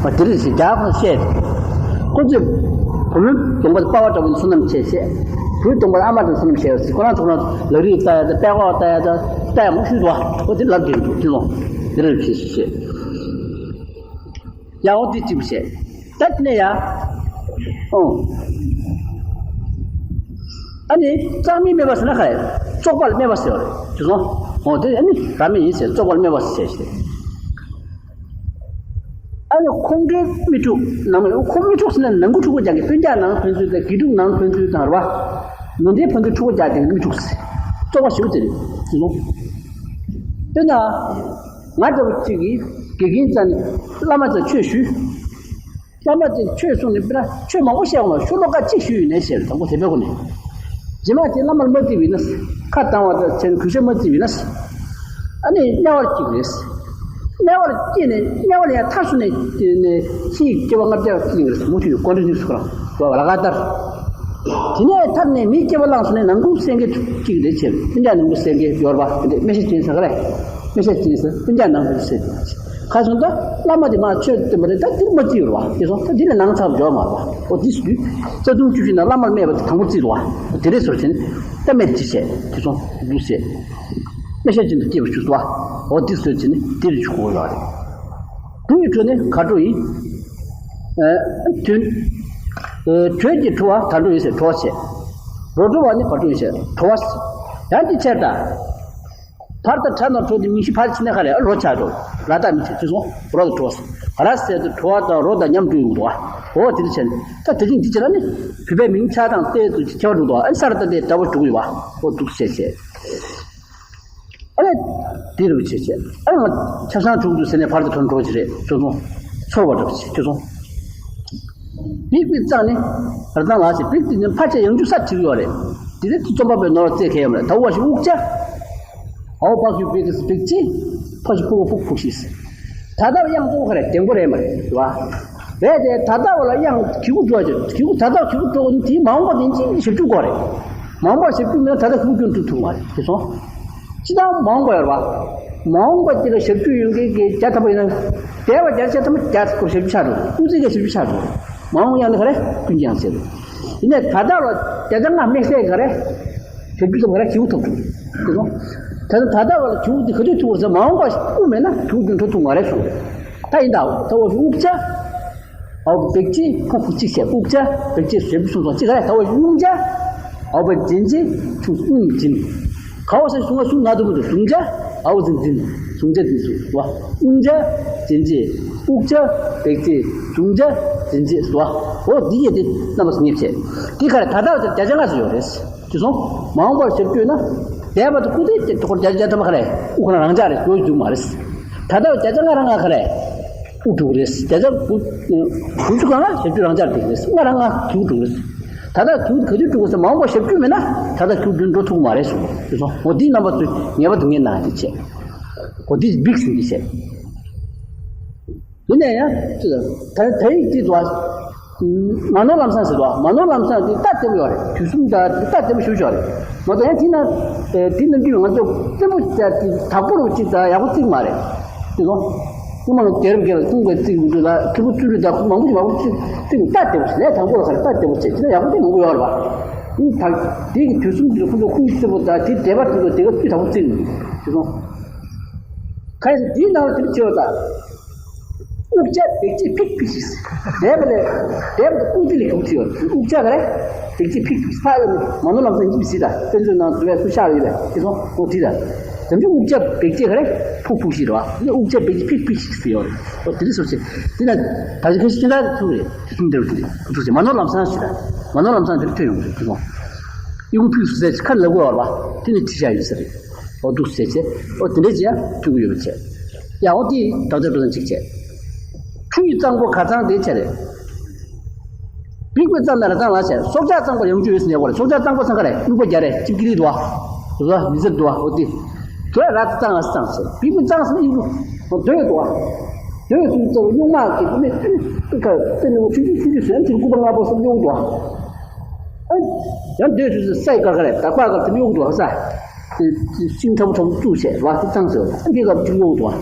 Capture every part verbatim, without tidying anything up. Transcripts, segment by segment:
པ་དེ་རེད་ཟེར། རྒྱ་གར་ཁོང་བཤད་དེ། ཁོ་ཚོས་བུ་མོའི་གདོང་པ་དཔའ་བ་འདྲ་བོ་ནི་བསོད་ནམས་ཆེ་བཤད། བུའི་གདོང་པ་ཨ་མ་འདྲ་བསོད་ནམས་ཆེ་བ་ཟེར། ཁོ་རང་ཚོ་ཁོ་རང་ལག་རིས་ལྟ་ཡ་དང་དཔྲལ་ཁོག་ལྟ་ཡ་དང་ལྟ་ཡ་མང་ཤོས་འདུག་བ། ཁོ་དེ་ལབ་དེ་འདུག་དེ་ཚོ་དེ་རེད་ཟེར་བཤད། ཡ་འོ་དེ་གཅིག་པུ་བཤད། ད་དེ་ནས་ཡ། ཨོ། ཨ་ནི་གཙང་མིན་སྨད་པ་ཟེར་ན་ག་རེ། བཙོག་པ་ལ་སྨད་པ་ཟེར་བ་རེད་དེ་ཚོ། ཨོ་དེ་ཨ་ནི་ར་མི་ཡིན་ཟེར། བཙོག་པ་ལ་སྨད་པ་ཟེར་བཤད་བཤད། ཨ་ནི་ཁོང་ཁྲོའི་མི་འཁྲུགས་ནང་མི། ཁོང་མི་འཁྲུགས་ཟེར་ན་ནང་ཁུལ་འཁྲུག་པ་རྒྱག་གི། སྤུན་ཀྱག་ནང་ཕན་ཚུན་དང་དགེ་ཕྲུག་ནང་ཕན་ཚུན་དང་རེད་བ། མི་སྡེའི་ཕན་ཚུན་འཁྲུག་པ་རྒྱག་དེ་མི་འཁྲུགས་ཟེར། བཙོག་པ་ཞེ་པོ་དེ་རེད་དེ་ཚོ། དཔེར་ན། ང་འདྲ་བོ་གཅིག་གིས་དགེ་རྒན་རྩ་ནས་བླ་མ་ཚོ་ཆོས་ཞུས། བླ་མ་ཚོས་ཆོས་གསུངས་ནས་དཔེར་ན་ཆོས་མང་པོ་བཤད་འོང་བ། ཤོ་ལོ་ཀ་གཅིག་ཞུས་ཡོད་ནའི་ཟེར། དང་པོ་དེ་འབད་དགོས་ནས། རྗེས་མ་དེ་བླ་མར་མ་བརྩིས་པ་ཡིན་ན། ཁ་བཏང་བ་དང་བྱས་ནས་གུས་ཞབས་མ་བརྩིས་པ་ཡིན་ན། ཨ་ནི་དམྱལ་བར་སྐྱེ་གི་རེད། དམྱལ་བར་སྐྱེས་ནས་དམྱལ་བ་ལ་ཡང་མཐར་སོན་ནས་དེ་ནས་ཕྱིའི་སྐྱེ་བ་ལྔ་བརྒྱ་སྐྱེ་གི་རེད། མུ་མཐུད་ཀོན་ཊི་ནིའུ་སི་ཁོ་རང་ལ་ག་ལྟར། དེ་ནས་མཐར་ནས་མིའི་སྐྱེ་བ་བླངས་སོང་ནས་ནང་ཁུལ་སེང་གེ་གཅིག་རེད་བྱས། སྤུན་ཀྱག་ནང་ཁུལ་སེང་གེ་ཡོད་རེད་པ། དེ་འདྲས་སྨེ་ཤ་ཅན་ཟེར་ག་རེད། སྨེ་ཤ་ཅན་ཟེར། སྤུན་ཀྱག་ནང་ཁུལ་ཟེར། ཁ་སང་ད་བླ་མ་དེ་མ་ཆོས་སྟོན་པ་རེད། ད་དེར་མ་བརྩིས་ཡོད་རེད་པ། དེ་སོང་ད་འདི་ལས་ནང་ཚགས་འཇོག་མ་རེད་པ། འོ་དེ་སུ་དུས་རྩ་ལྟུང་བཅུ་བཞི་ནང་བླ་མར་སྨད་པ་དེ་དང་པོ་བརྩིས་འདུག་པ། འོ་དེ་རེད་ཟེར་བྱས་ནས་ད་སྨད་ཅི་བྱས། དེ་སོང་དུ་བྱས། སྨེ་ཤ་ཅན་དུ་སྐྱེས་པར་གྱུར་ཏོ། འོ་འདི་བཟོས་བྱས་ནས་འདིར་འཇུག་དགོས་ཡོད་རེད། དྲུག་གི་དྲོད་ནི་གར་འགྲོ་ཡིན། ཨ་དྲོད། ཨ་དྲོད་ཀྱི་བྲོ་བ་དར་འགྲོ་ཡིན་ཟེར། བྲོ་བ་བྱས། རོ་བྲོ་བ་ནི་བར་འགྲོ་ཡིན་ཟེར། བྲོ་བ། ཡང་འདི་ཕྱིར་ད། བར་དང་བྲ་དང་བྲོ་དེ་མིང་གཞི་ཕར་ཕྱིན་ན་ག་རེ། ཨ་རོ་ཆགས་འགྲོ། ར་དང་མི་ཆགས་དེ་སོང་། རོ་དང་བྲོ་བ། ར་ཟེར་དུས་བྲོ་བ་དང་རོ་དང་མཉམ་འགྲོ་ཡོང་འདུག་པ། འོ་དེ་འདྲ་བྱས་ནས་ད་དེ་རིང་འདི་བྱས་ན་ནི་བོད་པའི་མིང་ཆགས་སྟངས་བལྟས་དུས་ཁྱད་པར་འགྲོ་འདུག་པ། ཨ་ནི་ས་ར་ད་དེ་ད་བར་འགྲོ་གི་ཡོད་པ། འོ་འདུག་བྱས་བྱས། ཨ་ལས། དེ་རུ་བྱེད་བྱེད། ཨ་ང་ཆ་ཚང་དྲུག་ཏུ་ཟེར་ནས་བར་དུ་ཐོན་འགྲོ་གི་རེད། ཚོ་མོ། ཚོར་བ་འདྲ་བྱེད་ཁྱོད་ཚོ། བིག་པི་གཙང་ནི། ར་ཙང་ལ་ཞེས་བིག་དེ་ནི་ཕལ་ཆེར་ཡང་འཇུག་ས་བྲིས་ཡོད་རེད། དེ་རེད་དེ་རྩོམ་པ་པོའི་ནོར་བ་རྩེ་ཁེ་ཡོད་རེད། ད་འུ་བ་ཞིག་དབུགས་ཆ། ཨའོ་བག་ཞུ་བིག་དེ་སུ་བིག་ཅི། ཕ་ཞིག་ཕུག་ཕུག་ཕུག་ཤིས། ད་ལྟ་བ་དབྱངས་གཙོ་བོ་ག་རེ། ལྡེང་པོ་རེད་མ་རེད་བ། རེད་དེ་ད་ལྟ་བ་ལ་དབྱངས་གི་གུ་འགྲོ་གི་གུ་ད་ལྟ་གི་གུ་འགྲོ་གི་ནི་དེའི་མ་འོངས་པ་དེ་ཅི་ཞིབ་འཇུག་དགོས་རེད། མ་འོངས་པར་ཞིབ་འཇུག་མེད་ན་ད་ལྟ་གི་གུ་སྐྱོན་འགྲུབ་ཐུབ་མ་རེད་དེ་སོང་། སྤྱི་བཏང་མ་འོངས་པ་ཡོད་རེད་བ། མ་འོངས་པ་དེ་ལ་ཞབས་ཞུ་ཡོད་མཁན་གྱི་བརྒྱ་ཐམ་པ་ཡིན་ན། འདས་པ་བརྒྱ་ཆ་ཐམ་པ་བརྒྱ་ཐམ་པ་ཞབས་ཞུ་ཆགས་འགྲོ། དབུ་རྩེ་གི་ཞབས་ཞུ་ཆགས་འགྲོ། མ་འོངས་ཡང་ནི་ག་རེ་ཀུན་ཀྱང་ཟེར། ཡིན་ནའི་ད་ལྟ་ལ་བརྒྱ་ཆ་ལྔ་དམིགས་བསལ་ག་རེ། ཞབས་ཞུ་ཐོབ་ག་རེ་གྱིས་ཐོབ་འགྲོ། དེ་སོང་། ད་ལྟ་ད་ལྟ་བ་ལ་གྱིས་དེ་ག་དུས་ཐུག་པ་ཟེར། མ་འོངས་པ་དབུ་མེད་ན་གྱིས་རྒྱུན་འགྲོ་ཐུབ་མ་རེད་གསུངས། ད་ཡིན་ད་ད་འོ་དབུགས་ཆ། ཨའོ་བིག་ཅི་ཕུག་ཕུག་ཅིག་བྱས། དབུགས་ཆ་བིག་ཅི་ཞེས་པ་གསུངས་སོང་། ཅི་ག་རེ་ད་འོ་དབུགས་ཆ། ཨའོ་བ་འཛིན་ཅི་ཆུ་དབུགས་འཛིན། ག་བ་ས་གསུང་བ་གསུང་ང་དུ་མི་འདུག་གཟུང་ཆ། ཨའོ་འཛིན་འཛིན། གཟུང་ཆ་འཛིན་གཟུང་བ། དབུགས་ཆ་འཛིན་ཅི། དབུགས་ཆ་བིག་ཅི། གཟུང་ཆ་འཛིན་ཅི་བ། འོ་འདི་ཡས་དེ་རྣམ་པ་སྙེབ་བྱས། འདི་ག་རེ་ད་ལྟ་བ་ཚོ་བརྒྱ་ཆ་ལྔ་ཙམ་ཡོད་རེད། དེ་སོང་། མ་འོངས་པར་ཞབས་ཞུ་ན། འདས་པ་དེ་ཀུ་དེ་དེ་ཁོར་བརྒྱ་ཆ་བརྒྱ་ཐམ་པ་ག་རེ་དབུགས་ཁོ་ན་རང་འཇགས་རེད། འགྲོ་རྒྱུ་མ་རེད། ད་ལྟ་བརྒྱ་ཆ་ལྔ་རང་ང་ག་རེ་དབུགས་འགྲོ་གི་རེད། བརྒྱ་ཆ་དགུ་དགུ་བཅུ་གང་ལ་ཞབས་ཞུ་རང་འཇགས་འགྲོ་གི་རེད། ལྔ་རང་ང་གྱིས་འགྲོ་གི་རེད། ད་ལྟ་གྱིས་ག་དུས་འགྲོ་གི་རེད་ཟེར། མ་འོངས་པར་ཞབས་ཞུ་མེད་ན་ད་ལྟ་གྱིས་རྒྱུན་འགྲོ་ཐུབ་མ་རེད་གསུངས། དེ་སོང་། འོ་འདིའི་རྣམ་པ་ཚོས་ངེས་པར་དུ་ངས་གནང་དེ་བྱས། འོ་འདི་བིག་ཟིན་གྱི་བྱས། ཡིན་ན་ཡང་། ད་ད་ཡིག་འདི་དུ་བ། མ་ནོར་ལམ་སང་ཟེར་དུ་བ། མ་ནོར་ལམ་སང་འདི་སྟབས་བདེ་པོ་ཡོད་རེད། དུས་གསུམ་ད་འདི་སྟབས་བདེ་པོ་ཞུ་ཞོག་རེད། མ་གཏོགས་ཡང་དེ་ན། དེ་ནམ་རྒྱུན་ང་ཚོ་བཙན་པོ་བཙལ་ཏེ་དྭགས་པོ་རུ་གཅིག་ད་ཡག་པོ་བརྩིགས་མ་རེད། དེ་ཚོ། སྔོན་མ་རྒྱལ་རབས་རྒྱལ་ལ་ཁུངས་པའི་བརྩིགས་མི་འདུག་ལ། ཁེ་པོ་བཙུན་རུ་ད་ཁུངས་མང་པོ་ཞིག་མང་པོ་བརྩིགས་བརྩིགས་སྟབས་བདེ་པོ་ཞིག་ལས། དང་པོ་ལ་ག་རེ་སྟབས་བདེ་པོ་བྱས་དེ་ན་ཡག་པོ་དེ་མང་པོ་ཡོད་རེད་པ། ཡིན་ད་དེ་གི་དུས་གསུམ་དུ་ཁོ་ཚོ་ཁུངས་བརྩི་པོ་ད་དེ་འདས་པ་དེ་ཚོ་དེ་ག་དུས་དང་པོ་བརྩིགས་མི་འདུག་དེ་ཚོ། ཁ་ཡིན་དེའི་ནང་ལ་དེ་ཆེ་བ་ད། དབུགས་ཆ་བེག་ཅི་ཕིག་ཕིག་ཞིག་འདས་པ་ལས། འདས་པ་དང་ཀུན་གྱི་ལས་ཁུངས་ཚུད་ཡོད། དབུགས་ཆ་ག་རེ། བེག་ཅི་ཕིག་ཕིག་ཕ་ལ་ནི་མ་ནོར་ལམ་སང་ཡིན་གྱི་སྲིད་ད། དཔེ་མཛོད་ནང་དུ་བས་སུ་ཤར་ཡོད་པས་དེ་ཚོ་འོ་དེ་ད། དམ་ཆུ་དབུགས་ཆ་བེག་ཅི་ག་རེ། ཕུག་ཕུག་ཞིག་རེད་བ། དབུགས་ཆ་བེག་ཅི་ཕིག་ཕིག་ཞིག་ཟེར་ཡོད་རེད། འོ་དེ་རིགས་སོ་ཆེ། དེ་ན་ད་ཅི་ཁ་ཤས་ཅི་འདྲ་ཐུག་རེད། དེ་ཚོ་འདེབས་དེ་རེད། ཁོ་ཚོ་ཆེ་མ་ནོར་ལམ་སང་ཞིག་ད། མ་ནོར་ལམ་སང་དེ་རུ་ཐོན་ཡོང་རེད་དེ་ཚོ། ཡོང་ཕུགས་སུ་ཟེར་ཁ་ལ་གོ་བ་རེད་བ། དེ་ནི་ཁྲི་ཤ་ཡོད་ས་རེད། འོ་འདུག་ཟེར་བྱས། འོ་དེ་འདྲ་བྱས་ཡ་ཐུག་གི་ཡོད་པ་བྱས། ཡ་འོ་དེ་ད་ལྟ་འགྲོ་དང་གཅིག་བྱས། ཁྲུ་ཡི་གཙང་པོ་ག་ཚང་དེ་བྱས་རེད། བིག་པའི་གཙང་ན་ར་གཙང་ལ་བྱས། སྲོག་ཆགས་གཙང་པོ་ཡོང་རྒྱུ་ཡོད་ཟེར་ནས་གོ་རེད། སྲོག་ཆགས་གཙང་པོ་ཚང་ག་རེད། སྨྱུག་པ་རྒྱ་རེད། ཅིབ་ཀི་རི་འདུག་བ། ར་མི་ཟེར་འདུག་བ། འོ་དེ། དེ་ར་གཙང་ལ་གཙང་ཟེར། བིག་པའི་གཙང་ཟེར་ན་ཡིན་གོ། འོ་དོད་འདུག་བ། དོད་ཚུལ་ཚོ་སྨྱུག་མ་གི་དེ་ནས་ཏི་ཏི་ཁ་ཏི་ནི་འོ་ཆུ་ཆུ་ཆུ་ཆུ་ཟེར་ན་དེ་སྐུད་པ་ལྔ་པོ་སོགས་སྨྱུག་འདུག་བ། ཨ། ཡང་སྡོད་དུས་སུ་སའི་ཀ་ཀ་རེད། དག་པ་ཀ་དེ་གཡུག་འགྲོ་ས། དེ་ཤིང་ཁྲ་བོ་ཁྲ་བོ་བཙུགས་བྱས་བ་དེ་གཙང་ཟེར་བ། ཨ་འདི་ཀ་ཅིག་གཡུག་འགྲོ་བ།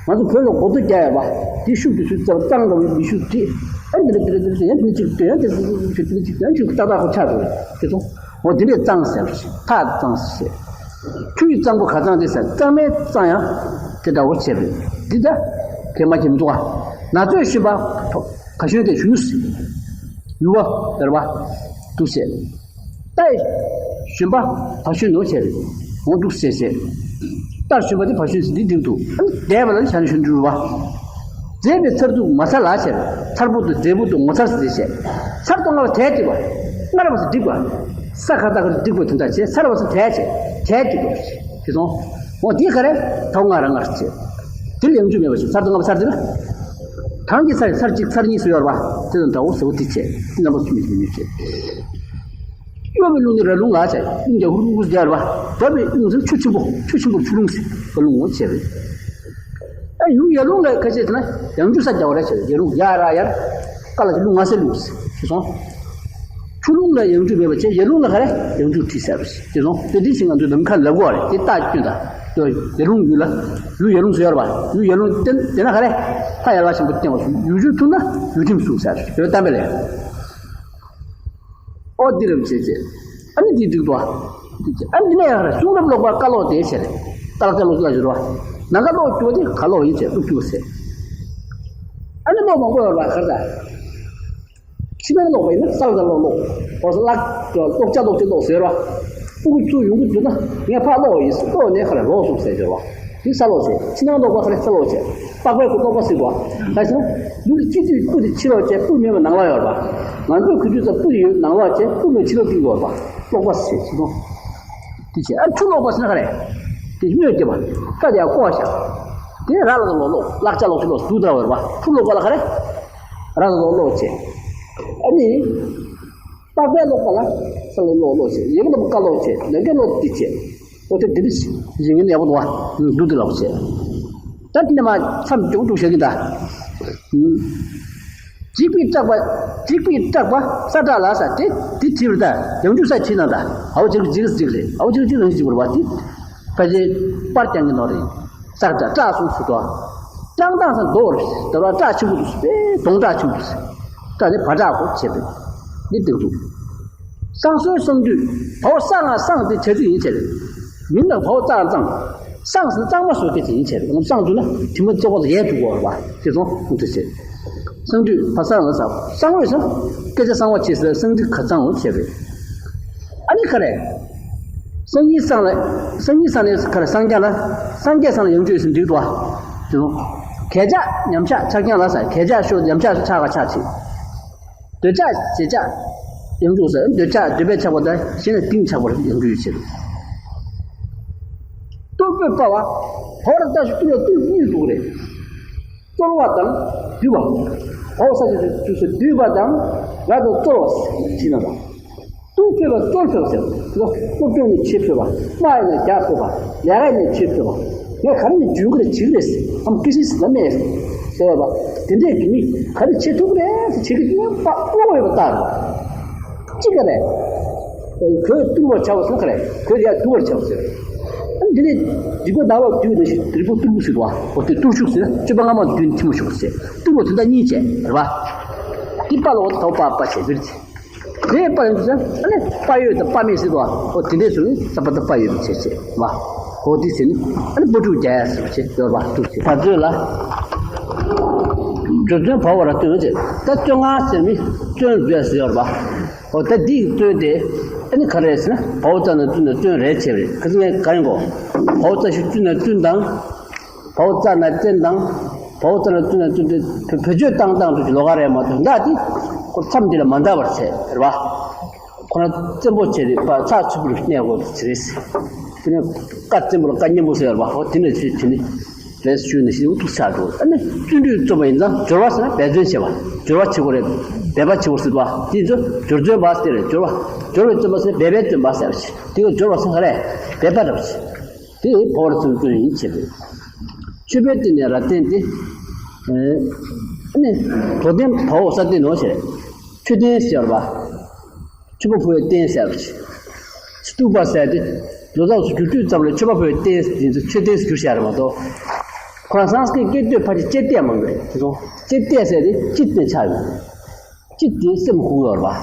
ང་ཚོ་བོད་ལ་གོ་ཐོས་རྒྱག་ཡོད་པ། དེ་ཤུགས་དེ་ཚུར་རྩ་བ་གཙང་འདྲ་བོ་མི་ཤུགས་དེ། ཨ་འདི་འདྲ་འདི་འདྲ་འདི་འདྲ་ཡང་དེ་གཅིག་དེ་ཡང་དེ་གཅིག་དེ་ཡང་ཤུགས་ཏག་ཏག་ཁོ་ཆགས་འགྲོ་རེད། དེ་ཚོ་འོ་དེ་འདྲས་གཙང་ཟེར་བ་ཞིག་ཐག་གཙང་ཟེར། ཆུ་ཡི་གཙང་པོ་ག་གཙང་དེ་ཟེར། གཙང་མའི་གཙང་ཡང་དེ་འདྲ་བོ་བྱས་པས་འདི་ལྟ་གས་མ་བྱེད་མི་འདུག་ཨ། ན་ཚོད་ཤི་བ་བ་ཤོན་དེ་ཞུ་ནུ་ཟེར། ཡུ་བ་དར་བ་འདུག་ཟེར། རྟ་ཞོན་པ་བ་ཤོན་ནོ་བྱས་རེད། འོ་འདུག་ཟེར་ཟེར། རྟར་ཞོན་པ་དེ་བ་ཤོན་ཟེར་འདི་འདི་འདུག་ཨ་ནི་འདས་པ་ལ་ནི་བྱ་ནི་ཤོན་འགྲུལ་བ། མཛེས་པའི་ཚར་དུ་མ་ཚར་ལ་བྱས། ཚར་པོ་དུ་མཛེས་པོ་དུ་ངོ་མཚར་ཟེར་བྱས། ཚར་དུ་སྔ་བ་དལ་འགྲིག་པ། སྔར་བ་ཟེར་འགྲིག་པ། ས་ཁ་ཏ་ཁ་འགྲིག་པ་དེ་འདྲ་བྱས། ཚར་བ་ཟེར་དལ་བྱས། དལ་འགྲིག་པ་བྱས། དེ་སོང་། འོ་དེ་ག་རེ། ད་སྔ་ར་སྔར་བྱས། དེ་ལ་ཡང་འཇུག་མེད་པ་ཞིག་ཚར་དུ་སྔ་བ་ཚར་དེ་ལ། གང་གི་ཚར་ཚར་གཅིག་ཚར་གཉིས་སུ་ཡོད་པ། དེ་དང་འདྲ་བོ་ཟེར་བ་དེ་བྱས། དེ་རྣམ་པ་ཚུལ་མི་ཚུལ་མི་བྱས། གཡོ་བའི་རླུང་ནི་ར་རླུང་ལ་བྱ། རླུང་རྒྱ་ཧུར་ཧུར་རྒྱ་ར་བ། འབབ་པའི་རླུང་ཟེར་ཆུ་ཆེན་པོ། ཆུ་ཆེན་པོར་ཆུ་རླུང་ཟེར་བ་རླུང་ངོ་བྱས་པས། ཨ་ཡུལ་ཡར་རླུང་ལ་ཁ་ཤས་དེ་ན་ཡང་འཇུག་ས་རྒྱ་བ་ར་བྱས། ཡར་རླུང་ཡ་ར་ཡར། ཀ་ལ་ཆུ་རླུང་ང་སེ་རླུང་ཟེར་ཆུ་སོང་། ཆུ་རླུང་ལ་ཡང་འཇུག་མེད་པ་བྱས། ཡར་རླུང་ལ་ག་རེ་ཡང་འཇུག་ཁྲིད་ཟེར་བ་ཞིག་དེ་སོང་། དེ་འདི་ཞིག་ང་ཚོས་ནམ་མཁའ་ལབ་དགོས་རེད། དེ་རྟགས་སྐྱོན་དང་། ཡར་རླུང་ཡུལ་ལ། ཡུལ་ཡར་རླུང་ཟེར་བ། ཡུལ་ཡར་རླུང་དེ་དེ་ན་ག་རེ། ལྷ་ཡར་ལ་ཆེན་པོ་བསྟན་བ་སོང་། ཡུལ་ཆུ་ཐུབ་ན་ཡུལ་ཁྲིམས་སྲུང་ཟེར་བ་ཞིག་དེ་བས་གཏམ་པས་ལས། ཨོ་འདི་རེད་བྱས་བྱས། ཨ་ནི་འདི་འགྲིག་འདུག་ཨ། ཨ་ནི་འདི་ནས་ཡང་རེད། གསུང་རབ་ཀློག་པ་ཀ་ཀློག་དེ་བྱས་རེད། ཀ་ལ་ཀ་ཀློག་ཀློག་བྱེད་རོགས། ནང་ཀ་ཀློག་རྒྱུ་བ་དེ་ག་ཀློག་ཡིན་བྱས་ཀློག་རྒྱུ་བ་ཟེར། ཨ་ནི་ཀློག་མང་པོ་ཡོད་རེད་པ་ག་རེ་ད། ཕྱི་ནང་ཀློག་པ་ཡིན་ན་ས་ལ་ཀ་ཀློག་ཀློག་ཨོ་ས་ལ་ཀློག་ཅ་ཀློག་ཅེས་ཀློག་ཟེར་རོགས། སྤུ་གུ་ཚོ་ཡོང་གི་འདུག་ན་ངས་ཕར་ཀློག་ཡིན་ཟེར། ཀློག་ནས་ཁ་ལ་ལོག་སོང་ཟེར་རོགས། དེ་ས་ལོག་བྱས། ཕྱི་ནང་ལོག་པ་ཁ་ལ་ས་ལོག་བྱས། པགས་པའི་ཁུ་ལོག་པ་ཟེར་གོ། ག་ཟེར་ན། ལུས་སྤྱི་དུས་སྤུ་དེ་ཕྱི་ལོག་བྱས། སྤུ་མེད་པ་ནང་ལོག་ཡོད་པ། ང་ཚོས་གོ་དུས་ཙམ་སྤུ་དེ་ཡོད་ནང་ལོག་བྱས། སྤུ་མེད་ཕྱི་ལོག་ཏུ་ཡོད་པ། ལོག་པ་ཟེར་ཕྱི་ལོག་དེ་བྱས། ཨ་ཆུ་ལོག་པ་ཟེར་ན་ག་རེ། དེ་སྨྱོས་བསྡད་པ། ཀ་དེ་ཡང་ལྐོག་བཞག་དེ་ར་ལ་ལོག་ལོག་ལག་ཆ་ལོག་ཆུ་ལོག་དུ་དར་བ་རེད་པ། ཆུ་ལོག་པ་ལ་ག་རེ། ར་ལ་ལོག་ལོག་བྱས། ཨ་ནི། པགས་པའི་ཀློག་པ་ལ་ས་ལ་ཀློག་ཀློག་བྱས། ཡི་གེ་ཀློག་པ་ཀ་ཀློག་བྱས། ལས་འབྲས་ཀློག་དེ་བྱས། ཨོ་དེ་འདི་འདྲ་ཞིག་ཡིན་ངེས་ཡག་པོ་འདུག་བ། འདུག་དེ་ལོག་བྱས། ད་དེ་ནས་མ་མཚམས་ཅུང་ཅུང་བཞག་གི་ད། འཇིགས་པས་སྐྲག་པ། འཇིགས་པས་སྐྲག་པ་ས་སྐྲག་ལ་ས་དེ་དེ་བྲིས་པར་ད་ཡང་འཇུག་ས་བྲིས་ན་ད། ཨའོ་འཇིགས་འཇིགས་འཇིགས་རེད། ཨའོ་འཇིགས་འཇིགས་རང་འཇིགས་པར་བ་དེ། ཕལ་ཆེར་པར་རྐྱང་གི་ནོར་རེད། སྐྲག་སྐྲག་སྐྲག་སོང་ཟེར་དོ། སྐྲག་མདངས་སུ་མདོག་རེད། དེ་བ་སྐྲག་ཆེན་པོ་འདུག་ཟེར། དོང་སྐྲག་ཆེན་པོ་འདུག་ཟེར། སྐྲག་ནི་བ་སྐྲག་གོ་བྱས་པས། འདི་འདུག་འདུག་སང་སོའི་སང་དུས་བའོ་ས་ང་སང་དེ་བྱ་ཚིག་ཡིན་བྱས་རེད། མིང་ལ་བའོ་ཙང་གཙང་། སང་ཟེར་གཙང་མ་སོགས་སྐད་ཆ་ཡིན་བྱས་རེད། སང་དུས་ན་དྲི་མ་གཙོ་བོ་ལ་ཡལ་འགྲོ་གོ་བ་དེ་ཚོ་འདུག་བྱས། སང་དུས་བ་ས་ང་ས་སང་འོས་སང་སྐད་ཆ་གསང་བ་བྱས་ཟེར། སང་དུས་ག་གཙང་འོ་བྱས་རེད། ཨ་ནི་ག་རེ། སང་ཉིན་སང་ལ། སང་ཉིན་སང་ནས་ག་རེ། སངས་རྒྱས་ལ། སངས་རྒྱས་སང་ལ་ཡང་བསྐྱོད་ཟིན་འདུག་ཏོ། དེ་ཚོ། གས་ཆག་ཉམས་ཆག་ཆག་རྐྱང་ལ་ས། གས་ཆག་ཤོ་ཉམས་ཆག་ཤོ་ཆག་ག་ཆག་ཆེ། འདོད་ཆགས་བྱེད་ཆགས་ཡང་བསྐྱོད་ཟེར། འདོད་ཆགས་འདོད་པས་ཆགས་པ་དང་ཞེ་ནས་གཏིང་ཆགས་པར་ཡང་བསྐྱོད་ཡོད་ཕྱིར། རྟུལ་པོས་དཔའ་བ། བ་ར་ཏ་ཞིག་རྟུལ་ལ་རྟུལ་གཉིས་འདུག་རེད། རྩོལ་བ་དང་། སྡུད་པ། བའོ་ས་ཆ་དུས་སུ་སྡུད་པ་དང་། ར་དང་རྩོལ་བ་ཟེར་ན་དང་། རྟུལ་ཕོད་པ་རྩོལ་ཕོད་པ་ཟེར། ལོ། སློབ་སྦྱོང་ནི་བྱེད་ཕོད་པ། དམའ་ཡིན་ན་རྒྱག་ཕོད་པ། ལས་ཀ་ནི་བྱེད་ཕོད་པ། ངས་ག་རེ་ནས་འཇུན་གི་རེད་བྱེད་གི་རེད་ཟེར། ཨམ་ཀི་སིས་ལ་མེད་ཟེར་བ། དེ་འདྲས་ཀྱི་མི་ག་རེ་བྱེད་ཐུབ་རེད་ཟེར་བྱེད་གི་ཡོད་པ་བློ་ཡོད་པ་ལྟར། གཅིག་ག་རེད། གོས་གཏུམ་པོར་བྱ་བ་སོང་ག་རེད། གོས་ཡར་གཏུམ་པོར་བྱ་བ་ཟེར། ཨ་འདི་ནི་རིག་པ་ཟླ་བ་བདུན་ནས་ཤིག་རིག་པ་གཏུམ་པོ་ཟེར་བ། འོ་དེ་གཏུམ་ཤུགས་ཟེར། སྤྱོད་པ་སྔ་མ་བདུན་ཐིམ་པོ་ཤུགས་ཟེར། གཏུམ་པོ་དེ་འདྲ་གཉིས་བྱས་རེད་བ། འདི་པ་ལ་འོ་དེ་དང་པ་པ་བྱས་ཟེར་གྱི། དེ་པ་ཡོད་ཟེར། ཨ་ནི་པ་ཡོད་དང་པ་མེད་ཟེར་བ། འོ་དེ་འདྲས་སུ་ནི་ས་པ་དང་པ་ཡོད་པ་བྱས་བྱས་བ། འོ་དེ་ཟེར་ནི་ཨ་ནི་པོ་ཀྲུག་རྒྱ་ཡ་ཟེར་བ་བྱས་ཡོད་བ་གཏུམ་ཟེར། ད་ཚོད་ལ། སྦྱོར་བརྩོན་བ་འོ་ར་བརྩོན་བྱས། ད་བརྩོན་ང་ཟེར་མི་བརྩོན་བཟོས་ཟེར་ཡོད་བ། འོ་ད་འདི་ཡི་བརྩོན་དེ། ཨ་ནི་ག་རེ་ཟེར་ན་བའོ་ཙ་ན་བརྩོན་ན་བརྩོན་རེད་བྱས་པ་རེད། ཁ་སང་ངས་ག་ཡིན་གོ། བའོ་ཙ་ཞིག་བརྩོན་ན་བརྩོན་དང་། བའོ་ཙ་ན་བརྩོན་དང་། བའོ་ཙ་ན་བརྩོན་ན་བརྩོན་དེ་བེད་སྤྱོད་བཏང་སྟངས་དུ་ལོགས་ཀ་རེད་མ་གཏོགས་འདྲ་དེ། ཁོ་མཚམས་འདི་ལ་མ་འདའ་བར་བྱས་རེད་བ། ཁོ་ན་བཙན་པོ་བྱས་རེད་པ་ཚགས་ཚུད་པོ་རེད་གནས་དགོས་ཚེ་རེད། དེ་ནས་བཀའ་བཙན་པོ་ལ་བཀའ་སྙན་པོ་ཟེར་བ། འོ་དེ་འདྲ་བྱས་དེ་ནི། རེད་ཞུས་ནས་ཤིན་ཏུ་ཐུགས་ཆགས་འགྲོ། ཨ་ནི་བརྩོན་འགྲུས་རྩོམ་པ་ཡིན་ཙང་སྦྱོར་བ་ཟེར་ན་འབད་བརྩོན་བྱེད་པ། སྦྱོར་བ་བྱེད་དགོས་རེད། འབད་པ་བྱེད་དགོས་ཟེར་བ། དེ་ཚོ་སྦྱོར་བརྩོན་པ་ཟེར་རེད། སྦྱོར་བ། སྦྱོར་བའི་བརྩོན་པ་ཟེར་ན་འབད་པའི་བརྩོན་པ་ཟེར་བ་ཞིག་དེ་ག་སྦྱོར་བ་ཟེར་ག་རེད། འབད་པ་རེད་བ་ཞིག་དེ་བོར་ཚུལ་བརྩོན་ཡིན་བྱེད་པས། མཆོད་པའི་རྟེན་ནི་ར་བརྟེན་ཏེ། ཨ་ནི། དོ་ལྡན་བའོ་ས་བརྟེན་ནོ་ཞེས། མཆོད་རྟེན་ཟེར་བ། མཆོད་པ་ཕུལ་བའི་རྟེན་ཟེར་བ། སྟུག་པ་ཟེར་ཏེ། ལོ་ཙཱ་བ་ཚོ་སྒྱུར་དུས་ཙམ་ལ་མཆོད་པ་ཕུལ་བའི་རྟེན་ཟེར་དེ་ཚོ་མཆོད་རྟེན་ཟེར་སྒྱུར་བྱ་རེད་མ་གཏོགས། ཁོ་རང་སཾ་སྐྲྀ་ཏ་སྐད་དོད་ཕལ་ཆེར་ཅེ་ཏྱ་མང་གི་རེད། དེ་སོང་ཅེ་ཏྱ་ཟེར་དེ་ཅིད་ནས་ཆགས་ཡོད། ཅིད་དེ་སེམས་ཁུག་ཡོད་རེད་པ།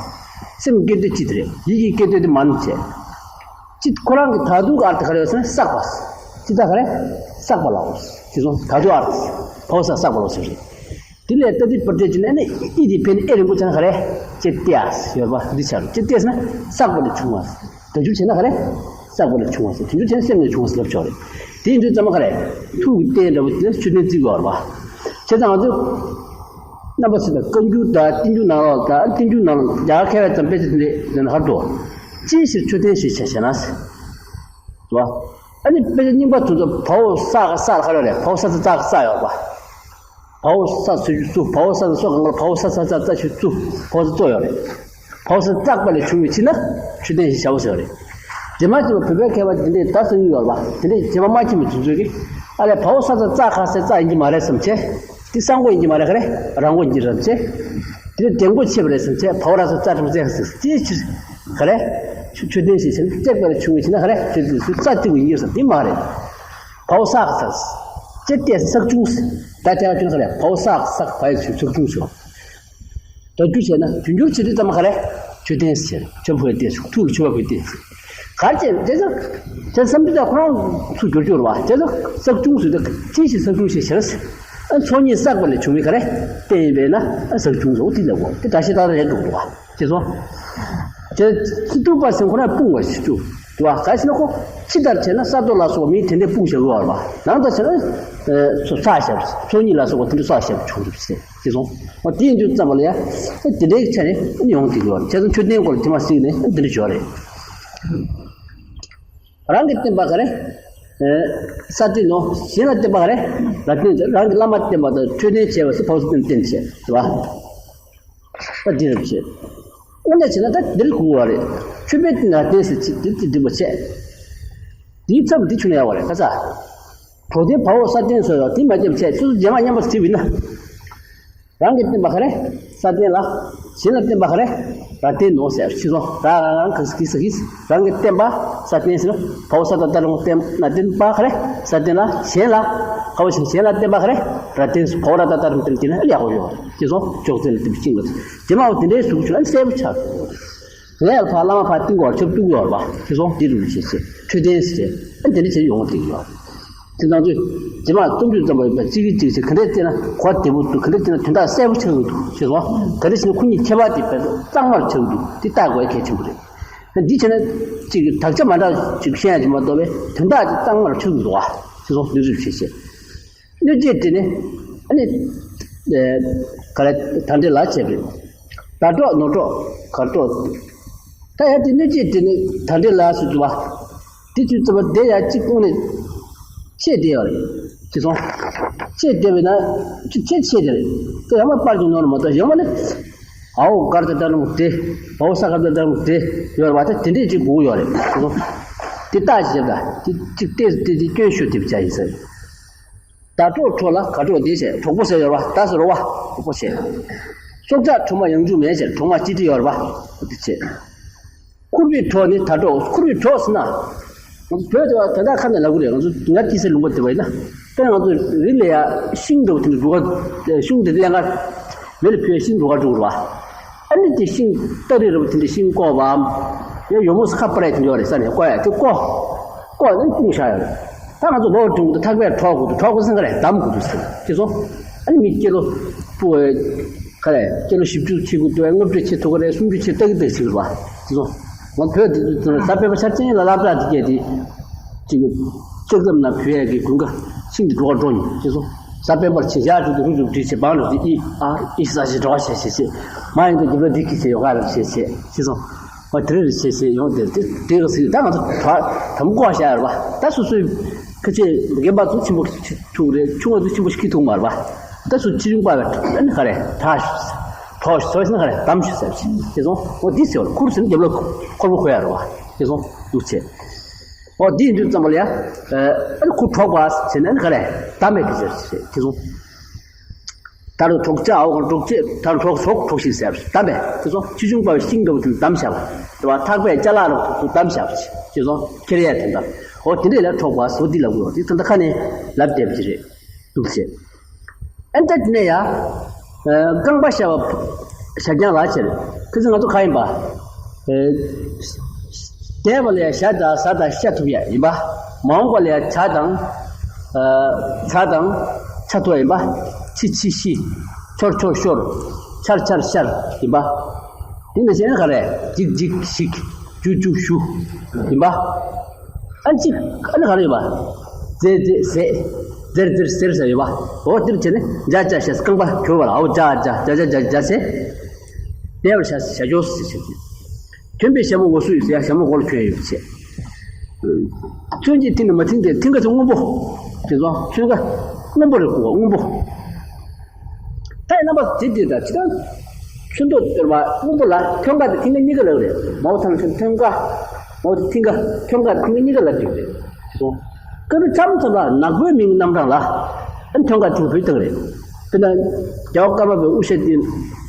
སེམས་སྐད་དོད་ཅིད་རེད། ཡིད་ཀྱི་སྐད་དོད་དེ་མ་ནུ་བྱས། ཅིད་ཁོ་རང་གི་ད་དུང་གི་ཨར་ཐ་ག་རེ་ཡོད་ཟེར་ན་བསགས་པ། ཅིད་ད་ག་རེ། བསགས་པ་ལ་འོ། དེ་སོང་ད་དུང་ཨར་ཐ། བའོ་ས་བསགས་པ་ལ་འོ་ཟེར་རེད། དེ་ལས་ཏ་དི་པྲ་ཏི་ཅི་ནས་ནི་ཨི་དེ་ཕན་ཨེ་རིང་པོ་ཆགས་ན་ག་རེ། ཅེ་ཏྱ་ཡོད་པ་འདི་ཆགས་རེད། ཅེ་ཏྱ་ཟེར་ན་བསགས་པ་ལས་བྱུང་བ། དལ་འབྱོར་བྱས་ན་ག་རེ། བསགས་པ་ལས་བྱུང་བ་ཟེར། དལ་འབྱོར་བྱས་ན་སེམས་ལས་བྱུང་བ་ཟེར་ལབ་ཆོག་རེད། དེ་ཡིན་དུས་ཙམ་པ་ག་རེ། ཐུགས་ཀྱི་རྟེན་འདྲ་པོ་དེ་མཆོད་རྟེན་བརྩི་དགོས་རེད་པ། བྱས་ཙང་ང་ཚོས་རྣམ་པ་ཚོས་ད་བཀའ་འགྱུར་དང་བསྟན་འགྱུར་ནང་ལོགས་དང་བསྟན་འགྱུར་ནང་ལོགས་རྒྱ་གར་མཁས་པའི་ཙམ་དཔེ་ཆ་དེ་འདྲས་ལ་ཧར་དུ་ཅིའི་ཕྱིར་མཆོད་རྟེན་ཞེས་བྱ་ཞེ་ན་ཟེར། རེད་པ། ཨ་ནི་དཔེ་ཆ་རྙིང་པ་དེ་ཚོ་བའོ་ས་ག་བསགས་ལ་ག་རེ་རེད། བའོ་ས་ས་བསགས་ས་ཡོད་པ། བའོ་ས་ཟེར་རྒྱུ་བཙུགས། བའོ་ས་ཟེར་སོ་གང་ག་ལ་བའོ་ས་ས་ས་ས་ཞིག་བཙུགས། བའོ་ས་བཙུགས་ཡོད་རེད། བའོ་ས་བསགས་པ་ལས་བྱུང་བའི་ཕྱིར་ན་མཆོད་རྟེན་ཞེས་བྱའོ་ཟེར་བ་རེད། རྗེས་མ་ཅིག་བོད་པའི་མཁས་པ་དེ་འདྲས་ད་གསུང་གི་ཡོད་རེད་པ། དེ་འདྲས་རྗེས་མ་མ་མཁྱེན་པའི་དུས་ཚོད་ཀྱི་ཨ་ལས་བའོ་ས་ས་བཙག་ཁ་ས་བཙག་ཡིན་གྱི་མ་རེད་བསམ་བྱས། དེ་གསང་སྒོ་ཡིན་གྱི་མ་རེད། ག་རེ་རང་སྒོ་ཡིན་གྱི་རེད་བསམ་བྱས། དེ་ནས་གདེང་སྒོ་ཕྱེ་བ་རེད་བསམ་བྱས། བའོ་ར་ས་བཙག་ཁྲི་བཙག་ཁ་ས་ཅིའི་ཕྱིར། ག་རེ། མཆོད་རྟེན་ཞེས་བྱ་ན་བརྩེགས་པ་ལས་བྱུང་བའི་ཕྱིར་ན་ག་རེ། མཆོད་རྟེན་ཞེས་བཙག་བཙུགས་པ་ཡིན་གྱི་རེད་བསམ་དེ་མ་རེད། བའོ་བསགས་ས། ཅེ་ཏྱ་བསགས་བྱུང་ཟེར། ད་དེ་ལ་ཁྱོད་ཚོ་ལ་བའོ་བསགས་བསགས་བ་ཡི་ཚུལ་བསགས་བྱུང་ཟེར། ད་རྒྱུ་བྱས་ན་དུས་འགྱུར་བྱེད་དུས་ཙམ་པ་ག་རེ། མཆོད་རྟེན་ཟེར། མཆོད་པ་ཕུལ་ཏེ་ཐུགས་ཀྱི་མཆོད་པ་ཕུལ་ཏེ། ག་རེ་བྱས་དེ་ཚོ། དེ་བསམ་གྲུབ་ཀྱིས་ཁོ་རང་ཚུར་བསྒྱུར་བསྒྱུར་བ་དེ་ཚོ་བསགས་བྱུང་ཟེར་དུས་ཅི་ཞིག་བསགས་བྱུང་ཞེས་བྱ། ཨ་ཚོགས་གཉིས་བསགས་པ་ལས་བྱུང་བའི་ག་རེ། རྟེན་ཡིན་པས་ན་ཨ་བསགས་བྱུང་ཟེར་འོ་དེ་ལ་གོ་དེ་འདྲ་ཞིག་ད་རེད་འགྲོ་འགྲོ་བ། དེ་ཚོ། དེ་ཚེ་ཐུབ་པ་ཟེར་ཁོ་ན་དཔུང་བ་ཞིག་བཅུག་དུ་བ། ག་ཞེ་ན་ཁོ་ཕྱི་ལྟར་བྱས་ན་ས་རྡོ་ལ་སོགས་པ་མིའི་དེ་འདྲའི་དཔུང་བཞག་དགོས་པ། ནང་ལྟར་བྱས་ན་ས་བཞག་ཚོགས་གཉིས་ལ་སོགས་པ་དེ་འདྲའི་ས་བཞག་ཆོག་འདུག་ཟེར་དེ་སོང་། འོ་དེ་ཡིན་དུས་ཙམ་པ་ལ་ཡ་དེ་འདྲའི་ཆ་ནས་ཡོང་དེ་དགོས་པ་བྱས་ཙང་མཆོད་རྟེན་སྐོར་དེ་མ་གཟིགས་ནས་འདི་འདྲ་བྱོས་རེད། རང་གི་བསྟན་པ་ག་རེ། ས་སྟེང་ནོ། གཞན་ལ་བསྟན་པ་ག་རེ། རབ་བརྟན་ཟེར། རང་གི་བླ་མ་བསྟེན་པ་དང་མཆོད་རྟེན་བྱས་པ་སོགས་བབས་སུ་བསྟན་བསྟན་བྱས་རེད་བ། ད་འདི་རེད་བྱས། དངོས་གནས་བྱས་ན་ད་འདིར་གོ་བ་རེད། མཆོད་པའི་རྟེན་ལ་བརྟེན་ཟེར་ཅིག་འདིར་དེ་འགྲིག་པ་བྱས། དེའི་ཚབ་འདི་ཆུ་ན་ཡག་པ་རེད་ཁ་ཚ། གྲོགས་དེ་བའོ་ས་སྟེང་སོགས་ཡོད་དེ་མ་སྐྱབས་བྱས་སོ་སོ་རྗེས་མ་མཉམ་པོ་བྲིས་པ་ཡིན་ན། རང་གི་བསྟན་པ་ག་རེ། ས་སྟེང་ལ། གཞན་ལ་བསྟན་པ་ག་རེ། རབ་བརྟན་ནོ་ཟེར་ཕྱི་སོང་རང་རང་རང་གི་གི་ས་གིས་རང་གི་བསྟན་པ་ས་སྟེང་ཟེར་ན་བའོ་ས་ད་ལྟ་རང་བསྟན་ན་བསྟན་པ་ག་རེ། ས་སྟེང་ལ་གཞན་ལ། ཁ་བ་ཞིང་གཞན་ལ་བསྟན་པ་ག་རེ། རབ་བརྟན་བའོ་ར་ད་ལྟ་རང་བསྟན་དེ་ན་ཡག་པོ་ཡོད་ཕྱི་སོང་ཅོག་ཙེ་ལ་བསྟན་པ་ཤིང་ལ། དེ་མ་འོ་དེ་འདྲའི་གཟུགས་ཆུ་ལ་གསལ་པོ་ཆགས། ངས་ཡར་ཕར་བླ་མ་ཕར་བསྟེན་དགོས་ཆབ་བཏུག་ཡོད་རེད་པ། ཁྱེད་ཚོ་འདི་རུ་བྱེད་ཚེ་མཆོད་རྟེན་ཟེར་ཨ་འདི་འདྲ་བྱེད་ཡོང་བ་དེ་ཡོད་རེད། དེ་ཙང་ཚོས་རྗེས་མ་རྩོམ་སྒྲིག་ཙམ་པ་ཡོད་པ་གཅིག་གིས་གཅིག་བྱེད་ག་འདྲས་བལྟས་ན་གོ་བདེ་པོ་འདུག་ག་འདྲས་བལྟས་ན་དོན་དག་གསལ་པོ་ཆགས་ཀྱི་འདུག་ཁྱེད་ཚོ་ག་འདྲས་བྱས་ན་ཁོ་གཉིས་ཁྱད་པར་དེ་དཔེ་གཙང་མར་ཆགས་ཀྱི་འདུག་དེ་ལྟ་དགོས་གལ་ཆེན་པོ་རེད། འདི་བྱས་ན་གཅིག་གིས་དག་ཆ་མ་འདྲ་ཅིག་ཤེས་ཡ་ཅིག་མ་གཏོགས་པའི་དོན་དག་དེ་གཙང་མར་ཆགས་ཀྱི་འདུག་བ། ཁྱེད་ཚོ་འདི་རུ་བྱེད་ཚེ། གནོད་བྱེད་དེ་ནི་ཨ་ནི་ག་རེ་ད་འདྲེ་ལ་བྱེད་པས་ད་གྲོགས་ནོར་གྲོགས་གར་གྲོགས། ད་ཡང་དེ་གནོད་བྱེད་དེ་ནི་ད་འདྲེ་ལ་སུ་བ། དེ་དུས་ཙམ་པ་དེ་ཡང་གཅིག་ཀུན་ནས་ཆད་བསྡད་ཡོད་རེད། ཅི་སོང་། ཆད་བསྡད་པས་ན་ཅི་ཆད་ཆད་དེ་རེད། དེ་ཡང་མ་པར་གྱི་ནོར་མ་གཏོགས་ཡང་མ་ནི་ཨའོ་གར་དང་ལྟར་མོ་དེ་ཨའོ་ས་གར་དང་ལྟར་མོ་དེ་ཡོད་རེད་བ། ད་དེ་འདྲས་ཅིག་དགོས་ཡོད་རེད། ཅི་སོང་། དེ་ལྟ་ཞེས་ད་དེ་གཅིག་ལྟས་དེ་དེ་སྐྱོན་ཤོད་དེ་བྱ་ཡིན་ཟེར། ད་གྲོགས་གྲོགས་ལ་ག་གྲོགས་དེ་བྱས་གྲོགས་པོ་ཟེར་ཡོད་རེད་བ། ད་ཟེར་རོ་བ་གྲོགས་པོ་བྱས། སྲོག་ཆགས་གྲོག་མ་ཡང་འཇུག་མེད་ཟེར་གྲོག་མ་གཅིག་སྒྲིལ་ཡོད་རེད་བ། དེ་བྱས། ཁུར་བའི་གྲོགས་ནི་ད་གྲོགས། ཁུར་བའི་གྲོགས་ཟེར་ན། ང་ཚོ་བོད་དེ་བ་ད་ལྟ་ཁ་ནས་ལབ་གི་རེད། ང་ཚོ་ང་ཏི་སེ་ལུང་པ་དེ་བ་ཡིན་ན། དཔེར་ང་ཚོ་རི་ལ་ཡ་ཤིང་འདྲ་བོ་དེ་འདྲ་འགྲོ་ག་ཤིང་དེ་ལེན་ག་མེ་ལ་ཕུལ་ཤིང་འགྲོ་ག་འགྲོ་གི་རེད་བ། ཨ་ནི་དེ་ཤིང་སྟ་རེ་རེད་བ། དེ་འདྲ་ཤིང་བཀོག་པའམ། ཡང་ཡོལ་མོ་སི་ཁ་པར་རེད་དེ་འདྲ་བ་རེད་ས་ནས་བཀོག་ཡ་དེ་བཀོག་བཀོག་ནས་སྤུངས་བཞག་ཡོད་རེད། ད་ང་ཚོ་ལོག་འགྲོ་གི་འདུག་ཐག་པས་འཕྲོག་དགོས་འདུག་འཕྲོག་དགོས་ཟེར་ག་རེད། འདམ་དགོས་འདུག་ཟེར་ཅེས་སོང་། ཨ་ནི་མི་སྐྱེ་ལོ་སྤུ་ག་རེད། སྐྱེ་ལོ་བཞི་བཅུ་ཆེ་གི་འདུག་ལྔ་བཅུ་ཆེ་ཐུག་གི་རེད། སུམ་ཅུ་ཆེ་ལྟ་གི་ལྟ་གི་ཟེར་གི་རེད་བ། ཅེས་སོང་། ང་བོད་འདི་ཚོ་གཟའ་སྤེན་པ་ཆ་ཅན་ལ་སླར་གྲགས་འདི་སྐད་དེ། ཅིག་གི་ལྕགས་ཟམ་ན་བུད་ཡས་ཀྱི་དགུན་ཁ་ཤིང་གི་འགྲོ་བ་འགྲོ་ཉིན་ཅེས་སོང་། གཟའ་སྤེན་པར་བྱེད་ཞག་དྲུག་ཏུ་རུབ་རུབ་བྲིས་བྱེད་བང་རུབ་ཏུ་ཨི་ཨ་ཨི་ས་ཞེས་འགྲོ་བ་བྱེད་བྱེད་བྱེད། མ་ཡིན་དུ་རྒྱབ་ལ་འདི་གི་བྱེད་ཡོ་ག་རབ་བྱེད་བྱེད་ཅེས་སོང་། ཨ་དེ་རེ་རེ་བྱེད་བྱེད་ཡོང་དེ་དེ་དེ་ག་ཟིག་ད་ང་ཚོ་དམ་དམ་གོ་བ་བྱ་ཡ་ར་བ། ད་སོ་སོའི་ཁ་ཆེ་རྒན་པ་ཚོ་ཆེན་པོ་ཐུག་རེད། ཆུང་བ་ཚོ་ཆེན་པོ་ཞིག་ཐུག་མ་ར་བ། ད་སོ་ཆེ་ཆུང་པ་བས་ཨ་ནི་ག་རེ་ད་གྲོགས་ཤིག་ཟེར་ན་ག་རེ་དམ་ཤིག་ཟེར་བྱེད་ཅེས་སོང་། ཨོ་འདི་ཟེར་བ་ཁུར་ཟེར་ན་རྒྱབ་ལ་ཁོར་པོ་ཁོ་ཡ་ར་བ་ཅེས་སོང་། འདུག་བྱེད། ཨོ་འདི་ཡིན་དུས་ཙམ་པ་ལ་ཡ། ཨ་ནི་ཁོ་གྲོགས་པ་བྱས་ན་ཨ་ནི་ག་རེ་བདམས་པའི་གི་ཟེར་ཟེར་དེ་སོང་། ད་རུང་གྲོགས་ཅག་ཨའོ་གང་གྲོགས་ཅེས་ད་རུང་གྲོགས་གྲོགས་གྲོགས་ཤིག་ཟེར་བདམས་པས་དེ་སོང་། ཆེ་ཆུང་སྤར་བའི་ཤིང་འདྲ་བོ་དེ་བདམས་བཞག་པ་རེད་བ། ཐག་པས་ཅ་ལག་འདྲ་བོ་དེ་བདམས་བཞག་པ་ཅེས་སོང་། ཁྱེར་ཡས་དེ་འདྲ། ཨོ་དེ་འདྲས་ལ་གྲོགས་པ་ཟེར་འདི་ལབ་དགོས་འདི་ད་ལྟ་ཁ་ནས་ལབ་བསྡད་པ་ཅིག་རེད། འདུག་ཟེར། ཨ་ནི་ད་དེ་ནས་ཡ། ཨ། རྐང་པ་བཞག་པ། བཞག་རྐྱང་ལ་བྱེད། ཁ་སང་ང་ཚོ་ག་ཡིན་པ། ཨ། འདས་པ་ལ་ཡ་བཞག་དང་བཟའ་དང་བཤའ་ཐུབ་ཡ་ཡིན་པ། མ་འོངས་པ་ལ་ཡ་བྱ་དང་། ཨ། བྱ་དང་བྱ་ཐུབ་ཡ་ཡིན་པ། འཆི་འཆི་ཤི། ཤོར་ཤོར་ཤོར། ཤར་ཤར་ཤར་ཡིན་པ། དེ་ནས་གཞན་ག་རེ། འཇིག་འཇིག་ཞིག་འཇུ་འཇུ་ཞུ་ཡིན་པ། ཨ་ནི་གཅིག་ཨ་ནི་ག་རེ་ཡོད་པ། ཛེ་ཛེ་ཟེ། ཛེར་ཛེར་ཟེར་ཟེར་ཡོད་པ། འོ་དེར་བྱས་ནས་འཇའ་འཇའ་ཞེས་རྐང་པ་གྱུར་པ་ལ། འོ་འཇའ་འཇའ་འཇའ་འཇའ་འཇའ་འཇའ་ཟེ། བདེ་བར་བྱ་བྱ་ཁྱོ་ཟེར་བྱས། གྱོན་པའི་ཞྭ་མོ་འོ་སུ་ཡོད་ཟེར་ཡ། ཞྭ་མོ་མགོ་ལ་གྱོན་ཡོད་བྱས། ཚོན་གྱིས་མཐིང་ནས་མ་མཐིང་སྟེ། མཐིང་ག་ཚོ་སྔོན་པོ། དེ་ཚོ་ཚོན་ཁ་སྔོན་པོ་རེད་གོ། སྔོན་པོ། ད་ཡི་རྣམ་པ་དེ་དེ་ད་ཅི་ལྟར་ཚོན་མདོག་གཏོར་བ་སྔོན་པོ་ལ་ཐོན་ཁ་དེ་མཐིང་ག་གཉིས་ཀ་ལབ་རེད། མའོ་ཐང་ཆེན་ཐོན་ཁ། མའོ་དེ་མཐིང་ག། ཐོན་ཁ་མཐིང་ག་གཉིས་ཀ་ལབ་དེ་རེད། སོང་། སྐབས་རེ་མཚམས་མཚམས་ལ་ནག་པོའི་མིང་རྣམ་གྲངས་ལ། ཨ་ནི་ཐོན་ཁ་མཐིང་བུ་བཏང་རེད། དཔེར་ན། རྒྱལ་བ་ཀརྨ་པའི་དབུ་ཞྭ་དེ་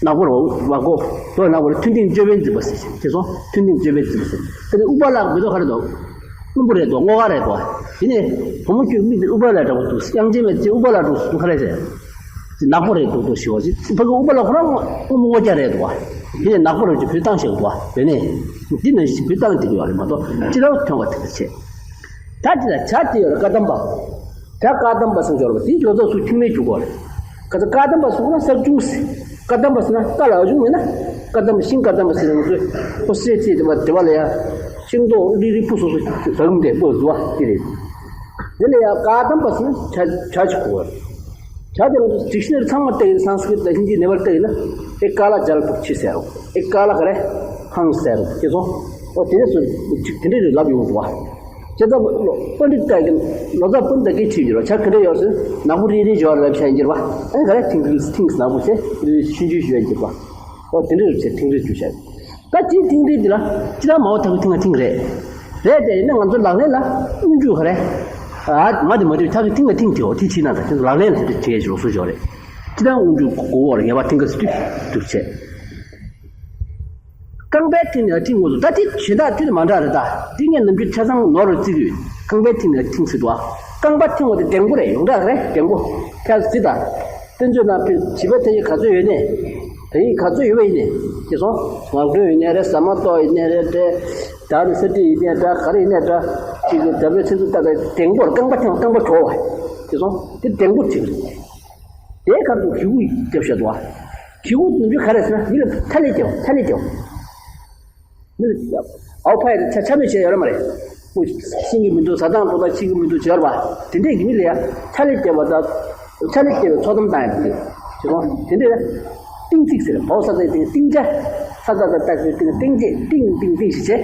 ནག་པོ་རེད་བ་གོ། དོ་ནག་པོ་རེད། མཐོན་མཐིང་ཅོད་པན་འཛིན་པ་ཟེར་ཞིང་དེ་སོང་། མཐོན་མཐིང་ཅོད་པན་འཛིན་པ་ཟེར། དེ་ནས་ཨུ་པ་ལ་མེ་ཏོག་ག་རེ་འདུག་སྔོན་པོ་རེད་དོ། སྔོ་དཀར་རེད་དོ། དེ་ནས་བུ་མོ་ཁྱོད་མིག་དེ་ཨུ་པ་ལ་འདྲ་པོ་འདུག་དབྱངས་ཅན་མའི་ཚེ་ཨུ་པ་ལ་འདུག་ག་རེ་ཟེར། དེ་ནག་པོ་རེད་འདུག་དོ་ཞེས་པ་ཅིག་ཕ་གི་ཨུ་པ་ལ་ཁོ་རང་སྔོན་པོ་སྔོ་སྐྱ་རེད་འདུག་དེ་ནས་ནག་པོ་རེད་ཅིག་བུད་བཏང་ཞིག་འདུག་དེ་ནས་འདི་ནང་བཞིན་བུད་བཏང་དེ་གི་ཡོད་རེད་མ་གཏོགས་སྤྱི་ལ་ཐོན་པ་དེ་ག་བྱེད། ད་དེ་ལ་བྱ་དེ་ཡོད་རེད། བཀའ་གདམས་པ། བྱ་བཀའ་གདམས་པ་སུ་འབྱོར་བ་དེའི་ལོ་ཙཱ་སུ་ཐིག་མེད་རྒྱུག་གོ་རེད། ག་ཚ་བཀའ་གདམས་པ་སུ་ཁོ་ན་གསར་བྱུང་སི། བཀའ་གདམས་པ་སུ་ན་བཀའ་ལ་བྱུང་མེད་ན། བཀའ་གདམས་ཤིང་བཀའ་གདམས་པ་སུ་ན་ང་ཚོས་ཁོ་སྲས་ཚེ་དེ་བ་དེ་བ་ལ་ཡ། ཤིང་ཏོག་རིལ་རིལ་སྤུ་སོ་སོ་ཟ་གུམ་དེ་སྤོ་འདུ་བ་དེ་རེད། དེ་ལ་ཡ་བཀའ་གདམས་པ་སུ་ན་བྱ་བྱ་ཅིག་གོ་བ་རེད། བྱ་དེ་ང་ཚོ་ཌིག་ཤ་ནེ་རི་ཚང་མ་བལྟས་ཡིན་ན་སང་སྐྲིད་དང་ཧིན་དི་ནེ་པ་ལི་བལྟས་ཡིན་ན་ཨེ་ཀ་ལ་ཇལ་པུ་ཆི་ཟེར་རོ། ཨེ་ཀ་ལ་ག་རེ་ཧང་ཟེར་རོ་དེ་ཚོ། ཨོ་དེ་འདྲ་སུ་ཅིག་དེ་འདྲ་རེད་ལབ་ཡོང་འདུག་བ། བྱས་ཙང་ལོ་པཎྜི་ཏ་གི་ལོ་ཙཱ་པཎྜི་ཏ་གིས་བྲིས་ཡོད་རེད། བྱ་ག་འདྲ་ཡོད་ཟེར་ན་ནག་པོ་རིལ་རིལ་ཞིག་ཡོད་རེད་ལབ་བྱས་ཡིན་གྱི་རེད་བ། ཨ་ནི་ག་རེ་ཐིང་ཐིང་ཐིང་ནག་པོ་ཟེར་ཆུང་ཆུང་ཞིག་ཡོད་ཡིན་གྱི་རེད་བ། ཨོ་དེ་འདྲ་རེད་ཟེར་ཐིང་རིལ་བཅུ་བྱས། ད་ཅིའི་ཐིང་རིལ་འདི་ལ་ཅི་ལ་མའོ་ཐང་གི་ཐིང་ང་ཐིང་རེད། རེད་དེ་ཡིན་ན་ང་ཚོ་ལག་ལེན་ལ་དབུ་མཇུག་ག་རེ། ཨ་མ་དེ་མ་དེ་ཐག་གི་ཐིང་ང་ཐིང་དེའོ་དེ་ཕྱིན་ན་ད་ལག་ལེན་ལ་དེ་བྱས་ཞོག་སུ་ཞོག་རེད། ཅི་ལ་དབུ་མཇུག་གོ་བོར་ངེས་པ་ཐིང་ག་སུ་དུས་དུ་བྱས། རྐང་པའི་མཐིལ་ནས་མཐིལ་ངོས་སུ། ད་དེ་གཞན་དག་དུས་དུ་མ་འདྲ་རེད། ད་དེ་ངས་ནམ་རྒྱུན་ཆ་ཚང་ནོར་རུ་བརྩི་གི་ཡོད། རྐང་པའི་མཐིལ་ནས་མཐིལ་ཟེར་འདུག་ཨ། རྐང་པ་མཐིལ་ངོས་དེ་ལྡེང་པོ་རེད། ཡོངས་གྲགས་རེད་ལྡེང་པོ། ཁྱེད་ཚོ་ད་དཔེ་མཛོད་ནང་ཕུལ་བྱིས་པ་དེ་ཡིས་ག་ཚོད་ཡོད་ནས། དེ་ཡིས་ག་ཚོད་ཡོད་པ་ཡིན་ནས་དེ་སོང་། ངག་སྒྲོན་ཡིན་ནས་རེད། ཟ་མ་ཏོག་ཡིན་ནས་རེད་དེ། ད་ནི་ས་ཏི་ཡིན་ནས་འདྲ་ག་རེ་ཡིན་ནས་འདྲ། ཅིག་གི་ད་བའི་ཚེ་ཚོད་ལྟ་བའི་ལྡེང་པོར་རྐང་པ་མཐིལ་རྐང་པ་གྲོལ་བ། དེ་སོང་དེ་ལྡེང་པོ་ཅིག་རེད། དེའི་ཁར་དུ་གི་གུ་རྒྱབ་བཞག་འདུག་བ། གི་གུ་ནམ་རྒྱུན་ག་རེ་ཟེར་ན་མི་ལ་ཕྱག་ལས་རྒྱབ། ཕྱག་ལས་རྒྱབ། མི་ལ་ཨའོ་ཕ་ཡ་ཆ་ཆ་མེད་བྱས་ཡོད་རེད་མ་རེད། ཁོ་ཤེས་ཀྱི་མི་འདུག་ཟ་སྟངས་ཐོག་ལ་ཤེས་ཀྱི་མི་འདུག་བྱས་ཡོད་རེད་པ། དེ་འདྲས་ཀྱི་མི་ལ་ཡ་ཕྱག་ལས་རྒྱབ་པ་དང་། ཕྱག་ལས་རྒྱབ་པའི་ཚོགས་གཏམ་བཏང་ཡ་དེ་རེད། དེ་གོ་དེ་འདྲས་ལ་ཏིང་ཚིག་ཟེར། བའོ་ས་ས་ཏིང་ཏིང་ཅ། ས་ས་ས་ཏ་ཏིང་ཏིང་ཅ། ཏིང་ཏིང་ཏིང་ཞེས་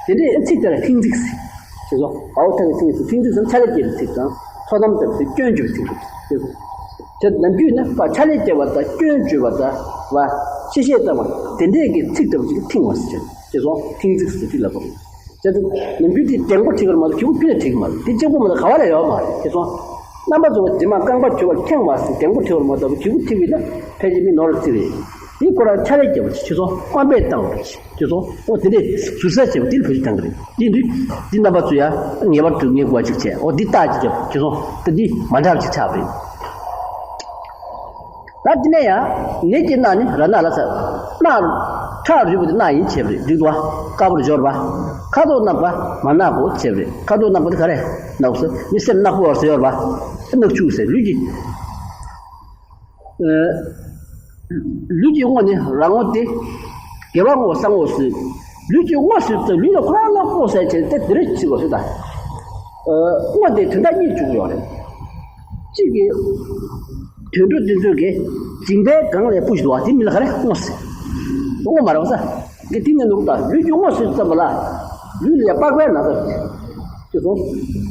བྱས། དེ་འདྲས་ཚིག་དེ་ལ་ཏིང་ཚིག་ཟེར། ཞེས་སོ། ཨའོ་ཐང་གི་ཚིག་ཚིག་ཚིག་ཚིག་ཕྱག་ལས་རྒྱབ་པའི་ཚིག་དང་། ཚོགས་གཏམ་བཏབ་པའི་ཚིག་སྐྱོན་བརྗོད་པའི་ཚིག་རེད། ཞེས་སོ། དེ་ནམ་རྒྱུན་ན་པ་ཕྱག་ལས་རྒྱབ་པ་དང་སྐྱོན་བརྗོད་པ་དང་བ། ཆེ་བཤད་བཏབ་པ་དེ་འདྲས་ཀྱི་ཚིག་ལྟ་བུ་ཅིག་ཐིང་བ་ཟེར། ཞེས་སོ། ཐིང་ཚིག་ཟེར་ཚིག་ལ་སོགས། ཞེས་སོ། ནམ་རྒྱུན་དེ་ལྡེང་པོ་ཁྲིད་ཀྱི་མ་གཏོགས་གི་གུ་ཕི་ལ་ཁྲིད་ཀྱི་མ་རེད། དེ་གཅིག་པོ་མ་གཏོགས་ག་བ་ལ་ཡོད་མ་རེད། ཞེས་སོ། རྣམ་པ་ཚོ་རྗེས་མ་རྐང་པ་གྱོན་པར་ཁེངས་པ་ཟེར་ལྡེང་པོ་ཁྲིད་ཀྱི་མ་གཏོགས་གི་གུ་ཁྲིད་པ་ཡིན་ན་ཕལ་ཆེར་མི་ནོར་རྩི་རེད། དེ་ཁོ་རང་ཕྱག་ལས་རྒྱབ་པ་ཞེས་སོ། དབང་པས་བཏང་བ་རེད། དེ་ཚོ་ཨོ་དེ་འདྲས་ཟུར་ཟ་བྱས་པ་དེ་ལ་བེད་སྤྱོད་བཏང་གི་རེད། དེ་དུས་འདི་རྣམ་པ་ཚོ་ཡང་ངེས་པར་དུ་ངེས་དགོས་པ་ཅིག་བྱས། ཨོ་འདི་རྟགས་ཅིག་བརྒྱབ། དེ་ཚོ་ད་འདི་མ་འདྲ་བ་ཅིག་ཆགས་པ་རེད། ད་དེ་ནས་ཡང་ནི་གྱི་ན་ནི་ར་ན་ལ་ས། ན་ཁྲག་རུལ་པོ་དེ་ན་ཡིན་བྱས་པ་རེད། འདི་དུ་བ་དཀར་པོར་སྦྱོར་བ། ཁ་དོག་ནག་པ་མ་ནག་གོ་བྱས་པ་རེད། ཁ་དོག་ནག་པོ་དེ་ག་རེ་ནག་སོ་མི་སེམས་ནག་པོ་བར་སོ་ཡོར་བ། ནག་ཆུ་ཟེར་ལུས་ཀྱི། ལུས་ཀྱི་དངོས་ནི་རང་ངོ་སྟེ། དགེ་བ་བསྔོ་བ་བསམ་བསྔོ་སྲིད། ལུས་ཀྱི་དངོས་སུ་ལུས་ལ་ཁོ་རང་ལ་བསྔོ་ཟེར་བྱས་ཏེ་དེ་རེད་ཅིག་གོ་སྲིད་ད། བསྔོ་དེ་དོན་དག་གཉིས་བྱུང་ཡོད་རེད། གཅིག་གིས། དུད་འགྲོ་དེ་ཚོས་ཀྱི་འཇིང་པའི་སྒང་ལས་སྤུ་ཞིག་འདུག་བ་དེ་མི་ལ་ག་རེ་བསྔོ་ཟེར། བསྔོ་མ་རེད་བ་ས། དེ་དེ་ནས་ནུབ་ད་ལུས་ཀྱི་དངོས་སུ་ཙམ་པ་ལ། ལུས་ལ་པགས་པའི་ན་ཚ། ཅེས་སོ།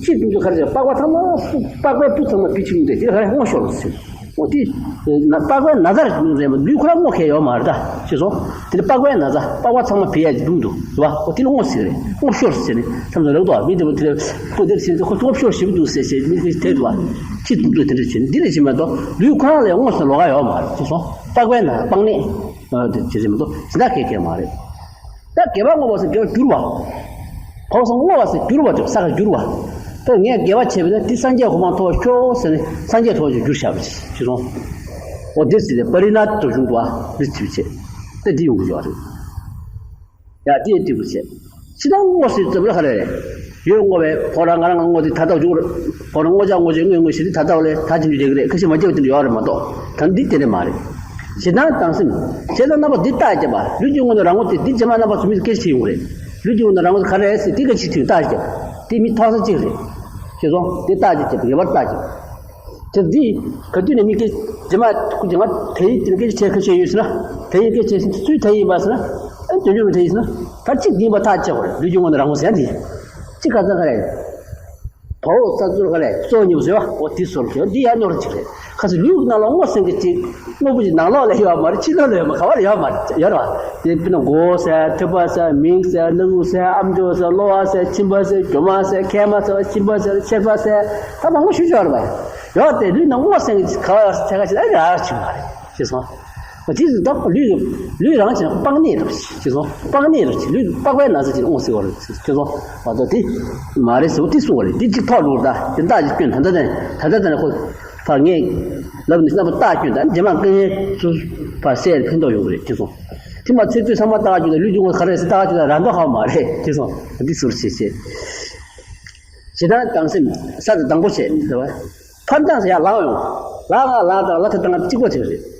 ཁྱེད་ཀྱིས་ག་རེ་ཟེར། པགས་པ་ཚང་མ་སུ། པགས་པའི་སྤུ་ཚང་མ་བི་ཆིང་དེ་དེ་ག་རེ་སྔོ་ཤོར་ཟེར། འོ་དེ། ན་པགས་པའི་ན་ཚ་རེད་ཟེར་མ་ལུས་ཁོ་རང་སྔོ་ཁེལ་ཡོད་མ་རེད་ད། ཅེས་སོ། དེ་ནི་པགས་པའི་ན་ཚ་པགས་པ་ཚང་མ་བི་ཡ་གི་འདུག་འདུག་རེད་བ། འོ་དེ་ལ་སྔོ་ཟེར་རེད། སྔོ་ཤོར་ཟེར་ནས་བསམ་ཚུལ་ལབ་འདུག་བ། མི་དེ་མོ་དེ་ལ་སྐུ་དེར་ཕྱིན་ཚེ་ཁོ་སྔོ་ཤོར་ཞིབ་འདུག་ཟེར་ཟེར་མི་དེ་དེ་འདུག་བ། ཅི་འདུག་འདུག་དེ་འདྲ་བྱས་ནས་འདི་ལས་ཕྱིན་མ་གཏོགས་ལུས་ཁོ་རང་ལ་སྔོ་ཟེར་ལོགས་ཀ་ཡོད་མ་རེད། ཅེས་སོ། པགས་པའི་ན་པགས་ནད། ཨ་དེ་ཅི་ཟེར་མ་གཏོགས་ཇི་ལྟར་གེ་གེ་མ་རེད། ད་དགེ་བ་བསྔོ་བ་ཟེར་དགེ་བ་བསྒྱུར་བ། གོང་སོང་བསྔོ་བ་ཟེར་བསྒྱུར་བ་དེ་ས་ག་བསྒྱུར་བ། ད་ངས་དགེ་བ་བྱས་པ་ན་དེ་སངས་རྒྱས་གོ་འཕང་ཐོབ་ཤོག་ཟེར་ནས་སངས་རྒྱས་ཐོབ་ཅིག་འགྱུར་བཞག་པ་ཅིག་སོང་། འོ་དེ་ཟེར་ཏེ་པ་རི་ན་ཏི་དོ་བྱུང་འདུག་ཨ། མི་ཚིག་བྱས། ད་འདི་ཡོང་གི་ཡོད་རེད། ཡ་དེ་འགྲིག་པོ་བྱས། ཕྱི་ནང་སྔོ་ཟེར་ཙམ་ལ་ཧ་ལས་རེད། ཡོད་སྔོ་བས་ཁོ་རང་ང་རང་སྔོ་དེ་ད་ལྟ་བྱུང་རེད། ཁོ་རང་སྔོ་ཅག་སྔོ་ཅག་སྔོ་སྔོ་ཞེས་དེ་ད་ལྟ་བ་ལས་ད་ཅི་འདྲ་རེད་ཁ་ཤས་མ་སྐྱེ་བ་དེ་འདྲ་ཡོད་རེད་མ་གཏོགས་ད་འདི་དེ་འདྲ་མ་རེད། ཞེ་སྡང་དང་སེམས། ཞེ་སྡང་རྣམ་པ་འདི་བརྟག་བྱས་པ་ལུས་ཀྱི་སྔོ་ནས་རང་ངོ་དེ་འདི་རྗེས་མ་རྣམ་པ་ཚོ་མི་སྐད་ཆ་ཡོང་གི་རེད། ལུས་ཀྱི་སྔོ་ནས་རང་ངོ་ག་རེ་རེད་ཟེར་དེ་ག་ཅིག་དྲིས་བརྟག་བྱས་པ་དེ་མི་ཐོག་ས་གཅིག་རེད། ཤེས་སོང་དེ་བརྟག་བྱས་བྱས་པ་ངེས་པར་བརྟག་བྱས་པ། དེ་འདི་ག་དུས་ནས་མི་སྐད་རྗེས་མ་ཁུ་རྗེས་མ་དེ་ཡི་དེ་སྐད་ཆ་ཁ་ཤས་ཡོད་ཟེར་ན། དེ་ཡི་སྐད་ཆ་སུའི་དེ་ཡིན་པ་ཟེར་ན། ཨ་དོན་གཅོད་མི་དེ་ཡིན་ཟེར་ན། ད་གཅིག་ཡིན་པ་ཐག་བཅད་དགོས་རེད་ལུས་ཀྱི་སྔོ་ནས་རང་ངོ་ཟེར་ཡ་འདི། གཅིག་ག་ཚ་ག་རེད། བ་འོ་ས་ཚུར་ག་རེད་གཙོ་ཉིད་ཟེར་བ་འོ་དེ་སོར་གྱི་འདི་ཡ་ནོར་གཅིག་རེད། ཁ་སི་ལུས་ནང་ལ་སྔོ་སེང་གི་གཅིག་སྔོ་པོ་ཅིག་ནང་ལོགས་ལ་ཡོད་མ་རེད་ཕྱི་ལོགས་ལ་ཡོད་མ་ག་བ་ལ་ཡོད་མ་རེད་ཡོད་རེད་བ། དེ་དཔེར་ན་མགོ་བོ་ཟེར་ཐོད་པ་ཟེར་མིག་ཟེར་སྣ་ཁུག་ཟེར་ཨམ་ཅོག་ཟེར་གློ་བ་ཟེར་མཆིན་པ་ཟེར་རྒྱུ་མ་ཟེར་མཁལ་མ་ཟེར་མཆིན་པ་ཟེར་མཆེར་པ་ཟེར་ད་མང་པོ་ཞིག་ཡོད་རེད་བ། ཡོད་དེ་ལུས་ནང་སྔོ་སེང་གི་ག་བ་ལ་ཚད་ག་ཞིག་ཨ་རག་ཆུང་བ་རེད། ཤེས་སོང་། དེ་ཚོ་ད་ལུས་ལུས་རང་བྱས་ན་སྤང་གནས་རེད་ཤེས་སོང་། སྤང་གནས་རེད་ལུས་སྤགས་པའི་ན་ཚ་ཅིག་འོང་སྲིད་པ་རེད་ཤེས་སོང་། མ་གཏོགས་དེ་མ་རེད་ཟེར་བ་དེ་གསུངས་པ་རེད། དེ་གཅིག་ཐོག་ལུར་ད་དེ་འདག་ཅིག་སྐྱོན་ད་ལྟ་ནས་ད་ལྟ་ནས་ཁོ་ཕ་ངས་ལབ་ནས་རྣམ་པ་བརྟག་སྐྱོན་དང་རྗེས་མ་དཀའ་ངལ་ཚུར་ཕ་སེལ་ཕན་ཐོགས་ཡོང་གི་རེད་ཤེས་སོང་། དེ་མ་ཚེ་ཚོད་ཚང་མ་བརྟག་སྐྱོན་དང་ལུས་སྦྱོང་བ་ག་རེ་ཟེར་བརྟག་སྐྱོན་དང་རང་མདོག་ཧ་མ་རེད་ཤེས་སོང་། འདི་ཟུར་ཤེས་ཤེས། ཞེ་སྡང་དང་སེམས་ས་དང་དང་པོ་བྱས་ཟེར་བ། ཕར་འདང་ཟེར་ཡ་ལག་ཡོང་། ལག་ལ་ལག་དང་ལ་ཐ་དང་གཅིག་པ་བྱས་རེད།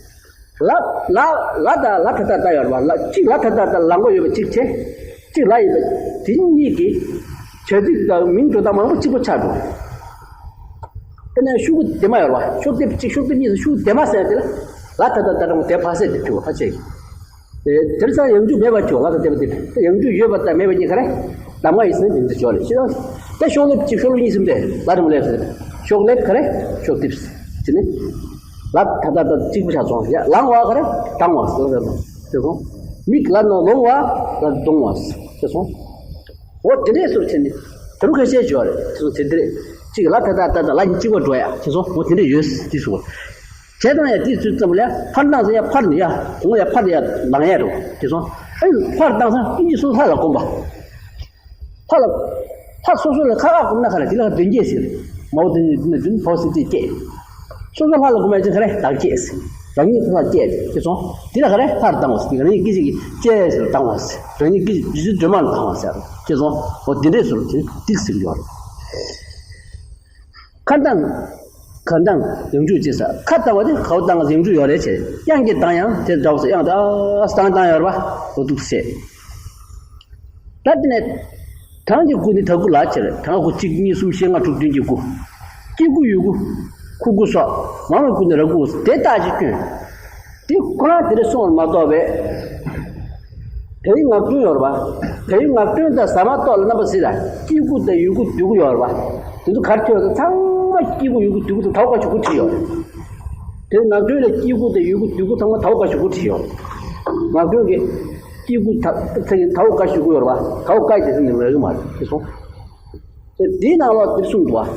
ལ་ལ་ལ་དང་ལ་ཐ་ད་ད་ཡོད་རེད་བ། ལ་གཅིག་ལ་ཐ་ད་ད་ལ་མགོ་ཡོད་པ་གཅིག་བྱས། གཅིག་ལ་ཡིན་པ་དེ་གཉིས་ཀྱི་བྱ་ཚིག་དང་མིང་འགྲོ་སྟངས་མང་པོ་གཅིག་པ་ཆགས་འགྲོ། དེ་ནས་ཤུ་གུ་དེ་མ་ཡོད་རེད་བ། ཤུ་གུ་དེ་གཅིག་ཤུ་གུ་དེ་གཉིས་སུ་ཤུ་གུ་དེ་མ་ཟེར་དེ་ལ་ལ་ཐ་ད་ད་རང་དེ་ཕ་སེ་དེ་ཐུ་བ་ཕ་ཆེ་གི། དེར་སང་ཡང་འཇུག་མེད་པར་གྱུར་ལ་དང་བདེ་བ་དེ་ཡང་འཇུག་ཡོད་པ་དང་མེད་པ་གཉིས་ཀ་རེད། གདམ་ང་ཡིན་ཟེར་ན་དེ་འདྲ་ཆོག་རེད་ཤེས་དང་། དེ་ཤོག་ལེབ་གཅིག་ཤོག་ལེབ་གཉིས་ཟེར་དེ་ལ་དང་ལེབ་ཟེར། ཤོག་ལེབ་ག་རེ་ཤོག་ལེབ་ཟེར་དེ་ནི། ལ་ད་ད་ད་གཅིག་པུ་ཆ་ཚོང་ཡ་ལང་བ་ག་རེ་དང་བ་ཟེར་ཟེར་དེ་སོང་། མིག་ལ་ནོ་ལོང་བ་ལ་གདོང་བ་ཟེར་དེ་སོང་། འོ་དེ་འདྲས་སོར་ཆེ་ནི་དེ་རུ་ཁ་ཤས་བྱོས་རེད་དེ་སོང་དེ་འདྲས་གཅིག་ལ་ད་ད་ད་ད་ལ་གཉིས་གཅིག་པ་འགྲོ་ཡ་དེ་སོང་འོ་དེ་འདྲས་ཡོད་དེ་སོང་། བྱས་ཙང་ཡང་དེའི་ཚུལ་ཙམ་ལ་ཡང་ཕར་བཏང་ས་ཡང་ཕར་ནས་ཡང་གོང་ཡང་ཕར་ཡང་ལངས་ཡ་རེད་དེ་སོང་། ཨ་ནི་ཕར་བཏང་ས་ཀུན་གྱིས་སོ་ལྷ་ལ་བསྒོམ་པ། ལྷ་ལ། ལྷ་སོ་སོ་ལ་ཁ་ཁ་བསྒོམ་ན་ཁ་ལ་དེ་ལ་མདུན་བསྐྱེད་ཟེར། མའོ་དེ་ནི་དེ་ནི་བོ་སི་ཏི་བསྐྱེད། སོ་སོ་ལྷ་ལ་བསྒོམ་ཡ་ཅིག་ཁ་ལ་བདག་བསྐྱེད་ཟེར། རང་ཉིད་ཁ་ལ་བསྐྱེད་དེ་སོང་། དེ་ལ་ཁ་ལ་ལྷར་བཏང་བ་ཟེར། རང་ཉིད་སྐད་ཅིག་གིས་བསྐྱེད་ཟེར་བཏང་བ་ཟེར། རང་ཉིད་སྐད་ཅིག་རྗེ་བཙུན་སྒྲོལ་མ་ལ་བཏང་བ་ཟེར་དེ་སོང་། འོ་དེ་འདྲས་སོ་ལ་དེ་ཏིག་ཟེར་གྱི་ཡོད་རེད། ཁ་བཏང་། ག་བཏང་། ཡང་འཇུག་ཅེས་ཟེར། ཁ་བཏང་བ་དེ་གའོ་བཏང་ཡང་འཇུག་ཡོད་རེད་ཆེ། དབྱངས་ཀྱིས་བཏང་ཡང་དེ་འདྲ་བ་ཟེར། དབྱངས་དེ་ཨ་བཏང་བཏང་ཡོད་རེད་པ། འོ་འདུག་ཟེར། ད་དེ་ནས་གྲངས་ཀྱི་དགུ་ནི་ད་དགུ་ལ་ཆེ་རེད། གྲངས་དགུ་གཅིག་གཉིས་གསུམ་བཞི་ལྔ་དྲུག་བདུན་གྱི་དགུ། སྐྱེ་དགུ་ཡོད་དགུ། ཁུ་དགུ་སོགས་མང་བའི་དགུ་ནི་ར་དགུ་དེ་ལྟ་ཅི་སྐྱོན། དེ་ཁོ་རང་དེ་རེད་སོང་བར་མ་གཏོགས་པས། དེའི་ངག་སྒྲོན་ཡོད་རེད་པ། དེའི་ངག་སྒྲོན་དང་ཟ་མ་ཏོག་ལ་རྣམ་པ་གཟིགས་ལ་སྐྱེ་དགུ་དང་ཡོད་དགུ་བདུད་དགུ་ཡོད་རེད་པ། དེ་ཚོ་གར་ཐོས་ཚང་མ་སྐྱེ་དགུ་ཡོད་དགུ་བདུད་དགུ་དང་དའོ་ཀ་ཞུ་དགུ་བྲིས་ཡོད་རེད། དེའི་ངག་སྒྲོན་ལ་སྐྱེ་དགུ་དང་ཡོད་དགུ་བདུད་དགུ་ཚང་མ་དའོ་ཀ་ཞུ་དགུ་བྲིས་ཡོད་རེད། ངག་སྒྲོན་གྱི་སྐྱེ་དགུ་ད་ད་དའོ་ཀ་ཞུ་དགུ་ཡོད་རེད་པ། དའོ་ཀ་དེ་ཚོ་ནི་རག་གི་མ་རེད་དེ་སོང་། དེ་འདིའི་ནང་ལོགས་འདིར་གསུངས་འདུག་བ།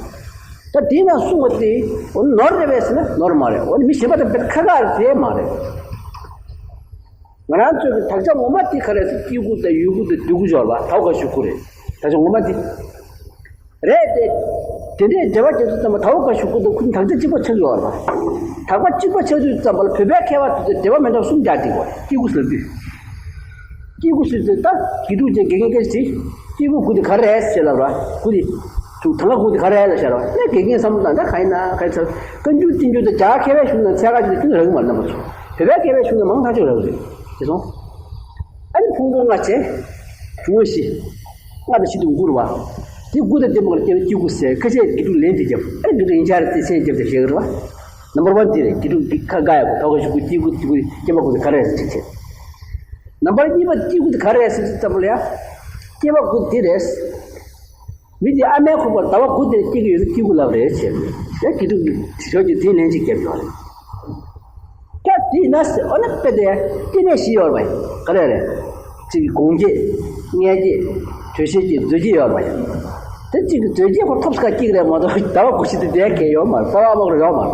ད་དེའི་ནང་གསུངས་པ་དེ་འོ་ནོར་རེད་པས་ཟེར་ན་ནོར་མ་རེད། འོ་ནི་མི་གཞན་པ་དང་དཔེ་ཁ་ཁ་རེད་མ་རེད། ང་རང་ཚོའི་གི་དག་ཆ་ངོ་མ་དེ་ག་རེ་ཟེར་སྐྱེ་དགུ་དང་ཡོད་དགུ་དང་བདུད་དགུ་ཡོད་རེད་པ། དའོ་ཀ་ཞུ་དགུ་རེད། དག་ཆ་ངོ་མ་དེ་རེད་དེ། དེ་འདྲའི་འབྲེལ་བ་རྒྱབ་ཚུལ་ཙམ་པ་དའོ་ཀ་ཞུ་དགུ་དང་ཁོ་གཉིས་དག་ཆ་གཅིག་པ་ཆགས་ཡོད་རེད་པ། དག་པ་གཅིག་པ་ཆགས་དུས་ཙམ་པ་ལ་བོད་པའི་མཁས་པ་དེ་ཚོས་འགྲེལ་པ་མི་འདྲ་བ་གསུམ་རྒྱག་བསྡད་ཡོད་རེད། སྐྱེ་དགུ་ཟེར་དུས། སྐྱེ་དགུ་ཟེར་དུས་ད་དགེ་ཕྲུག་ཅན་དགེ་རྒན་སྐད་ཆ་དྲིས། སྐྱེ་དགུ་དགུ་དེ་ག་རེ་རེད་ཟེར་ལབ་ར། དགུ་དེ། དུ་ཐང་ག་གུ་དེ་ག་རེ་ལ་ཤར་བ་ནས་དགེ་རྒན་བསམ་བློ་བཏང་ད་ག་ཡིན་ན་ག་ཡིན་ཚར། བཀའ་འགྱུར་བསྟན་འགྱུར་དང་རྒྱ་གར་མཁས་པའི་གཞུང་ནང་ཚད་ག་ཅིག་ཏུ་རག་གི་མ་རེད་རྣམ་པ་ཚོ། བོད་པའི་མཁས་པའི་གཞུང་ནང་མང་ཐག་ཆོད་རག་གི་རེད་དེ་སོང་། ཨ་ནི་ཕུང་པོ་ལྔ་བྱས། བྱུང་བ་བཞི། ལྔ་དང་བཞི་དུ་དགུ་རེད་བ། དེ་དགུ་དང་ལྡན་པ་ལ་སྐྱེ་བ་སྐྱེ་དགུ་ཟེར་ཁ་ཤས་དགེ་ཕྲུག་ལན་དེ་རྒྱབ་ཨ་དགེ་ཕྲུག་ཡིན་ཆ་རེད་དེ་སེམས་རྒྱབ་དེ་བཤད་གི་རེད་བ། ནམ་བར་བ་འདི་རེད་དགེ་ཕྲུག་འདི་ཁ་དགའ་ཡག་གི་ཐོག་ཁ་ཤུ་གུ་སྐྱེ་དགུ་སྐྱེ་དགུ་སྐྱེ་བ་དགུ་དེ་ག་རེ་རེད་ཟེར་ཅིག་བྱས། ནམ་བར་གཉིས་པ་སྐྱེ་དགུ་དེ་ག་རེ་རེད་ཟེར་ཙམ་པ་ལ་ཡ། སྐྱེ་བ་དགུ་འདི་རེད། མི་དེ་ཨ་མའི་ཁོག་པར་ཟླ་བ་དགུ་དེར་སྐྱེ་གི་ཡོད་ན་སྐྱེ་དགུ་ལབ་རེད་ཟེར། ཡ་སྐྱེ་དགུ་ཞོགས་ཀྱི་དེའི་ལན་ཅིག་བརྒྱབ་ཡོད་རེད། ཀྱ་དེས་ན་ཟེར་ཨོ་ན་དཔེ་དེ་སྐྱེ་གནས་བཞི་ཡོད་རེད་པ། ག་རེ་རེད། གཅིག་གི་སྒོང་སྐྱེས། མངལ་སྐྱེས། དྲོད་གཤེར་སྐྱེས་མཛོད་སྐྱེས་ཡོད་རེད་པ། དེ་གཅིག་གི་མཛོད་སྐྱེས་ཁོ་ཐོབ་སྐ་སྐྱེ་གི་རེད་མ་གཏོགས་ཟླ་བ་དགུ་བཞི་དེ་དེ་གས་ཡོད་མ་རེད་པ་བ་མ་གོ་ཡོད་མ་རེད་པ།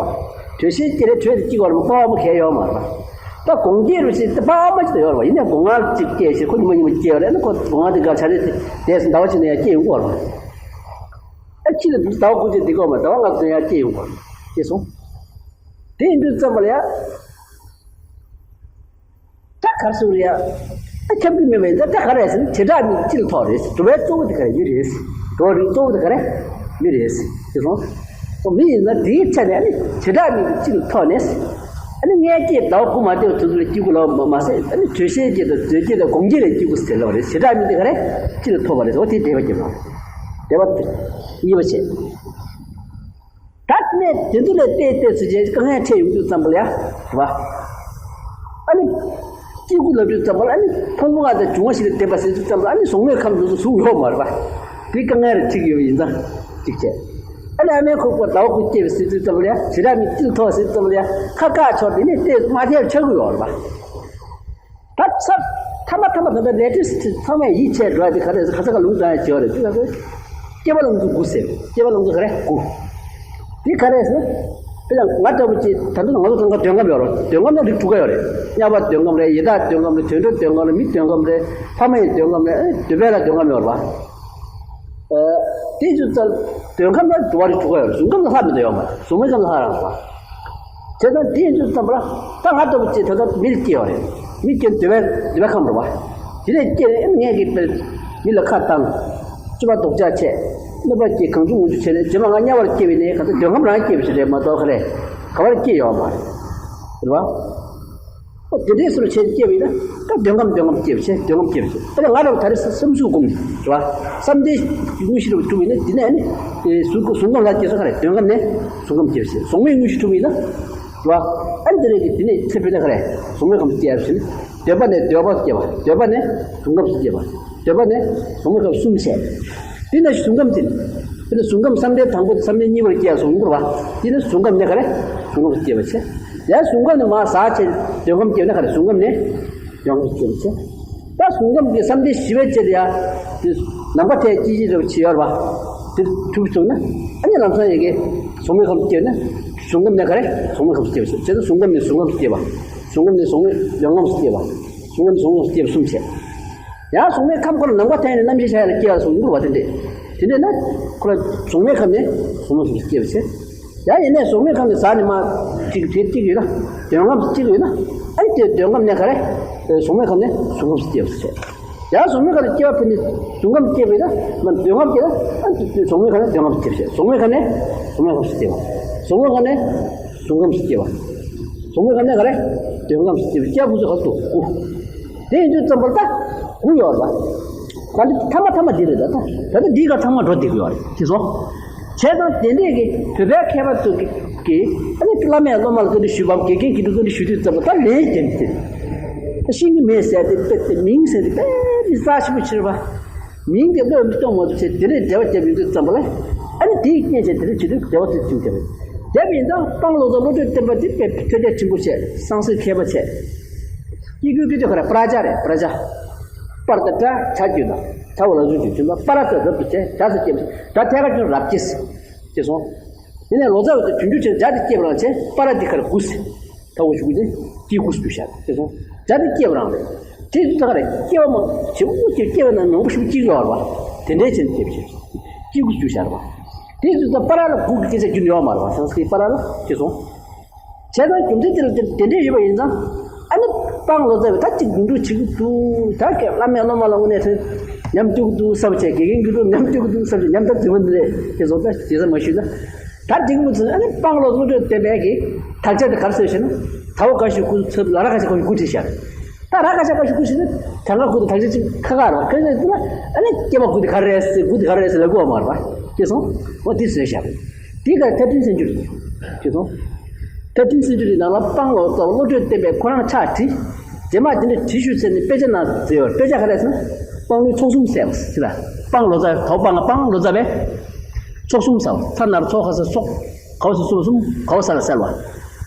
དྲོད་གཤེར་སྐྱེས་རེད་དྲོད་དེ་སྐྱེ་གི་རེད་མ་པ་བ་མ་གས་ཡོད་མ་རེད་པ། ད་སྒོང་སྐྱེས་རུ་ཞིག་དེ་པ་བ་མ་ཅིག་ཡོད་རེད་པ་ཡིན་ནའི་སྒོ་ང་གཅིག་སྐྱེས་ཞེས་ཁོ་ཉི་མ་ཉི་མ་སྐྱེ་ཡོད་རེད་ན་ཁོ་སྒོ་ང་དེ་ག་བྱ་རེད་དེ་དེ་ཟླ་བ་གཅིག་ནས་ཡང་སྐྱེ་ཡོང་གི་ཡོད་རེད་པ། ཨ་ཕྱི་ལ་ཟླ་བ་དགུ་བཅུ་འདི་གོ་མ་ཟླ་བ་ལྔ་བཅུ་ཡང་སྐྱེ་ཡོང་གོ་སྐྱེ་སོང་། དེ་ཡིན་དུས་ཙམ་པ་ལ་ཡ། ད་གར་སོང་རེད་ཡ། ཨ་ཁྱབ་ཀྱི་མེད་པས་ད་ད་ག་རེད་ཟེར་ན་བྱེ་བྲག་མིན་གྱི་སྤྱི་ལ་ཐོགས་རེད། འགྲོ་བའི་གཙོ་བོ་དེ་ག་རེད། མི་རེད། འགྲོ་བ་རིགས་གཙོ་བོ་དེ་ག་རེད། མི་རེད། དེ་སོང་། ཨོ་མི་ཡིན་ན་དེའི་ཆ་ནས་ཨ་ནི་བྱེ་བྲག་མིན་གྱི་སྤྱི་ལ་ཐོགས་ནས། ཨ་ནི་མངལ་སྐྱེས་ཟླ་བ་དགུ་མ་སྟེར་བ་དུས་ཚོད་ལ་སྐྱེ་དགུ་ལ་མ་མ་ཟད་ཨ་ནི་དྲོད་གཤེར་སྐྱེས་དང་དྲོད་སྐྱེས་དང་གོང་སྐྱེས་ལ་སྐྱེ་དགུ་ཟེར་ལབ་རེད། བྱེ་བྲག་མིན་དེ་ག་རེད། སྤྱི་ལ་ཐོགས་པ་རེད། ཨོ་དེ་འགྲེལ་པ་རྒྱབ་པ། འགྲེལ་པ་དེ་གཉིས་པ་བྱས། ད་ནས་དེ་ཚོ་ལས་བལྟས་བལྟས་ཚུལ་ཅན་དཀའ་ངལ་འཕྲད་ཡོང་དུས་ཙམ་པ་ལ་ཡ། རེད་བ། ཨ་ནི། སྐྱེ་དགུ་ལབ་དུས་ཙམ་པ་ལ་ཨ་ནི་ཕུང་པོ་ལྔ་དང་འབྱུང་བ་བཞི་ལ་ལྡན་པ་ཟེར་དུས་ཙམ་པ་ལ་ཨ་ནི་གཟུགས་མེད་ཁམས་དེ་ཚོ་གཟུགས་ཡོད་མ་རེད་བ། དེ་དཀའ་ངལ་རེ་འཕྲད་ཀྱི་ཡོད་པ་ཡིན་ཙང་གཅིག་བྱས། ཨ་ནི་ཨ་མའི་ཁོག་པ་ཟླ་བ་དགུ་སྐྱེས་པ་ཟེར་དུས་ཙམ་པ་ལ་ཡ་བྱེ་བྲག་མིན་གཅིག་ལ་ཐོགས་ཟེར་དུས་ཙམ་པ་ལ་ཡ་ཁ་བཀག་ཆོག་དེ་ནས་བལྟས་མ་ཐེབས་ཆགས་ཀྱི་ཡོད་རེད་བ། ད་ཚར། ཐ་མ་ཐ་མ་ད་ལྟ་ལས་ཏིས་ཚང་མས་ཡིད་ཆེས་འགྲོ་ཡ་དེ་ག་རེ་ཟེར་ཁ་ས་ག་ལུང་དྲངས་ཡ་བྱེད་པ་རེད། དེ་ལ་སྐྱེ་བ་ལ་འདུ་དགུ་ཟེར། སྐྱེ་བ་ལ་འདུ་ག་རེ་དགུ། དེ་ག་རེ་ཟེར། དཔེ་ལ་ང་ལྟ་བུ་ཅིག་ད་ལྟ་ང་ཚོ་གང་ག་འདོད་རྔམ་ཡོད་རེད། འདོད་རྔམ་ལ་རིགས་དྲུག་ཀ་ཡོད་རེད། དམྱལ་བ་འདོད་རྔམ་རེད། ཡི་དྭགས་འདོད་རྔམ་རེད། དུད་འགྲོ་འདོད་རྔམ་རེད། མི་འདོད་རྔམ་རེད། ཕ་མ་ཡི་འདོད་རྔམ་རེད། འདོད་པའི་ལ་འདོད་རྔམ་ཡོད་རེད་བ། དེ་ཚོ་ལྟར་འདོད་ཁམས་ལ་འགྲོ་བ་རིགས་དྲུག་ཡོད་རེད། གཟུགས་ཁམས་ལ་ལྷ་མི་འདོད་ཡོད་མ་རེད། གཟུགས་མེད་ཁམས་ལ་ལྷ་རང་རེད་བ། བྱས་ཙང་དེ་ཡིན་དུས་ཙམ་པ་ལ་ད་ང་ལྟ་བུ་ཅིག་ད་ལྟ་མི་ལ་སྐྱེ་བ་རེད། མི་སྐྱེ་འདོད་པའི་འདོད་པའི་ཁམས་རེད་བ། དེ་ནས་སྐྱེ་ནས་ངས་ཀྱི་དཔེར་མི་ལ་ཁ་བཏང་། སྤྱོད་པ་ལྡོག་ཆ་ཆད། གནོད་པ་སྐྱེ་གང་བྱུང་མང་བྱུང་བྱས་ནས་རྗེས་མ་ང་དམྱལ་བར་སྐྱེ་བས་ནས་ག་ཚོད་འདོད་ཁམས་རང་སྐྱེ་བ་ཞིག་རེད་མ་གཏོགས་ག་རེ་ག་བར་སྐྱེ་ཡོད་མ་རེད། རེད་བ། ཨོ་དེ་འདྲའི་སོར་ཆེན་སྐྱེ་བས་ན་ད་འདོད་ཁམས་འདོད་ཁམས་སྐྱེ་བ་བྱས། འདོད་ཁམས་སྐྱེ་བ་བྱས། དེ་ལ་ང་རང་ད་རེས་བསམ་གཟུགས་སྒོམ་རེད་བ། བསམ་གཏན་དངོས་གཞི་རུ་གྲུབ་ཡིན་ན་དེ་ནས་ནི་གཟུགས་གཟུགས་སྒོམ་ལ་སྐྱེ་སོ་ག་རེ་འདོད་ཁམས་ནས་གཟུགས་སྒོམ་སྐྱེ་བ་བྱས། གཟུགས་མེད་དངོས་གཞི་གྲུབ་ཡིན་ན་རེད་བ། ཨ་ནི་དེ་རེད་ཀྱི་དེ་ནས་ཚེ་འཕོས་ན་ག་རེ་གཟུགས་མེད་ཁམས་སྐྱེ་བ་བྱས། འདོད་པ་ནས་འདོད་པ་སྐྱེ་བ། འདོད་པ་ནས་གཟུགས་ཁམས་སྐྱེ་བ། འདོད་པ་ནས་གཟུགས་མེད་ཁམས་གསུམ་བྱས། དེ་ན་གཟུགས་ཁམས་དེ་དེ་ནས་གཟུགས་ཁམས་བསམ་གཏན་དང་པོ་དང་བསམ་གཏན་གཉིས་པར་སྐྱེ་བ་གཟུགས་སྒོམ་རེད་བ། དེ་ནས་གཟུགས་ཁམས་ནས་ག་རེ་གཟུགས་ཁམས་སྐྱེ་བ་བྱས། ཡང་གཟུགས་ཁམས་ནས་མར་ཟག་བྱས་འདོད་ཁམས་སྐྱེ་བ་ན་ག་རེ་གཟུགས་ཁམས་ནས། ཡོང་གི་སྐྱེ་བ་བྱས། ད་གཟུགས་ཁམས་ཀྱི་བསམ་གཏན་བཞི་པའི་ཆེད་དུ་ཡང་། དེ་ནམ་མཁའ་མཐའ་ཡས་སྐྱེ་མཆེད་རེ་བ་ཅིག་ཡོད་རེད་བ། དེ་གྲུབ་སོང་ན། ཨ་ནི་ལམ་སང་ཡ་གི་གཟུགས་མེད་ཁམས་སྐྱེ་བ་ན། གཟུགས་ཁམས་ནས་ག་རེ་གཟུགས་མེད་ཁམས་སྐྱེ་བ་བྱས། བྱས་ཙང་གཟུགས་ཁམས་ནས་གཟུགས་ཁམས་སྐྱེ་བ། གཟུགས་ཁམས་ནས་གཟུགས་མེད་འདོད་ཁམས་སྐྱེ་བ། གཟུགས་ཁམས་ནས་གཟུགས་མེད་ཁམས་སྐྱེ་བ་གསུམ་བྱས། ཡང་གཟུགས་མེད་ཁམས་ཁོ་ལ་ནམ་མཁའ་མཐའ་ཡས་ནས་རྣམ་ཤེས་ཤར་ཡ་ལ་སྐྱེ་བ་གཟུགས་འགྱུར་བ་དེ་འདྲས། དེ་འདྲས་ན། ཁོ་ལ་གཟུགས་མེད་ཁམས་ནས་གཟུགས་མེད་ཁམས་སྐྱེ་བ་བྱས། ཡང་ཡིན་ནའི་གཟུགས་མེད་ཁམས་ནས་ཟག་ནས་མར་གཅིག་དེ་གཅིག་ཡོད་ན། འདོད་ཁམས་གཅིག་ཡོད་ན། ཨ་ནི་དེ་འདོད་ཁམས་ནས་ག་རེ། གཟུགས་མེད་ཁམས་ནས་གཟུགས་ཁམས་སུ་སྐྱེ་བ་ཟེར། ཡང་གཟུགས་མེད་ཁམས་ནས་སྐྱེ་བ་ཕུད་ནས་གཟུགས་ཁམས་སྐྱེ་བ་ཡིན་ན། མར་འདོད་ཁམས་སྐྱེ་ན། ཨ་ནི་དེ་གཟུགས་མེད་ཁམས་ནས་འདོད་ཁམས་སུ་སྐྱེ་བ་ཟེར། གཟུགས་མེད་ཁམས་ནས་གཟུགས་མེད་ཁམས་སུ་སྐྱེ་བ། གཟུགས་མེད་ཁམས་ནས་གཟུགས་ཁམས་སུ་སྐྱེ་བ། གཟུགས་མེད་ཁམས་ནས་ག་རེ། འདོད་ཁམས་སུ་སྐྱེ་བ། སྐྱེ་བ་ཕུད་ཚོད་ག་ཚོད་དགུ། དེ་ཡིན་དུས་ཙམ་པར་ད་དགུ་ཡོད་རེད་པ། ད་འདི་ཐ་མ་ཐ་མ་འདི་རེད་ད། ད་ད་ལྟ་འདིའི་སྐབས་ཚང་མ་འགྲོ་བསྡད་ཀྱི་ཡོད་རེད་དེ་སོང་། བྱས་ཙང་དེ་འདྲས་ཀྱི་བོད་པའི་མཁས་པ་ཚོ་གི་གི་ཨ་ནི་བླ་མས་སློབ་མ་ལ་བཀའ་འདྲི་ཞུས་པའམ་དགེ་རྒན་དགེ་ཕྲུག་བཀའ་འདྲི་ཞུ་དུས་ཙམ་པ་ད་ལན་རྒྱག་གི་དེ། ཤེས་ཀྱི་མེད་ཟེར་ཏེ་དཔེ་དེ་མིང་ཟེར་ཏེ་དཔེ་མི་རྩ་ཆེན་པོ་ཕྱིར་བ། མིང་དེ་བློས་མི་གཏོང་མ་ཐུབ་བྱས་དེ་འདྲས་འགྲེལ་བ་བརྒྱབ་ཡོང་དུས་ཙམ་པ་ལ། ཨ་ནི་དེའི་རྐྱེན་བྱས་དེ་འདྲས་བྱེད་དུས་འགྲེལ་བ་དེ་ཚིག་བརྒྱབ་ཡོད། བརྒྱབ་ཡིན་ཙང་སྤང་བློ་བཟང་བློ་གྲོས་བསྟན་པ་དེ་དཔེ་ཐོས་རྒྱ་ཆེན་པོ་བྱས། སངས་རྒྱས་མཁས་པ་བྱས། སྐྱེ་དགུའི་སྐད་ཆ་ག་རེ། པྲ་ཛ་རེད། པྲ་ཛ། པར་དང་ཏྲ་ཇ་བརྗོད་ན། ད་འོ་ལ་བཟོ་བརྗོད་བྱུང་ན་པ་ར་ས་རབ་ཏུ་བྱས། ཇ་ས་སྐྱེ་བ་ད་ཐད་ཀར་ཀྱང་རབ་སྐྱེས། ཅེས་སོང་། དེ་ནས་ལོ་ཙཱ་བ་དང་དུས་འགྱུར་ཆེན་ཇ་དེ་སྐྱེ་བ་རང་བྱས། པ་ར་དེ་ག་རེ། དགུ་ཟེར། ད་འོ་ཞུ་གི་དེ་སྐྱེ་དགུ་ཟེར་བཞག་ཅེས་སོང་། ཇ་དེ་སྐྱེ་བ་རང་རེད། དེ་ད་ག་རེ་སྐྱེ་བ་མང་ཆེ་བོ་སྐྱེ་སྐྱེ་བ་ན་མང་པོ་ཞིག་སྐྱེ་ཡོད་རེད་པ། དེ་འདྲའི་ཆེན་སྐྱེ་བ་ཞིག་སྐྱེ་དགུ་ཟེར་བཞག་རེད་པ། དེ་ཚོ་ད་པ་ར་ལ་དགུ་གི་སྐད་ཆ་རྒྱུན་ཡོད་མ་རེད་པ། སངས་སྐྲྀ་ཏ་པ་ར་ལ་ཅེས་སོང་། བྱས་ཙང་རྒྱུ་མཚན་དེ་ལ་དེ་དེ་འདྲས་ཡོད་པ་ཡིན་ཙང་། ཨ་ནི་སྤང་བློ་ཙཱ་བས་ད་ཅིག་སྡུག་འགྲོ་བྱེད་ཀྱི་འདུག་ད་ཀྱེ་བླ་མས་སློབ་མ་ལ་དངོས་གནས་དོན་ཉམས་སྐྱོ་གི་འདུག་བསམ་བྱས། དགེ་རྒན་གྱི་འདུག་ཉམས་སྐྱོ་གི་འདུག་བསམ་བྱས། ཉམས་ཐག་རྫི་མ་འདི་རེད། དེ་བཟོ་ལྟ་དེ་ཚོ་མ་ཞུས་ན། ད་འགྲིག་མི་ཚོས་ཨ་ནི་སྤང་བློ་བློ་གྲོས་བསྟན་པའི་གི་དག་ཆ་དེ་ག་རེ་ཟེར་ཞེ་ན། ད་འོ་ཀ་ཤུ་ཀུ་ཚུར་ལ་ར་ཀ་ཤ་ཀ་ཤུ་ཀུ་བྲིས་ཤག་ད་ར་ཀ་ཤ་ཀ་ཤུ་ཀུ་ཞེ་ན། ད་ང་ཀུ་དེ་དག་ཆ་ཅིག་ཁ་ཁ་ར་ཁ་ཁ་ཟེར་ན། ཨ་ནི་སྐྱེས་པ་ཀུ་དེ་ག་རེ་ཟེར། ཀུ་དེ་ག་རེ་ཟེར་ལབ་དགོས་པ་མ་རེད་པ། ཅེས་སོང་། འོ་དེ་བཟོས་ཤག་དེ་ག་ཐར་ཊིན་སེན་ཅུ་རི་ཅེས་སོང་། ཐར་ཊིན་སེན་ཅུ་རི་ནང་ལ་སྤང་བློ་ཙཱ་བ་བློ་གྲོས་བསྟན་པས་ཁོ་རང་ཕྱག་བྲིས། རྗེས་མ་དེ་འདྲ་བྲིས་ཞུ་ཟེར་ནས་དཔེ་ཆ་ནང་བཟོས་ཡོད། དཔེ་ཆ་ག་རེ་ཟེར་ན། སྤང་བློའི་ཚོགས་གསུམ་གསལ་བ་ཟེར་ལ། སྤང་བློ་ཙཱ་བས། ད་འོ་སྤང་སྤང་བློ་ཙཱ་བས་ཚོགས་གསུམ་གསལ་བ། ཚ་ན་རོ་ཚོ་ག་ས་ཚོགས། ག་བ་ས་གསུམ་གསུམ། ག་བ་ས་ལ་གསལ་བ།